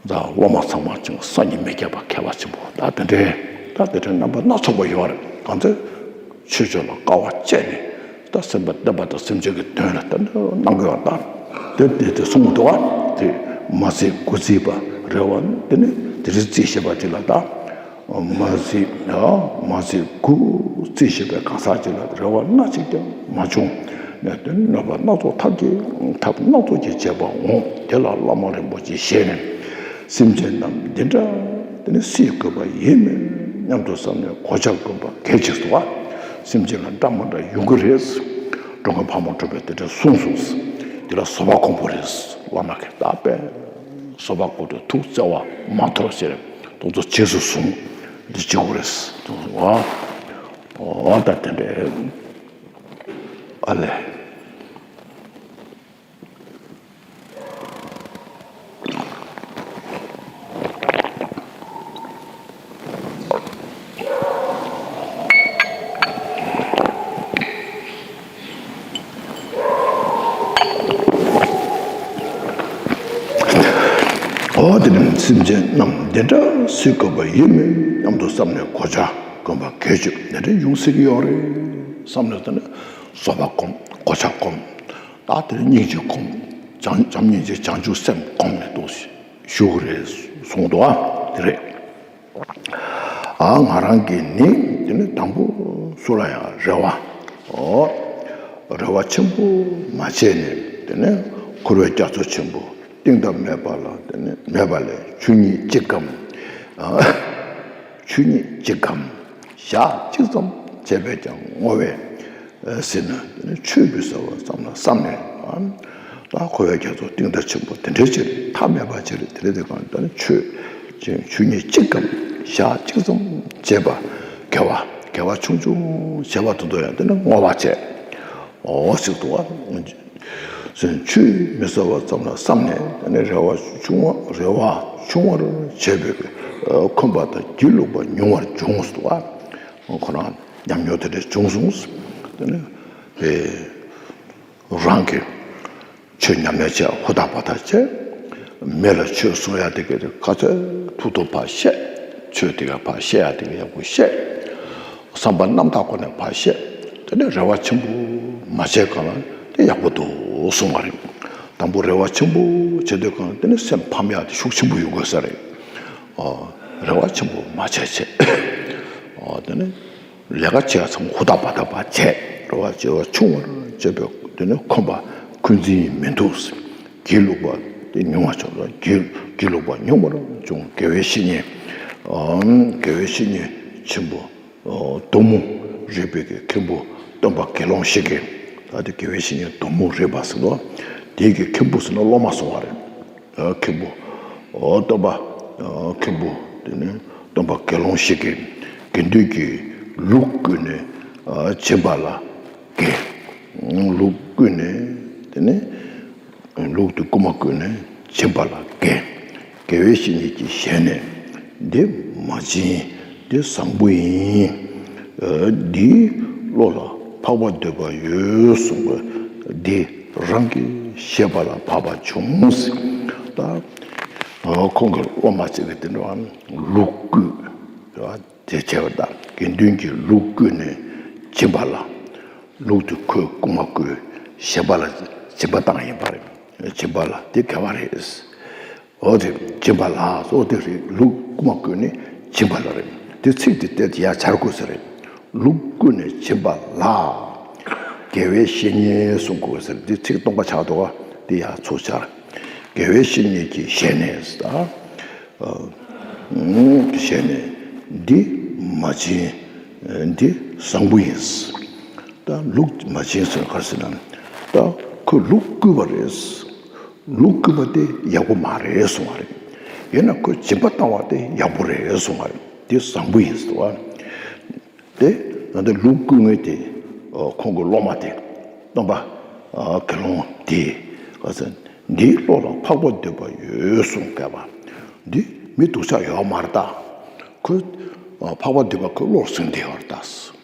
ད་སློབ་མ་ཚང་མ་ཅིག་སངས་རྒྱས་མི་རྒྱ་པ་མཁས་པ་ཆེན་པོ། ད་དེ་འདྲའི་ད་དེ་འདྲའི་རྣམ་པ་སྣ་ཚོགས་པ་ཡོད་རེད། གང་ཚེ་ཆོས་ཕྱོགས་ལ་དཀའ་བ་སྤྱད་ནས་ ད་སེམས་པ་བརྟན་པ་དང་སེམས་ཅན་གྱི་དོན་ལ་ད་གནང་དགོས་པ་དང་། དེ་དེ་དེ་གསུངས་འདུག་བ། དེ་མ་བརྩིས་དགུ་བརྩིས་པ་རེད་བ། དེ་ནི་དེ་རིགས་རྩིས་ཞེས་པ་དེ་ལ་ད། མ་བརྩིས་མ་བརྩིས་དགུ་བརྩིས་ཞེས་པའི་གང་ཟག་ཅིག་ལ་རེ་བ་སྣ་གཅིག་ཀྱང་མ་བྱུང་། ནས་དེ་ནི་གནོད་པ་སྣ་ཚོགས་ཐབས་ཀྱིས་ཐབས་སྣ་ཚོགས་ཀྱིས་བྱེད་པ་འོང་། དེ་ལ་བླ་མ་རིན་པོ་ཆེ་ཞལ་ནས། སེམས་ཅན་རྣམས་འདི་འདྲ་དེ་ནི་སྲིད་དགོས་པ་ཡིན་མོད་སྙམ་དུ་བསམ་ནས་གོ་ཆ་གོན་པ་གལ་ཆེ་སོ། སེམས་ཅན་ལ་འདྲ་མི་འདྲ་ཡོང་གི་རེད། འགྲོ་མགོན་ཕག་མོ་གྲུ་པས་དེ་འདྲ་གསུངས་སོང་། དེ་ལ་བཟོད་པ་སྒོམ་དགོས་རེད། བླ་མ་གིས་ད་དཔེ་བཟོད་པ་སྒོམ་དུས་ཐུགས་བརྩེ་བ་མ་དོར་ཟེར་དོན་ཚོ་རྗེས་སུ་བཟུང་། འདི་བྱེད་དགོས་རེད། འོ་ད་དེ་འདྲ་ཨ་ལས། འོ་དེ་ནི་སེམས་ཅན་རྣམས་འདི་འདྲ་སྲིད་དགོས་པ་ཡིན་མོད་སྙམ་དུ་བསམ་ནས་གོ་ཆ་གོན་པ་གལ་ཆེ་འདི་འདྲ་ཡོང་སྲིད་ཀྱི་ཡོད་རེད་བསམ་ནས། དེ་ནི་བཟོད་པ་སྒོམ། གོ་ཆ་སྒོམ། ད་དེ་ནི་སྙིང་རྗེ་སྒོམ། བྱམས་བྱམས་སྙིང་རྗེ་བྱང་ཆུབ་སེམས་སྒོམ་ནས་འདུག་ཞུ་གི་རེད་གསུངས་འདུག་ཨ། དེ་རེད། ཨ་ང་རང་གིས་ནི་དེ་ནི་དང་པོ་སུ་ལ་ཡང་རེ་བ། ཨོ། རེ་བ་ཆེན་པོ་མ་བྱས་ནས་དེ་ནི་འཁོར་བའི་རྒྱ་མཚོ་ཆེན་པོ་གཏིང་མཐའ་མེད་པ་ལ་དེ་ནི་མེད་པ་ལས་ཆོས་ཉིད་གཅིག་གམ། ཨ། ཆོས་ཉིད་གཅིག་གམ། ཞག་གཅིག་ཙམ་བྱས་པས་ཀྱང་བསྔོ་བས་ཟིན་ན་དེ་ནི་ཆོས་མི་ཟ་བར་བསམ་ལ་བསམ་ནས། ད་འཁོར་བའི་རྒྱ་མཚོ་གཏིང་མཐའ་ཆེན་པོ་དེ་འདྲའི་ཕྱིར་མཐའ་མེད་པ་ཕྱིར་དེ་འདྲའི་དེ་གང་ད་ནི་ཆོས་ཆོས་ཉིད་གཅིག་གམ་ཞག་གཅིག་ཙམ་བྱས་པ་དགེ་བ་དགེ་བ་ཆུང་ཆུང་བྱས་པ་དེ་ཚོ་ཡང་དེ་ནི་བསྔོ་བ་བྱས། འོ་ཞིག་ཏུ་བ། ཆོས་མི་ཟ་བར་བསམ་ལ་བསམ་ནས་དེ་ནི་རེ་བ་ཆུང་བ་རེ་བ་ཆུང་བར་བྱས་པའི་འཁོན་པ་དང་སྒྱིད་ལུག་པ་ཉུང་བར་བྱུང་སོ། ཁོ་རང་ཉམས་མྱོང་དེ་འདྲ་བྱུང་སོང་། དེ་ནི་རང་གི་ཆོས་ཉམས་ལེན་བྱས། ཧུར་ཐག་འབད་ཐག་བྱས། མི་ལ་ཆོས་གསུང་ཡ་དེ་ག་ག་ཚོད་ཐུབ་ཐུབ་ཕར་བཤད། ཆོས་དེ་ག་ཕར་བཤད་ཡ་དེ་ག་ཡག་པོ་བཤད། བསམ་པ་རྣམ་དག་སྒོ་ནས་ཕར་བཤད། དེ་ནས་རེ་བ་ཆེན་པོ་མ་བྱས་གོང་ལ་དེ་ཡག་པོ་འདུག་གསུངས་པ་རེད། དང་པོ་རེ་བ་ཆེན་པོ་བྱེད་དུས་གང་དེ་ནི་སེམས་ཕམ་ཡ་དེ་ཤུགས་ཆེན་པོ་ཡོང་དགོས་ས་རེད། ཨོ། རེ་བ་ཆེན་པོ་མ་བྱས་བྱས། ཨོ་དེ་ནི། ལས་ཀ་བྱེད་ཡ་ཚང་ཧུར་ཐག་འབད་ཐག་བྱས། རེ་བ་བྱེད་པ་ཆུང་བར་བྱས་པའི་དེ་ནི་འཁོན་པ་འཁོན་འཛིན་མི་འདུག་སྒྱིད་ལུག་པ་དེ་ཉུང་བ་བྱུང་། སྒྱིད་སྒྱིད་ལུག་པ་ཉུང་བར་བྱུང་། དགེ་བའི་བཤེས་གཉེན། ཨམ། དགེ་བའི་བཤེས་གཉེན་ཆེན་པོ། ཨོ། གདོང་མོ་རིག་པའི་གི་མཁན་པོ་སྟོན་པ་དགེ་སློང་ཞིག་གིས། ད་དེ་དགེ་བའི་བཤེས་གཉེན་སྡོང་མོ་རིག་པ་ཟེར་བ། དེའི་གི་མཁན་པོ་ཟེར་ན་སློབ་མ་སོང་བ་རེད། ཨ། མཁན་པོ། ཨོ། སྟོན་པ། ཨ། མཁན་པོ་དེ་ནི་སྟོན་པ་དགེ་སློང་ཞིག་གིས་དགེ་འདུན་གྱི་ལུག་བརྐུས་ནས། ཨ། བྱིན་པ་ལ་དགེ། ལུག་བརྐུས་ནས་དེ་ནི་ལུག་དེ་རྐུ་མ་བརྐུས་ནས་བྱིན་པ་ལ་དགེ། དགེ་བའི་བཤེས་གཉེན་གྱི་ཞལ་ནས། འདི་མ་བྱིན། འདི་བཟང་པོ་ཡིན། ཨ། འདིས་བློ་ལ་འཕགས་པ་འདོད་པ་ཡོད་གསུངས་པ་འདི་རང་གི་བཤད་པ་ལ་བབ་པ་བྱུང་། ད་ཁོང་གི་སློབ་མ་ཅིག་གིས་དེ་འདྲ་བ་ལུག་བརྐུས། དེ་བྱས་པ་དང་དགེ་འདུན་གྱི་ལུག་བརྐུས་ནས་བྱིན་པ་ལ། ལུག་དེ་ཁོས་རྐུ་མ་བརྐུས། གཞན་པ་ལ་བྱིན་པ་བཏང་ཡིན་པ་རེད། བྱིན་པ་ལ་དེ་དགེ་བ་རེད། འོ་དེ་སྦྱིན་པ་ལགས་སོ། དེ་རེད། ལུག་རྐུ་མ་བརྐུས་ནས་སྦྱིན་པ་ལ་རེད། དེ་ཚིག་དེ་བལྟས་ཏེ་ཡར་སྦྱར་དགོས་ས་རེད། ལུག་བརྐུས་ནས་སྦྱིན་པ་ལ། དགེ་བའི་བཤེས་གཉེན་གསུང་དགོས་ས་རེད། དེ་ཚིག་སྟོང་པ་ཆགས་འདུག་ག་དེ་ཡར་ཚུར་སྦྱར། དགེ་བའི་བཤེས་གཉེན་གྱི་ཞལ་ནས་ད། ཨ། ཞལ་ནས་འདི་མ་བྱིན། འདི་བཟང་པོ་ཡིན། ད་ལུག་མ་བྱིན་ཟེར་ག་རེ་ཟེར་ན། ད་ཁོས་ལུག་བརྐུས་པ་རེད། ལུག་བརྐུས་པ་དེ་ཡག་པོ་མ་རེད་གསུང་བ་རེད། ཡིན་ན་ཁོས་སྦྱིན་པ་བཏང་བ་དེ་ཡག་པོ་རེད་གསུང་བ་རེད། དེ་བཟང་པོ་ཡིན་ཟེར་བ། དེ་ད་ལྟ་ལུག་བརྐུས་མཁན་དེ། ཨོ། ཁོང་གི་སློབ་མ་དེ་སྟོན་པ། ཨ། དགེ་སློང་དེས་ག་ཟེར། འདིས་བློ་ལ་འཕགས་པ་འདོད་པ་ཡོད་གསུངས་པས། འདི་མི་སྡུག་ཅག་ཡོད་མ་རེད་ད། ཁོས། ཨ། འཕགས་པ་འདོད་པ་ཁོའི་བློར་ཟིན་བསྡད་ཡོད་རེད་ད།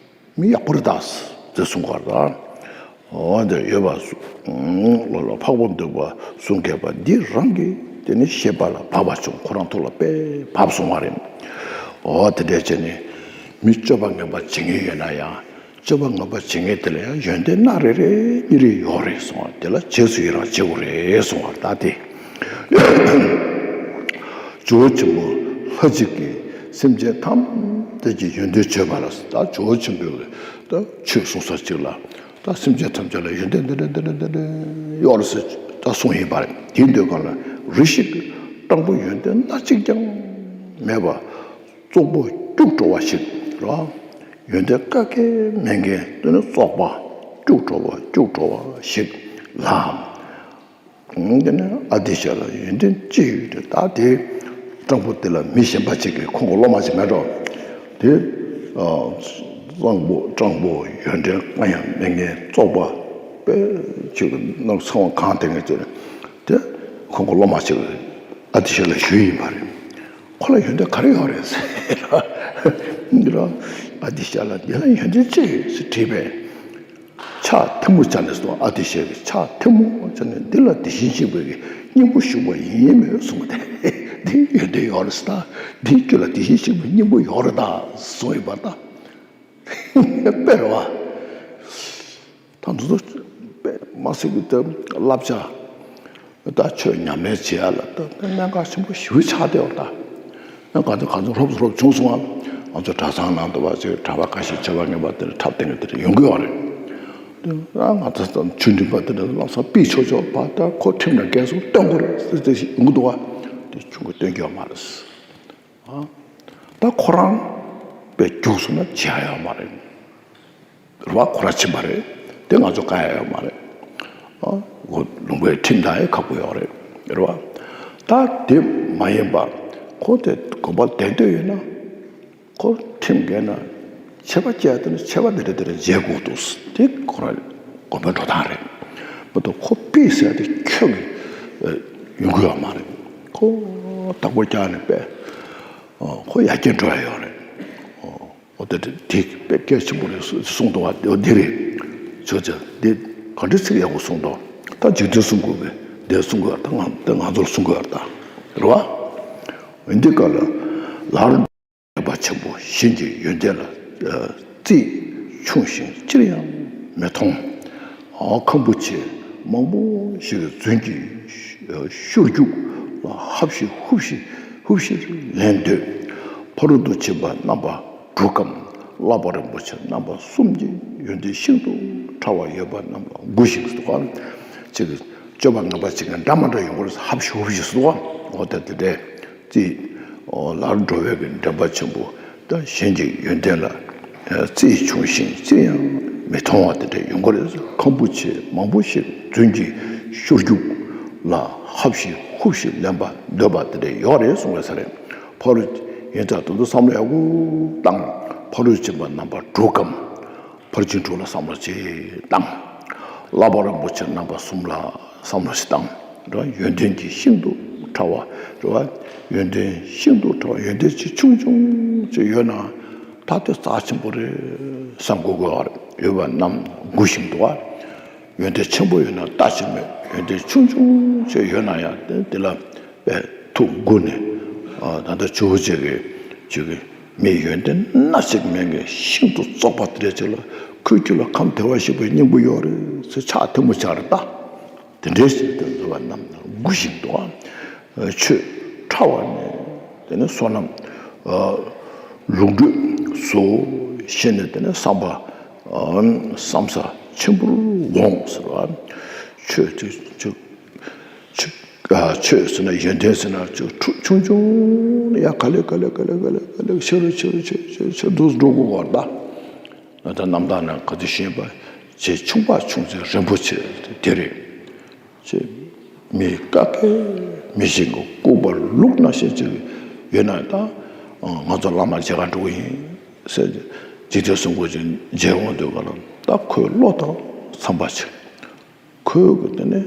མི་ཡག་པོ་རེད་ད་ཟེར་གསུང་གི་རེད། འོ་དེ་ཡོད་པ་སུ། བློ་ལ་འཕགས་པ་འདོད་པ་གསུང་མཁས་པ་འདི་རང་གིས་དེ་ནི་བཤད་པ་ལ་བབ་པ་བྱུང་། ཁོ་རང་ཐུགས་ལ་དཔེ་བབས་སོང་བ་རེད། འོ་དེ་འདྲ་བྱས་ནས་མི་སྤྱོད་པ་ངན་པ་བྱེད་མཁན་ཡོད་ན་ཡང་ སྤྱོད་པ་ངན་པ་བྱེད་མཁན་དེ་ལ་ཡང་ཡོན་ཏན་སྣ་རེ་རེ་གཉིས་རེ་ཡོད་རེད་གསུངས་པ་དེ་ལ་རྗེས་སུ་ཡི་རང་བྱེད་དགོས་རེད་གསུངས་པ་ད་དེ། ཇོ་བོ་ཆེན་པོ་ལྷ་གཅིག་གིས་སེམས་ཅན་ཐམས་ཅད་ཀྱི་ཡོན་ཏན་བརྗོད་པ་ལ་ད་ཇོ་བོ་ཆེན་པོས་ད་ཆོས་གསུང་ས་གཅིག་ལ་ད་སེམས་ཅན་ཐམས་ཅད་ལ་ཡོན་ཏན་འདི་འདྲ་འདི་འདྲ་འདི་འདྲ་ཡོད་རེད་ཟེར་ད་གསུངས་ཡིན་པ་རེད། དེའི་འདོད་གང་ལ་རེ་ཞིག་སྤྲང་པོ་ཡོན་ཏན་སྣ་གཅིག་ཀྱང་མེད་པ། བཙོག་པོ་སྐྱུག་བྲོ་བ་ཞིག་ར། ཡོན་ཏན་ཀ་ཁེ་མེད་མཁན་དེ་ནི་བཙོག་པ་སྐྱུག་བྲོ་བ་སྐྱུག་བྲོ་བ་ཞིག་ལ། དེ་ནི་ཨ་ཏི་ཤ་ལ་ཡོན་ཏན་ཅི་ཡོད་དེ་ད་དེ་སྤྲང་པོ་དེ་ལ་མི་གཞན་པ་ཅིག་གིས་ཁོང་གི་སློབ་མ་ཅིག་མེད་འགྲོ། དེ་སྤྲང་པོ་སྤྲང་པོ་ཡོན་ཏན་ཀ་ཡང་མེད་མཁན་བཙོག་པ་དཔེ་ཅིག་ནང་ཚང་བ་གང་དེ་ངས་ཅིག་དེ་ཁོང་གི་སློབ་མ་ཅིག་ཨ་ཏི་ཤ་ལ་ཞུས་ཡིན་པ་རེད། ཁོ་ལ་ཡོན་ཏན་ག་རེ་ཡོད་རེད་ཟེར་ར། འདི་ར་ཨ་ཏི་ཤ་ལ་འདི་ལ་ཡོན་ཏན་ཅི་ཡོད་ཟེར་དྲིས་པས། ཕྱག་ཐལ་མོ་སྦྱར་ནས་སོ། ཨ་ཏི་ཤ་གིས་ཕྱག་ཐལ་མོ་སྦྱར་ནས་འདི་ལ་དེ་བཞིན་གཤེགས་པའི་སྙིང་པོ་ཞུགས་པ་ཡིན་མོད་གསུངས་ཏེ། འདི་ཡོན་ཏན་ཡོད་རེད་ཟེར། ད་འདིའི་རྒྱུད་ལ་དེ་བཞིན་གཤེགས་པའི་སྙིང་པོ་ཡོད་རེད་ད་གསུངས་ཡོད་པ་ད། དཔེ་རེད་བ། ད་འདི་ཚོ་དཔེ་མ་སྲིད་ཀྱི་ད་བསླབ་བྱ། ད་ཆོས་ཉམས་ལེན་བྱེད་ཡ་ལ་ད་གནད་འགག་ཆེན་པོ་ཞེ་པོ་ཆགས་བསྡད་ཡོད་ད། ཡང་ག་ཚོད་ག་ཚོད་ལྷོབ་ལྷོབ་བྱུང་སོང་ང་། ང་ཚོ་གྲྭ་ཚང་ནང་དུ་བ་ཚོས་གྲྭ་པ་ཁ་ཤས་ཆོས་པ་ངན་པ་དེར་འཁྲབ་སྟེ་ང་དེར་ཡོང་གི་ཡོད་རེད། དེ་ང་ཚོ་ད་ཆོས་འབྲེལ་པ་དེ་འདྲ་ལམ་སང་ཕུད་ཆོག་ཆོག་པ་ད་ཁོ་ཁྲིམས་ལ་འགལ་སོང་སྟོན་དགོས་རེད་ཟེར་ཏེ་ཞིག་ཡོང་གི་འདུག་བ། དེ་ཆུང་གི་སྟོན་གྱི་ཡོད་མ་རེད། ཨ། ད་ཁོ་རང་དཔེ་རྒྱུགས་སོང་ན་བྱེད་ཡ་ཡོད་མ་རེད། རེད་བ། ཁོ་རང་ཕྱིན་པ་རེད། དེ་ང་ཚོ་བཀག་ཡ་ཡོད་མ་རེད། ཨ། འོ་ལུང་པའི་ཁྲིམས་དང་ཡང་ཁག་པོ་ཡོད་རེད། རེད་བ། ད་དེ་མ་ཡིན་པ་ཁོ་དེ་དགོན་པ་བསྡད་འདོད་ཡོད་ན་ཁོ་ཁྲིམས་འགལ་ན་ཆད་པ་བཅད་དེ་ནི་ཆད་པ་འདི་འདྲ་འདི་འདྲ་འཇལ་དགོས་འདུག་དེ་ཁོ་རང་དགོན་པའི་འགྲོ་སྟངས་རེད། མ་གཏོགས་ཁོ་ཕུད་ཟེར་དེ་ཁྱོད་ཀྱི་ཡོང་གི་ཡོད་མ་རེད། ཁོ་བདག་པོ་རྒྱག་ནས་པས། ཨོ། ཁོ་ཡར་རྒྱས་འགྲོ་ཡ་ཡོད་རེད། ཨོ། ཨོ་དེ་དེ་དེ་དཔེ་གལ་ཆེན་པོ་རེད་གསུངས་འདུག་བ། འདི་རེད། ཆོས་ཆོས་འདི་ག་འདྲ་ཚིག་ཡག་པོ་གསུངས་འདུག་ད་འཇིག་རྟེན་གསུང་དགོས་པས་འདི་གསུང་དགོས་ད་ང་ད་ང་ཚོར་གསུང་དགོས་ད་རེད་བ། འདི་ག་ལ་ལར་འདྲེན་པ་ཆེན་པོ་གཞན་གྱི་ཡོན་ཏན་ལ་རྩིས་ཆུང་ཞིང་ཅིར་ཡང་མི་མཐོང་། ཁམ་བུ་ཆེ་མང་པོ་ཞིག་གིས་རྫུན་གྱི་ཤོར་རྒྱུག་ལ་ཧབ་ཤི་ཧུབ་ཤི་ཧུབ་ཤི་ལེན་འདོད། ཕ་རོལ་ཏུ་ཕྱིན་པ་རྣམ་པ་དྲུག་གམ། བསླབ་པ་རིན་པོ་ཆེ་རྣམ་པ་གསུམ་གྱི་ཡོན་ཏན་ཤིན་ཏུ་ཕྲ་བ་ཡོད་པ་རྣམས་ལ་མགུ་ཞིང་ཟེར་བ། ཅིག་སྤྱོད་པ་ངན་པ་ཅིག་གི་འདྲ་མ་འདྲ་ཡོང་གི་རེད། ཧབ་ཤི་ཧུབ་ཤི་ཟེར་བ། འོ་ད་དེ་འདྲའི་རྩིས། འོ་ལར་འགྲོ་བའི་གི་འདྲེན་པ་ཆེན་པོ་ད་གཞན་གྱི་ཡོན་ཏན་ལ་རྩིས་ཆུང་ཞིང་ཅིར་ཡང་མི་མཐོང་བ་དེ་འདྲ་ཡོང་གི་རེད། ཁམ་བུ་ཆེ་མང་པོ་ཞིག་རྫུན་གྱི་ཤོར་རྒྱུག་ལ་ཧབ་ཤི་ཧུབ་ཤི་ལེན་པ་འདོད་པ་དེ་འདྲ་ཡོད་རེད་གསུངས་པ་ས་རེད། ཕ་རོལ། ཡིན་ཙང་དེ་ཚོ་བསམ་བློ་ཡག་པོ་བཏང་། ཕ་རོལ་ཕྱིན་པ་རྣམ་པ་དྲུག་གམ། ཕར་ཕྱིན་དྲུག་ལ་བསམ་བློ་ཅིག་བཏང་། བསླབ་པ་རིན་པོ་ཆེ་རྣམ་པ་གསུམ་ལ་བསམ་བློ་ཅིག་བཏང་། རེད་བ། ཡོན་ཏན་གྱི་ཤིན་ཏུ་ཕྲ་བ། རེད་བ། ཡོན་ཏན་ཤིན་ཏུ་ཕྲ་བ་ཡོན་ཏན་ཅིག་ཆུང་ཆུང་ཅིག་ཡོད་ན་ད་དེ་རྩ་ཆེན་པོ་རེད་བསམ་དགོས་དགོས་པ་རེད། ཡོད་པ་རྣམས་མགུ་ཞིང་འདུག་བ། ཡོན་ཏན་ཆེན་པོ་ཡོད་ན་ལྟ་ཅི་སྨོས། ཡོན་ཏན་ཆུང་ཆུང་ཅིག་ཡོད་ན་ཡང་དེ་དེ་ལ་དཔེ་ཐུགས་མགུ་ནས། ཨ། ད་ལྟ་ཇོ་བོ་རྗེ་གིས་ཇོ་བོ་རྗེ་གིས་མི་ཡོན་ཏན་སྣ་གཅིག་མེད་མཁན་ཤིན་ཏུ་བཙོག་པ་དེ་འདྲ་ཅིག་ལ་ཁོའི་རྒྱུད་ལ་ཁམས་བདེ་བར་གཤེགས་པའི་སྙིང་པོ་ཡོད་རེད་ཟེར་ཕྱག་ཐལ་མོ་སྦྱར་ད། དེ་འདྲའི་ཞིག་ཏུ་འཛུལ་བ་རྣམས་ན་མགུ་ཞིང་འདུག་ཨ། ཆོས་ཕྲ་བ་ནས་དེ་ནས་བསོད་ནམས། ཨ། ལོག་འགྲོས་སོ་ཞེས་ནས་དེ་ནས་བསམ་པ། ཨ། བསམ་ས་ཆེན་པོར་འོང་ཟེར་བ། ཆོས་ཆོས་ཆོས་ཆོས་ཨ། ཆོས་ཟེར་ན་ཡོན་ཏན་ཟེར་ན་ཆུ་ཆུང་ཆུང་ནས་ཡང་ག་ལེ་ག་ལེ་ག་ལེ་ག་ལེ་ག་ལེ་ཆེ་རུ་ཆེ་རུ་ཆེ་རུ་ཆེ་རུ་ཆེ་རུ་འགྲོ་དགོས་པ་རེད་ད། ད་རྣམ་ཐར་ནང་ག་ཚོད་བཤད་པ་ཆེས་ཆུང་བ་ཆུང་ཚད་རིན་པོ་ཆེ་དེ་རེད། ཅེས། མི་ཀ་ཁའི་མི་ཞིག་གི་ལྐུགས་པར་ལུག་ནང་བཞིན་ཅིག་ཡོད་ན་ད། ང་ཚོ་བླ་མ་མཇལ་ག་འགྲོ་གི་ཡིན་ཟེར། འཇིག་རྟེན་གསུམ་མགོན་ཅིག་མཇལ་འོང་དུས་ག་ལ་ད་ཁོའི་བློ་དང་འཚམ་པ་ཅིག་ཁོའི་གི་དེ་ནས་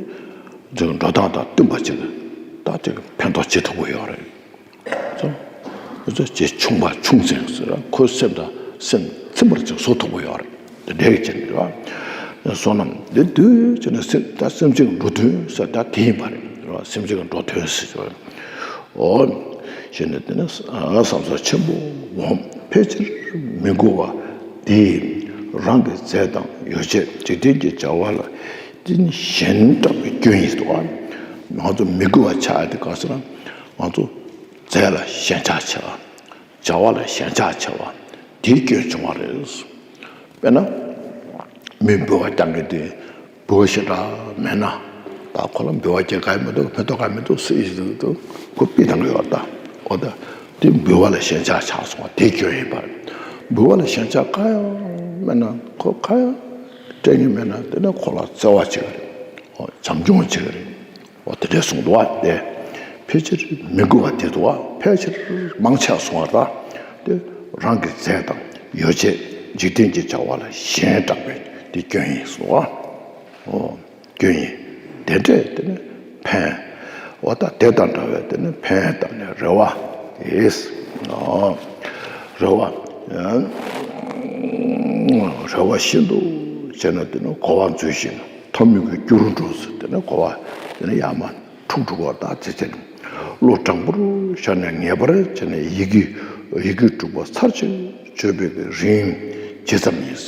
འགྲོ་སྟངས་དང་བསྟུན་པ་ཅིག་ད་དེ་གི་ཕན་ཐོགས་བྱེད་ཐུབ་ཀྱི་ཡོད་རེད། ཅེས་ཆུང་བ་ཆུང་ཚད་ཟེར་ཁོའི་སེམས་དང་སེམས་ཚིམ་པར་ཅིག་བཟོ་ཐུབ་ཀྱི་ཡོད་རེད། དེ་འདྲའི་ཅན་རེད་བ། བསོད་ནམས་འདི་དུས་ཅི་ནས་སེམས་ད་སེམས་ཅན་འགྲོ་དོན་ཟེར་ད་དེ་ཡིན་པ་རེད་བ། སེམས་ཅན་འགྲོ་དོན་ཟེར་བ། འོ། ཞེས་ནས་དེ་ནས་བསམ་ས་ཆེན་པོ་འོང་ཕལ་ཆེར་མི་འགོར་བ་དེ། རང་གི་རྫས་དང་ཡོ་བྱད་འཇིག་རྟེན་གྱི་བྱ་བ་ལ་བརྟེན་ཞེན་དྲག་པའི་སྐྱོན་ཡིན་ཟེར་བ། ང་ཚོ་མི་དགེ་བ་ཆགས་ཡ་དེ་ག་ཟེར་ན། ང་ཚོ་རྫས་ལ་ཞེན་ཆགས་ཆེ་བ། བྱ་བ་ལ་ཞེན་ཆགས་ཆེ་བ། དེའི་སྐྱོན་བྱུང་བ་རེད། དཔེར་ན། མི་འབུལ་བ་རྐྱང་གི་དེ། འབུལ་བ་ཞེ་དྲག་མེད་ན། ད་ཁོ་ལ་འབུལ་བ་རྒྱག་ག་ཡི་མི་འདུག་ཕན་ཐོགས་ག་མི་འདུག་ཟེར་ཡི་འདུག་ཁོ་ཕུད་བཏང་གི་ཡོད་ད། འོ་ད། དེ་འབུལ་བ་ལ་ཞེན་ཆགས་ཆགས་སོང་བ་དེ་སྐྱོན་ཡིན་པ་རེད། འབུལ་བ་ལ་ཞེན་ཆགས་ག་ཡང་མེད་ན་ཁོ་ག་ཡང་སྤྲད་ངེས་མེད་ན་དེ་ནས་ཁོ་ལ་བརྩེ་བ་བྱེད་གི་རེད། འོ་བྱམས་སྐྱོང་བྱེད་གི་རེད། འོ་དེ་འདྲས་གསུངས་འདུག་བ་དེ། ཕལ་ཆེར་མི་དགེ་བ་དེ་འདུག་བ་ཕལ་ཆེར་མང་ཆེ་བ་སོང་བ་ར། དེ་རང་གི་རྫས་དང་ཡོ་བྱད་འཇིག་རྟེན་གྱི་བྱ་བ་ལ་ཞེན་དྲག་པའི་དེ་སྐྱོན་ཡིན་གསུངས་བ། འོ། སྐྱོན་ཡིན། དེ་འདྲས་དེ་ནི་ཕན། འོ་ད་དེ་དང་འདྲ་བའི་དེ་ནི་ཕན་དང་ནི་རེ་བ་ཡིས། ཨོ། རེ་བ། རེ་བ་ཤིན་ཏུ་བྱས་ན་དེ་ནི་གོ་བ་འཛོལ་ཞིང་ཐ་མལ་གྱི་རྒྱུ་རུ་འགྲོ་ཟེར་དེ་ནི་གོ་བ་དེ་ནི་ཡར་མར་འཁྲུག་འགྲོ་བ་དང་དེ་ཚེ་ནི་བློ་དྲང་པོར་བཞག་ནས་ངེས་པར་བྱས་ནས་ཡི་གེ་ཡི་གེ་དྲུག་པ་ཚར་གཅིག་བརྗོད་པའི་གི་རིམ་ཇི་ཙམ་ཡིན།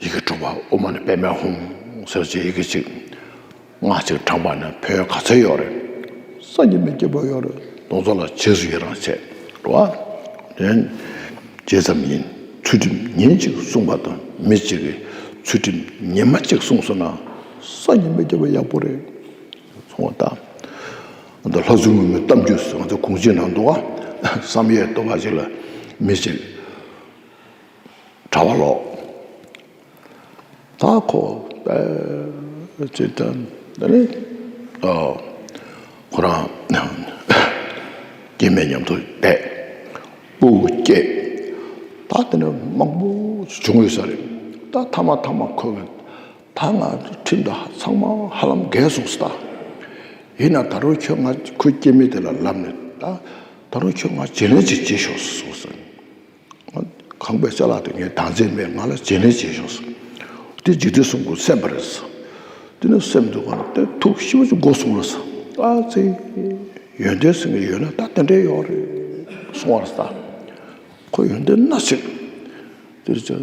ཡི་གེ་དྲུག་པ་ཨོཾ་མ་ཎི་པདྨེ་ཧཱུྃ་ཟེར་བྱས་ཡི་གེ་གཅིག་སྔགས་གཅིག་བགྲངས་པ་ན་ཕན་ཡོན་ག་ཚོད་ཡོད་རེད། སངས་རྒྱས་མི་སྐྱེ་བ་ཡོད་རེད། དེ་ཚོ་ལ་རྗེས་སུ་ཡི་རང་བྱེད་རེད་བ། དེ་ཇི་ཙམ་ཡིན། ཚུལ་ཁྲིམས་ཉིན་གཅིག་བསྲུངས་པ་དང་མི་གཅིག་གིས་ཚུལ་ཁྲིམས་ཉི་མ་གཅིག་བསྲུངས་སོང་ན་སངས་རྒྱས་མི་སྐྱེ་བ་ཡག་པོ་རེད། སོང་བ་དང་། ད་ལྷ་སྲུང་ངུར་སྨྲིག་གཏམ་རྒྱུད་ཟེར་ང་ཚོ་གོང་ཆེན་ནང་འདུག་བ། བསམ་ཡས་ལྟོ་བ་ཅིག་ལ་མི་གཅིག་གྲྭ་པ་ལོག་ད་ཁོ་པས་ཅིག་ད་ད་ནི་ཨོ་ཁོ་རང་སྐྱེ་དམན་མཉམ་དུ་བསྡད་སྤུ་གུ་སྐྱེས། ད་དེ་ནི་མང་པོ་བྱུང་ཡོད་ས་རེད། ད་ཐ་མ་ཐ་མ་ཁོ་གི་ད་ང་ཁྲིམས་དང་ཚང་མ་ཧ་ལམ་འགལ་སོང་ཟེར། ད་ཡིན་ན་ད་རུང་ཁྱོད་ང་ཁོ་སྐྱེ་དམན་དེ་ལ་ལབ་ནས་ད་ད་རུང་ཁྱོད་ང་བརྗེ་ལེན་ཅིག་བྱེད་ཤོག་ཟེར་སོང་ཟེར། ཁང་པའི་ཅ་ལག་དེ་ངས་བདག་འཛིན་མེད། ང་ལ་བརྗེ་ལེན་བྱེད་ཤོག་ཟེར། དེ་འཇིག་རྟེན་གསུམ་མགོན་གསན་པ་རེད་ཟེར། དེ་ནས་སེམས་འདུག་ག་ལ་དེ་ཐུགས་ཞེ་པོ་ཅིག་མགོ་ཟུངས་ལ་ཟེར། ཨ་ཙི། ཡོན་ཏན་ཟེར་མཁན་ཡོད་ན་ད་དེ་འདྲས་ཡོད་རེད་གསུང་བ་རེད་ད། ཁོ་ཡོན་ཏན་སྣ་གཅིག་དེར་ཅིག་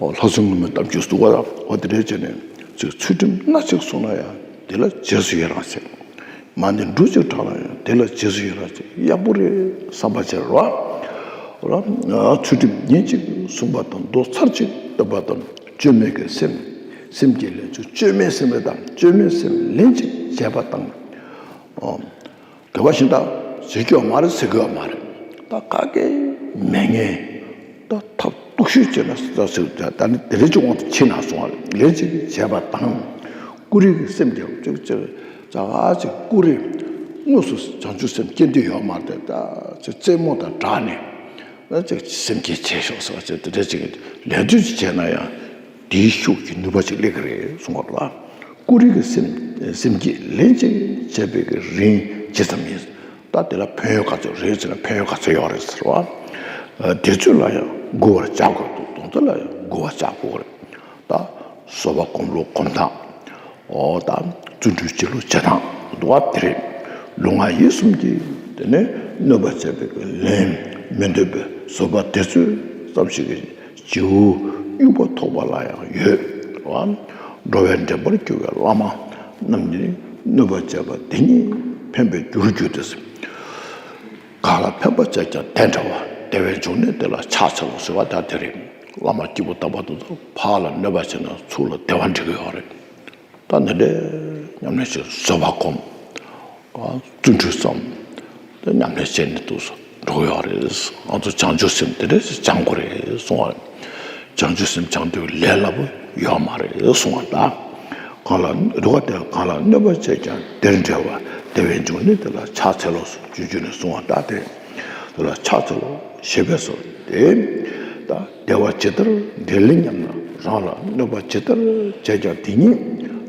ཨོ་ལྷ་སྲུང་ངུར་སྨྲིག་གཏམ་རྒྱུད་འདུག་ག་ལ་ཨོ་དེ་འདྲས་བྱས་ནས་ཅིག་ཚུལ་ཁྲིམས་སྣ་གཅིག་བསྲུངས་ན་ཡང་དེ་ལ་རྗེས་སུ་ཡི་རང་བྱེད། མ་ཎི་འབྲུ་གཅིག་བགྲངས་ན་ཡང་དེ་ལ་རྗེས་སུ་ཡི་རང་བྱེད་ཡག་པོ་རེད་བསམ་པ་བྱེད་རོགས། ཨོ་ལ་ཚུལ་ཁྲིམས་ཉིན་གཅིག་བསྲུངས་པ་དང་མདོ་ཚར་གཅིག་བཏབ་པ་དང་བཅོས་མིན་གྱི་སེམས། སེམས་ཀྱི་ལས་ཚུལ་བཅོས་མིན་སེམས་རེད་དང་བཅོས་མིན་སེམས་ལན་གཅིག་བྱས་པ་དང་། ཨོ། དེ་བ་བཞིན་དག་བྱེད་རྒྱུ་མ་རེད་ཟེར་དགོས་མ་རེད། ད་ག་གེ་མེད་ངེས། ད་ཐབས་སྡུག་ཤོས་བྱས་ན་ད་ཟེར་ད་ནི་དེ་རེ་ཅིག་དབང་དུ་ཕྱིན་ན་སོང་བ་ལས་ཅིག་བྱས་པ་དང་། ཀུ་རེ་གི་སེམས་ཀྱང་ཅིག་ཅིག་ཅག་ཅིག་ཀུ་རེ་དངོས་སུ་བྱང་ཆུབ་སེམས་སྐྱེ་འདོད་ཡོད་མ་རེད། ད་ཅིག་རྩེད་མོ་དང་སྦྲགས་ནས་ད་ཅིག་སེམས་བསྐྱེད་བྱས་ཤོག་ཟེར་བ་ཅིག་དེ་འདྲ་ཅིག་ལས་དོན་ཅིག་བྱས་ན་ཡང་། དེའི་ཤུགས་ཀྱིས་ནུས་པ་ཅིག་སླེབས་ཀྱི་རེད་གསུང་བ་ལ། ཀུ་རེ་གི་སེམས་སེམས་བསྐྱེད་ལན་གཅིག་བྱས་པའི་གི་རིན་ཇི་ཙམ་ཡིན། ད་དེ་ལ་ཕན་ཡོན་ག་ཚོད་རེད་ཟེར་ན་ཕན་ཡོན་ག་ཚོད་ཡོད་རེད་ཟེར་བ། དེ་ཚོ་ལ་ཡང་མགུ་བར་བྱ་དགོས་འདུག་དོན་དེ་ལ་ཡང་མགུ་བར་བྱ་དགོས་རེད། ད་བཟོད་པ་སྒོམ་ལུགས་སྒོམ་སྟངས། འོ་ད་བརྩོན་འགྲུས་བྱེད་ལུགས་བྱེད་སྟངས་འདུག་བ་དེ་རེད། ལུས་ངག་ཡིད་གསུམ་གྱི་དེ་ནས་གནོད་པ་བྱས་པའི་གི་ལན་མི་འདོད་པའི་བཟོད་པ་དེ་ཚོ་ཙམ་ཞིག་གིས། རྗེའུ་དབྱུག་པ་ཐོགས་པ་ལ་ཡང་ཡོད། འགྲོ་བའི་འདྲེན་པར་གྱུར་པའི་བླ་མ་རྣམས་ཀྱིས་གནོད་པ་བྱས་པ་འདི་ཉིད་ཕན་པའི་རྒྱུར་གྱུར་ཏེ། གང་ལ་ཕན་པ་བྱས་ཀྱང་བདེ་འབྲས་བ། བདེ་བའི་འབྱུང་གནས་དེ་ལ་ཕྱག་འཚལ་ལོ་ཟེར་བ་ད་དེ་རེད། བླ་མ་སྐྱེས་བུ་དམ་པ་དེ་ཚོ་ཕར་ལ་གནོད་པ་བྱས་ན་ཚུར་ལ་བདེ་བ་འདྲེན་གྱི་ཡོད་རེད། ད་འདི་འདྲའི་ཉམས་ལེན་བྱེད་བཟོད་པ་སྒོམ། བརྩོན་འགྲུས་བརྩམས། ད་ཉམས་ལེན་བྱས་ནས་འདུག་སེ་འགྲོ་གི་ཡོད་རེད། ང་ཚོ་བྱང་ཆུབ་སེམས་དེ་འདྲ་ཞིག་སྦྱང་དགོས་རེད་གསུང་བ་རེད། བྱང་ཆུབ་སེམས་སྦྱང་དུས་ལས་སླ་པོ་ཡོད་མ་རེད་གསུང་བ་ད། གང་ལ་འདུག་ག་དེ་གང་ལ་གནོད་པ་བྱས་ཀྱང་བདེར་འབྲེལ་བ། བདེ་བའི་འབྱུང་གནས་དེ་ལ་ཕྱག་འཚལ་ལོ་སུ་ཇུ་ཇུ་ནས་གསུང་བ་ད་དེ། དེ་ལ་ཕྱག་འཚལ་ལོ་ཞེས་པས་སོ། དེ་ད་བདེ་བ་ཇི་ལྟར་འབྲེལ་སྙམ་ན། རང་ལ་གནོད་པ་ཇི་ལྟར་བྱས་ཀྱང་དེ་ཉིད་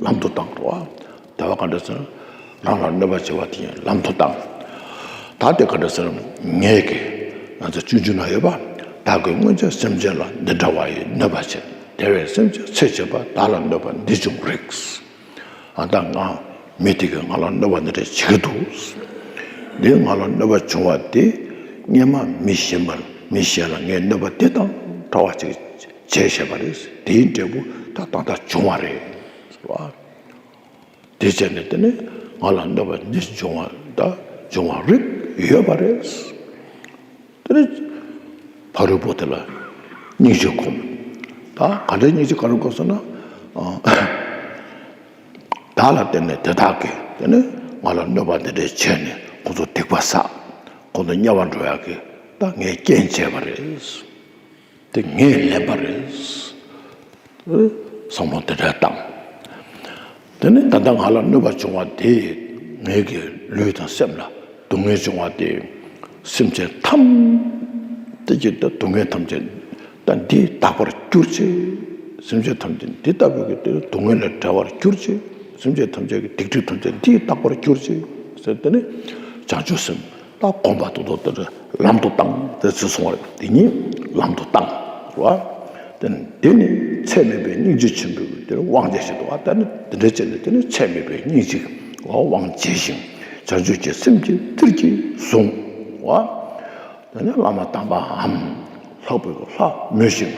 ལམ་དུ་བཏང་དོ། བདེ་བ་ག་འདྲ་ཟེར་ན། རང་ལ་གནོད་པ་བྱེད་པ་དེ་ཉིད་ལམ་དུ་བཏང་། ད་དེ་ག་འདྲ་ཟེར་ན། ངེད་ཀྱིས་ང་ཚོ་ཆུང་ཆུང་ན་ཡོད་པ། བདག་གིས་སྔོན་ཆད་སེམས་ཅན་ལ་འདི་འདྲ་བ་ཡི་གནོད་པ་བྱས། དེ་བས་སེམས་ཅན་ཚེ་གཅིག་པ་བདག་ལ་གནོད་པ་འདི་བྱུང་རིགས། ཨ་ད་ང་མི་དེ་གིས་ང་ལ་གནོད་པ་འདི་འདྲ་བྱེད་ཀྱི་འདུག་འདི་ང་ལ་གནོད་པ་བྱུང་བ་དེ་སྔོན་མ་མི་གཞན་པར་མི་གཞན་ལ་ངས་གནོད་པ་དེ་དང་འདྲ་བ་ཅིག་བྱས་བཞག་པ་རེད། དེའི་འབྲས་བུ་ད་ད་ལྟ་བྱུང་བ་རེད་ཟེར་བ། དེ་བྱས་ནས་དེ་ནས་ང་ལ་གནོད་པ་འདི་འབྱུང་བ་ད་འབྱུང་བ་རིགས་ཡོད་པ་རེད། དེ་ནས་ཕ་རོལ་པོ་དེ་ལ་སྙིང་རྗེ་སྒོམ། ད་ག་འདྲའི་སྙིང་རྗེ་ག་རེ་སྒོམ་ཟེར་ན། ཨ། བདག་ལ་བརྟེན་ནས་དེ་དག་གིས་དེ་ནས་ང་ལ་གནོད་པ་འདི་འདྲ་བྱས་ནས་ཁོ་ཚོ་སྡིག་པ་བསགས། ཁོ་ཚོ་དམྱལ་བར་འགྲོ་ཡག་གི་ད་ངས་རྐྱེན་བྱས་པ་རེད། དེ་ངས་ལེན་པ་རེད། བསམ་བློ་དེ་འདྲ་བཏང་། དེ་ནས་ད་ལྟ་ང་ལ་གནོད་པ་བྱུང་བ་དེ་ངའི་གི་ལུས་དང་སེམས་ལ་སྡུག་བསྔལ་བྱུང་བ་དེ། སེམས་ཅན་ཐམས་ཅད་ཀྱི་ད་སྡུག་བསྔལ་ཐམས་ཅད་ད་འདིས་དག་པར་གྱུར་ཅིག་སེམས་ཅན་ཐམས་ཅད་འདི་ལྟ་བུའི་གི་དེ་སྡུག་བསྔལ་ལས་བྲལ་བར་གྱུར་ཅིག་སེམས་ཅན་ཐམས་ཅད་ཀྱི་སྡིག་སྒྲིབ་ཐམས་ཅད་འདིས་དག་པར་གྱུར་ཅིག་ཟེར་དེ་ནས་བྱང་ཆུབ་སེམས་ད་སྒོམ་པ་ཏོག་ཏོག་དེ་ལམ་དུ་བཏང་དེ་ཚོ་སོང་བ་རེད། དེ་ཉིད་ལམ་དུ་བཏང་རེད་བ། དེ་ནི་དེ་ནི་ཚད་མེད་པའི་སྙིང་རྗེ་ཆེན་པོའི་དེར་དབང་བྱས་ཤིང་དུ་བ། ད་ནི་དེ་འདྲ་བྱས་ནས་དེ་ནི་ཚད་མེད་པའི་སྙིང་རྗེ་དབང་བྱས་ཤིང་བྱང་ཆུབ་ཀྱི་སེམས་ཀྱི་ཐིལ་གྱིས་བཟུང་བ། དེ་ནི་བླ་མ་དམ་པའམ་ལྷག་པའི་ལྷ་མོས་ཤིང་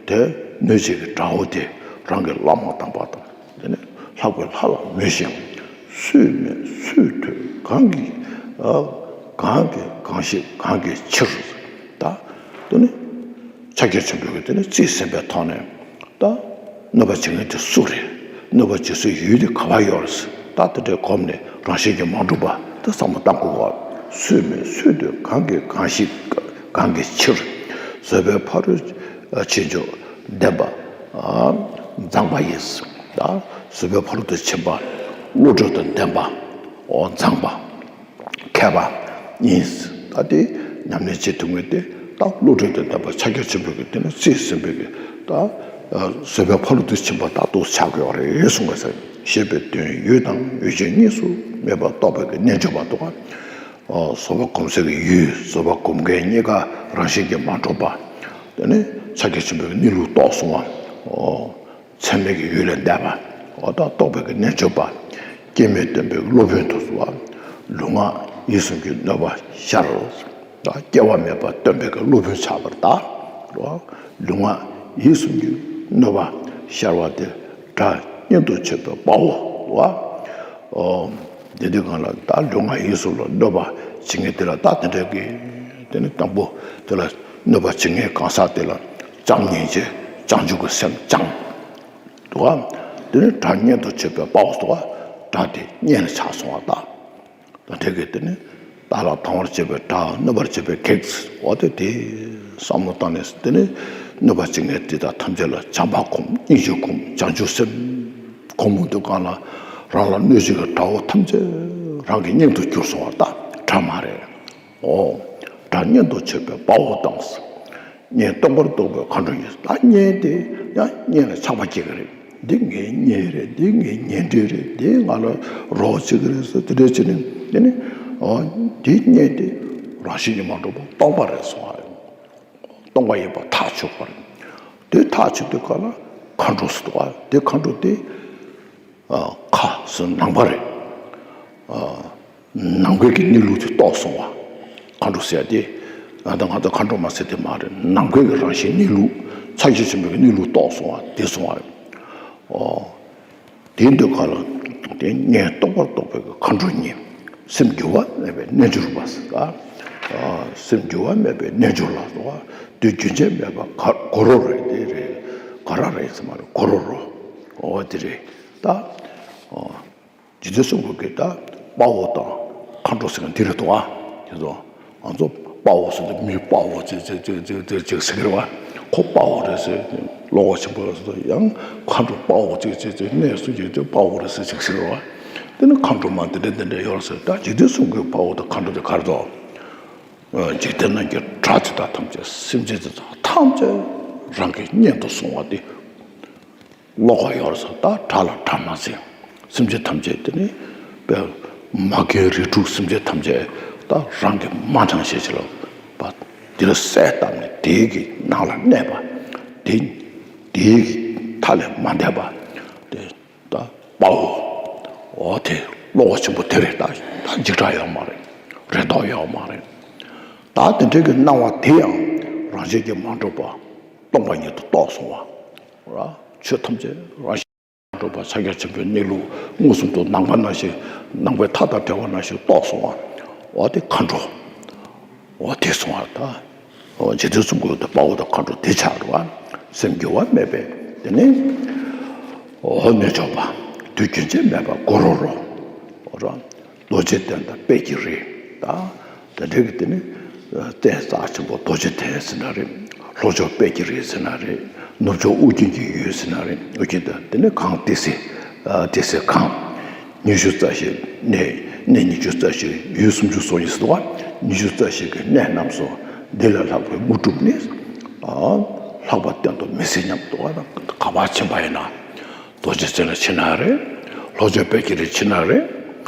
དེ་གནོད་བྱེད་ཀྱི་དགྲ་བོ་དེ་རང་གི་བླ་མ་དམ་པ་དང་དེ་ནི་ལྷག་པའི་ལྷ་ལ་མོས་ཤིང་སུས་སྨྲས་སུས་ཐོས་གང་གིས་གང་གིས་གང་ཤེས་གང་གི་ཕྱིར། ད་དེ་ནི་ཕྱག་རྒྱ་ཆེན་པོའི་གི་དེ་ནི་རྩིས་ཟིན་པའི་ཐོག་ནས་ད་གནོད་པ་བྱེད་མཁན་དེ་སུ་རེད། གནོད་པ་བྱེད་སའི་ཡུལ་དེ་ག་པར་ཡོད་རེད། ད་དེ་འདྲའི་གོམས་ནས་རང་བཞིན་གྱིས་མ་གྲུབ་པ་ད་བསམ་བློ་བཏང་དགོས་པ། སུས་སྨྲས་སུས་ཐོས་གང་གིས་གང་ཤེས་གང་གི་ཕྱིར། བཟོད་པའི་ཕ་རོལ་ཕྱིན་མཆོག་ལྡན་པ་མཛངས་པ་ཡིས། ད་བཟོད་པའི་ཕ་རོལ་ཏུ་ཕྱིན་པ་བློ་གྲོས་དང་ལྡན་པ་འོ་མཛངས་པ། མཁས་པ་ཡིན། ད་དེ་ཉམས་ལེན་བྱེད་ཐུབ་མཁན་དེ་ད་བློ་གྲོས་དང་ལྡན་པ་ཕྱག་རྒྱ་ཆེན་པོའི་གི་དེ་ནི་རྩིས་ཟིན་པའི་གི་ད་བཟོད་པའི་ཕ་རོལ་ཏུ་ཕྱིན་པ་ད་དུ་ཆགས་ཡོད་རེད་གསུངས་པ་ཟེར། ཞེས་པའི་དོན་ཡུལ་དང་ཡུལ་ཅན་གཉིས་སུ་མེད་པར་རྟོགས་པའི་གི་རྣལ་འབྱོར་པ་འདུག་ག་བཟོད་པ་སྒོམ་སའི་གི་ཡུལ་བཟོད་པ་སྒོམ་མཁན་གཉིས་ཀ་རང་བཞིན་གྱིས་མ་གྲུབ་པ། དེ་ནི་ཕྱག་རྒྱ་ཆེན་པོའི་གི་གནས་ལུགས་རྟོགས་སོང་བ། ཚད་མེད་ཀྱི་ཡུལ་ལས་འདས་པ། འོ་ད་རྟོགས་པའི་གི་རྣལ་འབྱོར་པ། སྐྱེ་མེད་སྟོན་པའི་སློབ་དཔོན་དུ་བ། ལུས་ངག་ཡིད་གསུམ་གྱི་གནོད་པ་ཤར། ད་སྐྱེ་བ་མེད་པ་སྟོན་པའི་གི་སློབ་དཔོན་ཆགས་པར་གདའ། ལུས་ངག་ཡིད་གསུམ་གྱི་གནོད་པ་ཤར་བ་དེ་དགྲ་གཉེན་དུ་བྱེད་པའི་དཔའ་བོ་བ། འོ། དེ་དུས་གང་ལ་ད་ལུས་ངག་ཡིད་གསུམ་ལ་གནོད་པ་བྱེད་མཁན་དེ་ལ་ད་དེ་འདྲ་གི་དེ་ནི་དང་པོ་དེ་ལ་གནོད་པ་བྱེད་མཁན་གང་ཟག་དེ་ལ་བྱམས་སྙིང་རྗེ་བྱང་ཆུབ་ཀྱི་སེམས་བཅངས། འདུག་ག་དེ་ནི་དགྲ་གཉེན་དུ་བྱེད་པའི་དཔའ་བོ་འདུག་ག་དགྲ་དེ་གཉེན་ལ་ཆགས་སོང་བ་ད། ད་དེ་གི་དེ་ནི་བདག་ལ་སྡང་བར་བྱེད་པའི་དགྲ་གནོད་པར་བྱེད་པའི་གེགས་འོ་དེ་དེ་བསམ་བློ་བཏང་ནས་དེ་ནི་གནོད་པ་བྱེད་མཁན་དེ་དག་ཐམས་ཅད་ལ་བྱམས་པ་སྒོམ་སྙིང་རྗེ་སྒོམ་བྱང་ཆུབ་སེམས་སྒོམ་མོ་འདུག་གང་ལ་རང་ལ་གནོད་བྱེད་ཀྱི་དགྲ་བོ་ཐམས་ཅད་རང་གི་གཉེན་དུ་གྱུར་སོང་བ་ད་དགྲ་མ་རེད། འོ། དགྲ་གཉེན་དུ་བྱེད་པའི་དཔའ་བོ་དང་། གཉེན་སྟོང་པར་རྟོགས་པའི་མཁའ་འགྲོ་ཡིས། ད་གཉེན་དེ་ཡང་གཉེན་ལ་ཆགས་པ་སྐྱེ་གི་རེད། འདི་ངའི་གཉེན་རེད། འདི་ངའི་ཉེ་འབྲེལ་རེད། འདི་ང་ལ་རོགས་བྱེད་གི་རེད་ཟེར་དེ་འདྲ་བྱས་ནས་དེ་ནི་འོ་འདིའི་གཉེན་དེ་རང་བཞིན་གྱིས་མ་གྲུབ་པ་སྟོང་པ་རེད་གསུངས་པ་རེད། སྟོང་པ་ཡིན་པ་ཐག་ཆོད་པ་རེད། དེ་ཐག་ཆོད་དུས་ག་ལ་མཁའ་འགྲོ་ཟེར་འདུག་ག་དེ་མཁའ་འགྲོ་དེ། ཁ་ཟེར་ནམ་མཁའ་རེད། ནམ་མཁའི་གི་གནས་ལུགས་དེ་རྟོགས་སོང་བ། མཁའ་འགྲོ་ཟེར་ཡ་དེ། ང་ད་ང་ཚོ་མཁའ་འགྲོ་མ་ཟེར་དེ་མ་རེད། ནམ་མཁའི་གི་རང་བཞིན་གནས་ལུགས་ཕྱག་རྒྱ་ཆེན་པོའི་གི་གནས་ལུགས་རྟོགས་སོང་བ་དེ་སོང་བ་རེད། ཨོ། དེ་འདོད་ག་ལ། དེ་གཉེན་རྟོགས་པར་རྟོགས་པའི་གི་མཁའ་འགྲོ་གཉིས། སེམས་འགྱུར་བ་མེད་པའི་རྣལ་འབྱོར་པ་ཟེར། ཨ། སེམས་འགྱུར་བ་མེད་པའི་རྣལ་འབྱོར་ལ་སོགས་པ་དུས་རྒྱུན་ཆད་མེད་པ་ག་གོ་རོ་རེད་དེ་རེད། ག་ར་རེད་ཟེར་མ་རེད་གོ་རོ་རོ། ཨོ་དེ་རེད། ད། ཨོ། རྗེ་བཙུན་གསུང་གི་ད་དཔའ་བོ་དང་མཁའ་འགྲོ་ཟེར་མཁན་འདི་རེད་དོ། ཨ། དེ་ཚོ་ང་ཚོ་དཔའ་བོ་ཟེར་དུས་མི་དཔའ་བོ་ཅིག་ཅིག་ཅིག་ཅིག་ཅིག་ཅིག་ཟེར་གི་རེད་བ། ཁོ་དཔའ་བོ་རེད་ཟེར། བློ་ཁོག་ཆེན་པོ་རེད་ཟེར་དུས་ཡང་མཁའ་འགྲོ་དཔའ་བོ་ཅིག་ཅིག་ཅིག་གནས་སུ་ཡོད་དུས་དཔའ་བོ་རེད་ཟེར་ཅིག་ཟེར་གི་རེད་བ། དེ་ནི་མཁའ་འགྲོ་མ་འདི་འདྲ་འདི་འདྲ་ཡོད་རེད་ཟེར། ད་རྗེ་བཙུན་གསུང་གི་དཔའ་བོ་དང་མཁའ་འགྲོ་དེ་ག་རེ་དོ། འཇིག་རྟེན་ན་གི་དགྲ་དེ་དག་ཐམས་ཅད་སེམས་ཅན་དེ་དག་ཐམས་ཅད་རང་གི་གཉེན་དུ་སོང་བ་དེ། བློ་ཁོག་ཡོད་རེད་ཟེར། ད་དགྲ་ལ་དགྲ་མ་ཟེར། སེམས་ཅན་ཐམས་ཅད་དེ་ནི་དཔེ་མ་རྒན་རིགས་དྲུག་སེམས་ཅན་ཐམས་ཅད་ད་རང་གི་མ་དྲང་བྱེད་ཅིག་ལ་པ་དེ་ལ་གསལ་བཏབ་ནས་དེའི་གི་ནང་ལ་གནས་པ་དེ་དེའི་གི་མཐའ་ལས་མ་འདས་པ་དེ་ད་དཔའ་བོ་འོ་དེ་བློ་ཁོག་ཆེན་པོ་དེ་རེད། ད་ད་འཇིགས་སྐྲག་ཡོད་མ་རེད། རེ་དོགས་ཡོད་མ་རེད། ད་དེ་འདྲའི་གི་སྣང་བ་དེ་ཡང་རང་བཞིན་གྱིས་མ་གྲུབ་པ། སྟོང་པ་ཉིད་དུ་རྟོགས་སོང་བ། ར། ཆོས་ཐམས་ཅད་རང་བཞིན་གྲུབ་པ་ཕྱག་རྒྱ་ཆེན་པོའི་གནས་ལུགས་མངོན་སུམ་དུ་ནམ་མཁའ་ནང་བཞིན་ནམ་མཁའི་མཐའ་དང་བྲལ་བ་ནང་བཞིན་རྟོགས་སོང་བ། འོ་དེ་མཁའ་འགྲོ། འོ་དེ་སོང་བ་ད། འོ་འཇིག་རྟེན་གསུམ་མགོན་དུ་དཔའ་བོ་དང་མཁའ་འགྲོ་དེ་ཆགས་རེད་བ། སེམས་འགྱུར་བ་མེད་པས་དེ་ནི། འོ་གནོད་སྦྱོང་པ། དུས་རྒྱུན་ཆད་མེད་པར་སྒོ་རུ་རུ། འོ་ར། རྡོ་རྗེ་གདན་དང་དཔལ་གྱི་རི། ད། དེ་འདྲའི་གི་དེ་ནི། རྟེན་རྩ་ཆེན་པོ་རྡོ་རྗེ་གདན་ཟེར་ན་རེད། ལྷོ་ཕྱོགས་དཔལ་གྱི་རི་ཟེར་ན་རེད། ནུབ་ཕྱོགས་ཨོ་རྒྱན་གྱི་ཡུལ་ཟེར་ན་རེད། ཨོ་རྒྱན་དང་དེ་ནི་གངས་ཏི་སེ། ཏི་སེ་གངས། ཉི་ཤུ་རྩ་བཞི་གནས། གནས་ཉི་ཤུ་རྩ་བཞི་ཡུལ་སུམ་ཅུ་སོ་གཉིས་ཟེར་བ། ཉི་ཤུ་རྩ་བཞི་གི་གནས་རྣམས་སོ། འདི་ལས་ལྷག་པའི་དངོས་གྲུབ་ནི། ལྷག་པ་གཏན་དུ་མི་སྲིད་སྙམ་དུ་བ། ག་པར་ཕྱིན་པ་ཡིན་ན། རྡོ་རྗེ་གདན་ལ་ཕྱིན་ན་རེད། ལྷོ་ཕྱོགས་དཔལ་གྱི་རི་ཕྱིན་ན་རེད།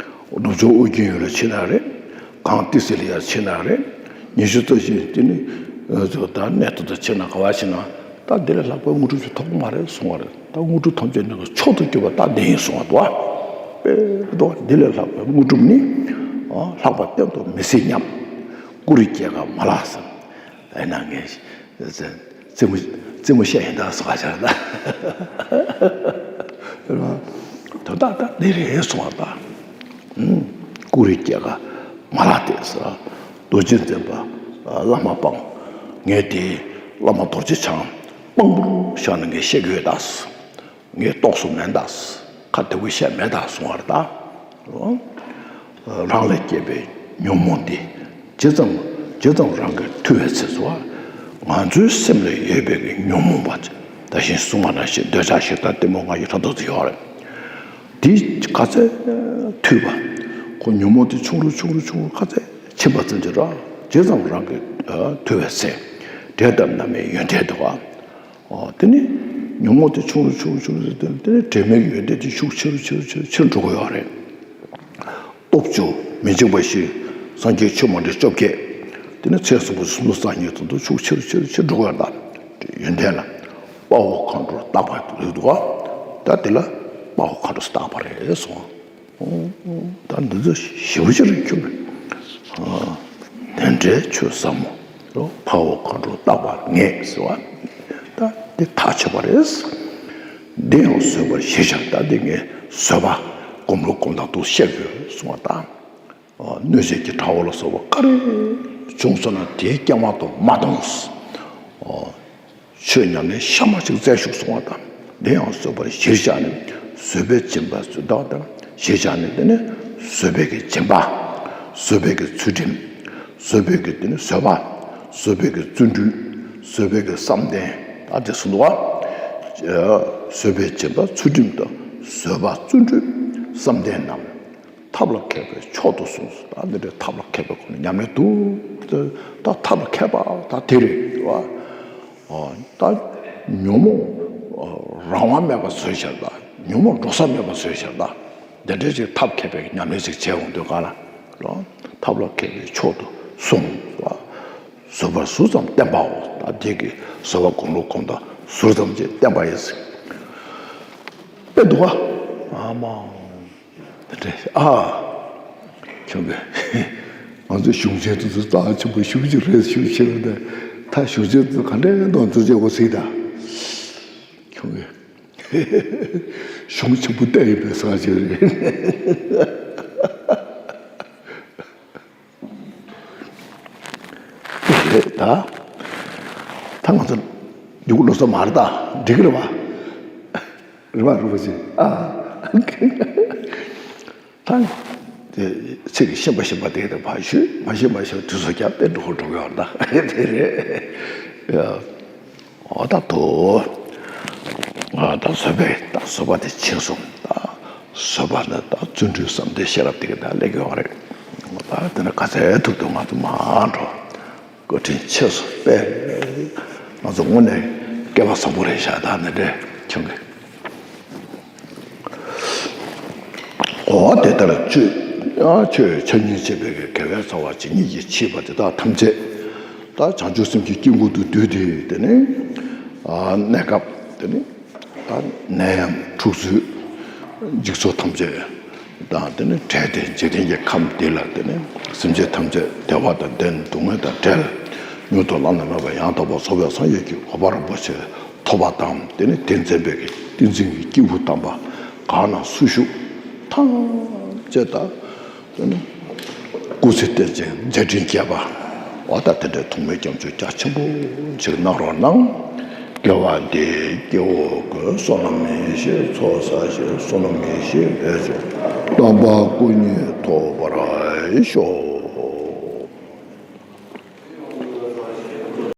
ནུབ་ཕྱོགས་ཨོ་རྒྱན་ཡུལ་ལ་ཕྱིན་ན་རེད། གངས་ཏི་སེ་ལ་ཡར་ཕྱིན་ན་རེད། ཉི་ཤུ་རྩ་བཞི་དེ་ནི། ད་གནས་དེ་དུ་ཕྱིན་ན་ག་པར་ཕྱིན་ན། ད་འདི་ལས་ལྷག་པའི་དངོས་གྲུབ་ཅིག་ཐོབ་ཀྱི་མ་རེད་གསུང་བ་རེད། ད་དངོས་གྲུབ་ཐམས་ཅད་ནི་མཆོག་ཏུ་གྱུར་པ་ད་འདི་ཡིན་གསུང་བ་འདུག་བ། དཔེ་འདུག་བ། འདི་ལས་ལྷག་པའི་དངོས་གྲུབ་ནི། ལྷག་པ་གཏན་དུ་མི་སྲིད་སྙམ། ཀུ་རུ་སྐྱེ་རྒ་མ་ལགས་སམ། ཨེ་ན་ངས། རྩེད་མོ། རྩེད་མོ་བཤད་ཡིན་ད་ཟེར་བ་ཆ་ལ། དོན་དག་ད་འདི་རེད་གསུང་བ་ད། ཀུ་རུ་སྐྱེ་རྒ་མ་ལགས་ཏེ་ཟེར། རྡོ་རྗེ་འཛིན་པ་བླ་མ་སྤང་། ངས་དེ་བླ་མ་རྡོ་རྗེ་འཆང་དཔང་པོར་བཞག་ནས་ངས་བཤད་ཀྱི་ཡོད་ད། ངས་རྟོགས་སུ་མེད་ད། ཁ་བདེ་པོ་བཤད་མེད་ད་གསུང་བར་ད། རང་ལས་སྐྱེས་པའི་ཉོན་མོངས་འདི། ཇི་ཙམ་ཇི་ཙམ་རང་གིས་ཐུལ་བའི་ཚེ་སུ། ང་ཚོའི་སེམས་ལ་ཡོད་པའི་གི་ཉོན་མོངས་པ། ད་གིན་གསུངས་པ་ནང་བཞིན་འདོད་ཆགས་ཞེ་སྡང་གཏི་མུག་ང་རྒྱལ་ཕྲག་དོག་ཚོ་ཡོད་རེད། འདི་ག་ཚད་ཐུལ་བ། ཁོ་ཉོན་མོངས་དེ་ཆུང་རུ་ཆུང་རུ་ཆུང་རུ་ག་ཚད་ཕྱིན་པ་ཙམ་གྱིས་ར། ཇི་ཙམ་རང་གིས་ཐུལ་བའི་ཚེ། འབྲས་དང་མནར་མེད་ཡོན་ཏན་འདུག་བ། ཨོ། དེ་ནི་ཉོན་མོངས་དེ་ཆུང་རུ་ཆུང་རུ་ཆུང་རུ་དེ་ནི་དེ་ནི་འབྲས་མེད་ཡོན་ཏན་དེ་ཤུགས་ཆེ་རུ་ཆེ་རུ་ཆེ་རུ་ཆེ་རུ་འགྲོ་གི་ཡོད་རེད། སྟོབས་བཅུ་མི་འཇིགས་པ་བཞི། སངས་རྒྱས་ཆོས་མ་འདྲེས་བཅོ་བརྒྱད། དེ་ནི་ཚེ་གསུམ་པོ་སུམ་ཅུ་རྩ་གཉིས་དང་དུ་ཤུགས་ཆེ་རུ་ཆེ་རུ་ཆེ་རུ་འགྲོ་གི་ཡོད་རེད་ད། ཡོན་ཏན་ལ། དཔའ་བོ་མཁའ་འགྲོ་རྟག་པ་རེད་འདུག་ག་ད་དེ་ལ་དཔའ་བོ་མཁའ་འགྲོ་རྟག་པ་རེད་གསུངས། ད་འདི་ཚོ་ཞེ་པོ་ཅིག་རེད་ཁྱོད། དེ་འདྲའི་ཆོས་ཟབ་མོ། དཔའ་བོ་མཁའ་འགྲོ་རྟག་པར་ངེས་ཟེར་བ། ད་འདི་ཐག་ཆོད་པ་རེད། འདི་ཡང་བཟོད་པར་གཞིར་བཞག་ད་འདི་ངས་བཟོད་པ་སྒོམ་རུ་སྒོམ་སྟངས་དུ་བཤད་དགོས་གསུང་བ་དང་། གནོད་བྱེད་ཀྱི་དགྲ་བོ་ལ་སོགས་པ་ག་རེ་བྱུང་སོང་ན་དེའི་སྐྱེ་བ་དུ་མ་གཏོང་། ཆོས་ཉམས་ལེན་གཤའ་མ་ཅིག་མཛད་བཞུགས་གསུང་བ་དང་། འདི་ཡང་བཟོད་པར་གཞིར་བཞག་ནས་བཟོད་པས་སྦྱིན་པ་བཟོད་ལྟ་བ་དང་གཞིར་བཞག་ནས་དེ་ནི་བཟོད་པའི་གི་སྦྱིན་པ། བཟོད་པའི་གི་ཚུལ་ཁྲིམས། བཟོད་པའི་གི་དེ་ནི་བཟོད་པ། བཟོད་པའི་གི་བརྩོན་འགྲུས། བཟོད་པའི་གི་བསམ་གཏན། ད་དེ་གསུངས་འདུག་བ། བཟོད་པས་སྦྱིན་པ་ཚུལ་ཁྲིམས་དང་། བཟོད་པ་བརྩོན་འགྲུས་བསམ་གཏན་རྣམས། ཐབས་ལ་མཁས་པས་མཆོག་ཏུ་གསུངས་སོ། ད་འདི་འདྲའི་ཐབས་ལ་མཁས་པའི་སྒོ་ནས་ཉམས་ལེན་འདུག་ད་ཐབས་ལ་མཁས་པ་ད་དེ་རེད་བ། ད་ཉོན་མོངས་རང་དབང་མེད་པ་བཟོས་ཤར་ད། ཉོན་མོངས་འགྲོ་ས་མེད་པ་བཟོས་ཤར་ད། འདི་འདྲའི་ཅིག་ཐབས་མཁས་པའི་ཉམས་ལེན་ཅིག་བྱས་འོང་དུས་ག་ལ། ཐབས་ལ་མཁས་པས་མཆོག་ཏུ་གསུངས་སོ། བཟོད་པ་ཟུར་ཙམ་བསྟེན་པའོ། ད་འདི་གི་བཟོད་པ་སྒོམ་རུ་སྒོམ་སྟངས་ཟུར་ཙམ་ཅིག་བསྟེན་པ་ཡིན། དཔེ་འདུག་བ། ཨ་མ། དེ་འདྲ་ཨ། ཁྱོད་ཀྱིས། ང་ཚོ་གཞུང་ཆེན་དེ་ཚོ་རྩ་ཆེན་པོ་ཞེ་པོ་ཅིག་རེད་ཞུ་ཕྱིར་ད། ད་གཞུང་ཆེན་དེ་ཚོ་ག་འདྲའི་གདོང་ཚོད་བྱེད་དགོས་ཟེར་ད། ཁྱོད་ཀྱིས། གཞུང་ཆེན་པོ་བལྟས་ཡིན་པའི་ས་ཆ་རེད། རེད་ད། ད་ང་ཚོ་མཇུག་ལོ་ས་མ་རེད་ད། འགྲིག་གི་རེད་བ། རེད་བ་རེད་བ་ཞེས་ཨ། ད་དེ་ཚིག་གི་ཤེས་པ་ཤེས་པ་དེ་དང་ཕར་ཞུས། མ་ཤེས་མ་ཤེས་དུས་སུ་ཀྱང་དཔེ་འགྲོ་འགྲོ་གི་ཡོད་ད། དེ་རེད། འོ་ད་དོ། ང་ད་བཟོད་པས་ད་བཟོད་པ་དེ་ཆེ་སོང་ད། བཟོད་པ་ནི་ད་བརྩོན་འགྲུས་བསམ་གཏན་ཤེས་རབ་དེ་ག་ད་ལས་ཀྱི་ཡོང་རེད། ད་དེ་ནི་ག་ཚད་ཐུབ་ཐུབ་ང་ཚོ་མ་འགྲོ། བཀའ་དྲིན་ཆེ་སོང་དཔེ། ང་ཚོ་དངོས་གནས་སྐལ་བ་བཟང་པོ་རེད་ཤག་ད་ནི་འདྲེ་ཁྱོད་ཀྱི། འོ་དེ་ལྟར་ཆོས་ཆོས་ཕྱག་གཉིས་བྱེད་པའི་དགེ་བའི་རྩ་བ་ཇི་སྙེད་ཅིག་མཆིས་པ་དེ་དག་ཐམས་ཅད་ད་བྱང་ཆུབ་སེམས་ཀྱི་དཀྱིལ་འཁོར་དུ་བསྡུས་ཏེ་དེ་ནི་གནས་སྐབས་དེ་ནི་ད་ནད་ཡམས་འཁྲུག་རྩོད་འཇིགས་ཚོགས་ཐམས་ཅད་དང་དེ་ནི་བྲལ་ཏེ་འཇིག་རྟེན་གྱི་ཁམས་འདི་ལ་དེ་ནི་སེམས་ཅན་ཐམས་ཅད་བདེ་བ་དང་ལྡན་སྡུག་བསྔལ་དང་བྲལ། མྱུར་དུ་བླ་ན་མེད་པ་ཡང་དག་པར་རྫོགས་པའི་སངས་རྒྱས་ཀྱི་གོ་འཕང་རིན་པོ་ཆེ་ཐོབ་པ་དང་། དེ་ནས་དེ་མཛད་པའི་གི་ཏིང་འཛིན་གྱི་སྐྱེས་བུ་དམ་པ་གང་ན་སུ་བཞུགས་ཐམས་ཅད་ད། དེ་ནས་སྐུ་ཚེ་བརྟན་ཅིང་མཛད་འཕྲིན་རྒྱས་པ། འོ་ད་དེ་འདྲའི་ཐུགས་སྨོན་སྐྱབས་འཇུག་རྒྱ་ཆེན་པོ་ཅིག་གནང་རོགས་གནང་། དགེ་བ་འདི་ཡིས་སྐྱེ་བོ་ཀུན། བསོད་ནམས་ཡེ་ཤེས་ཚོགས་བསགས་ཤིང་། བསོད་ནམས་ཡེ་ཤེས་འཕེལ་ཞིང་། སྟོན་པ་སྐུ་གཉིས་ཐོབ་པར་ཤོག།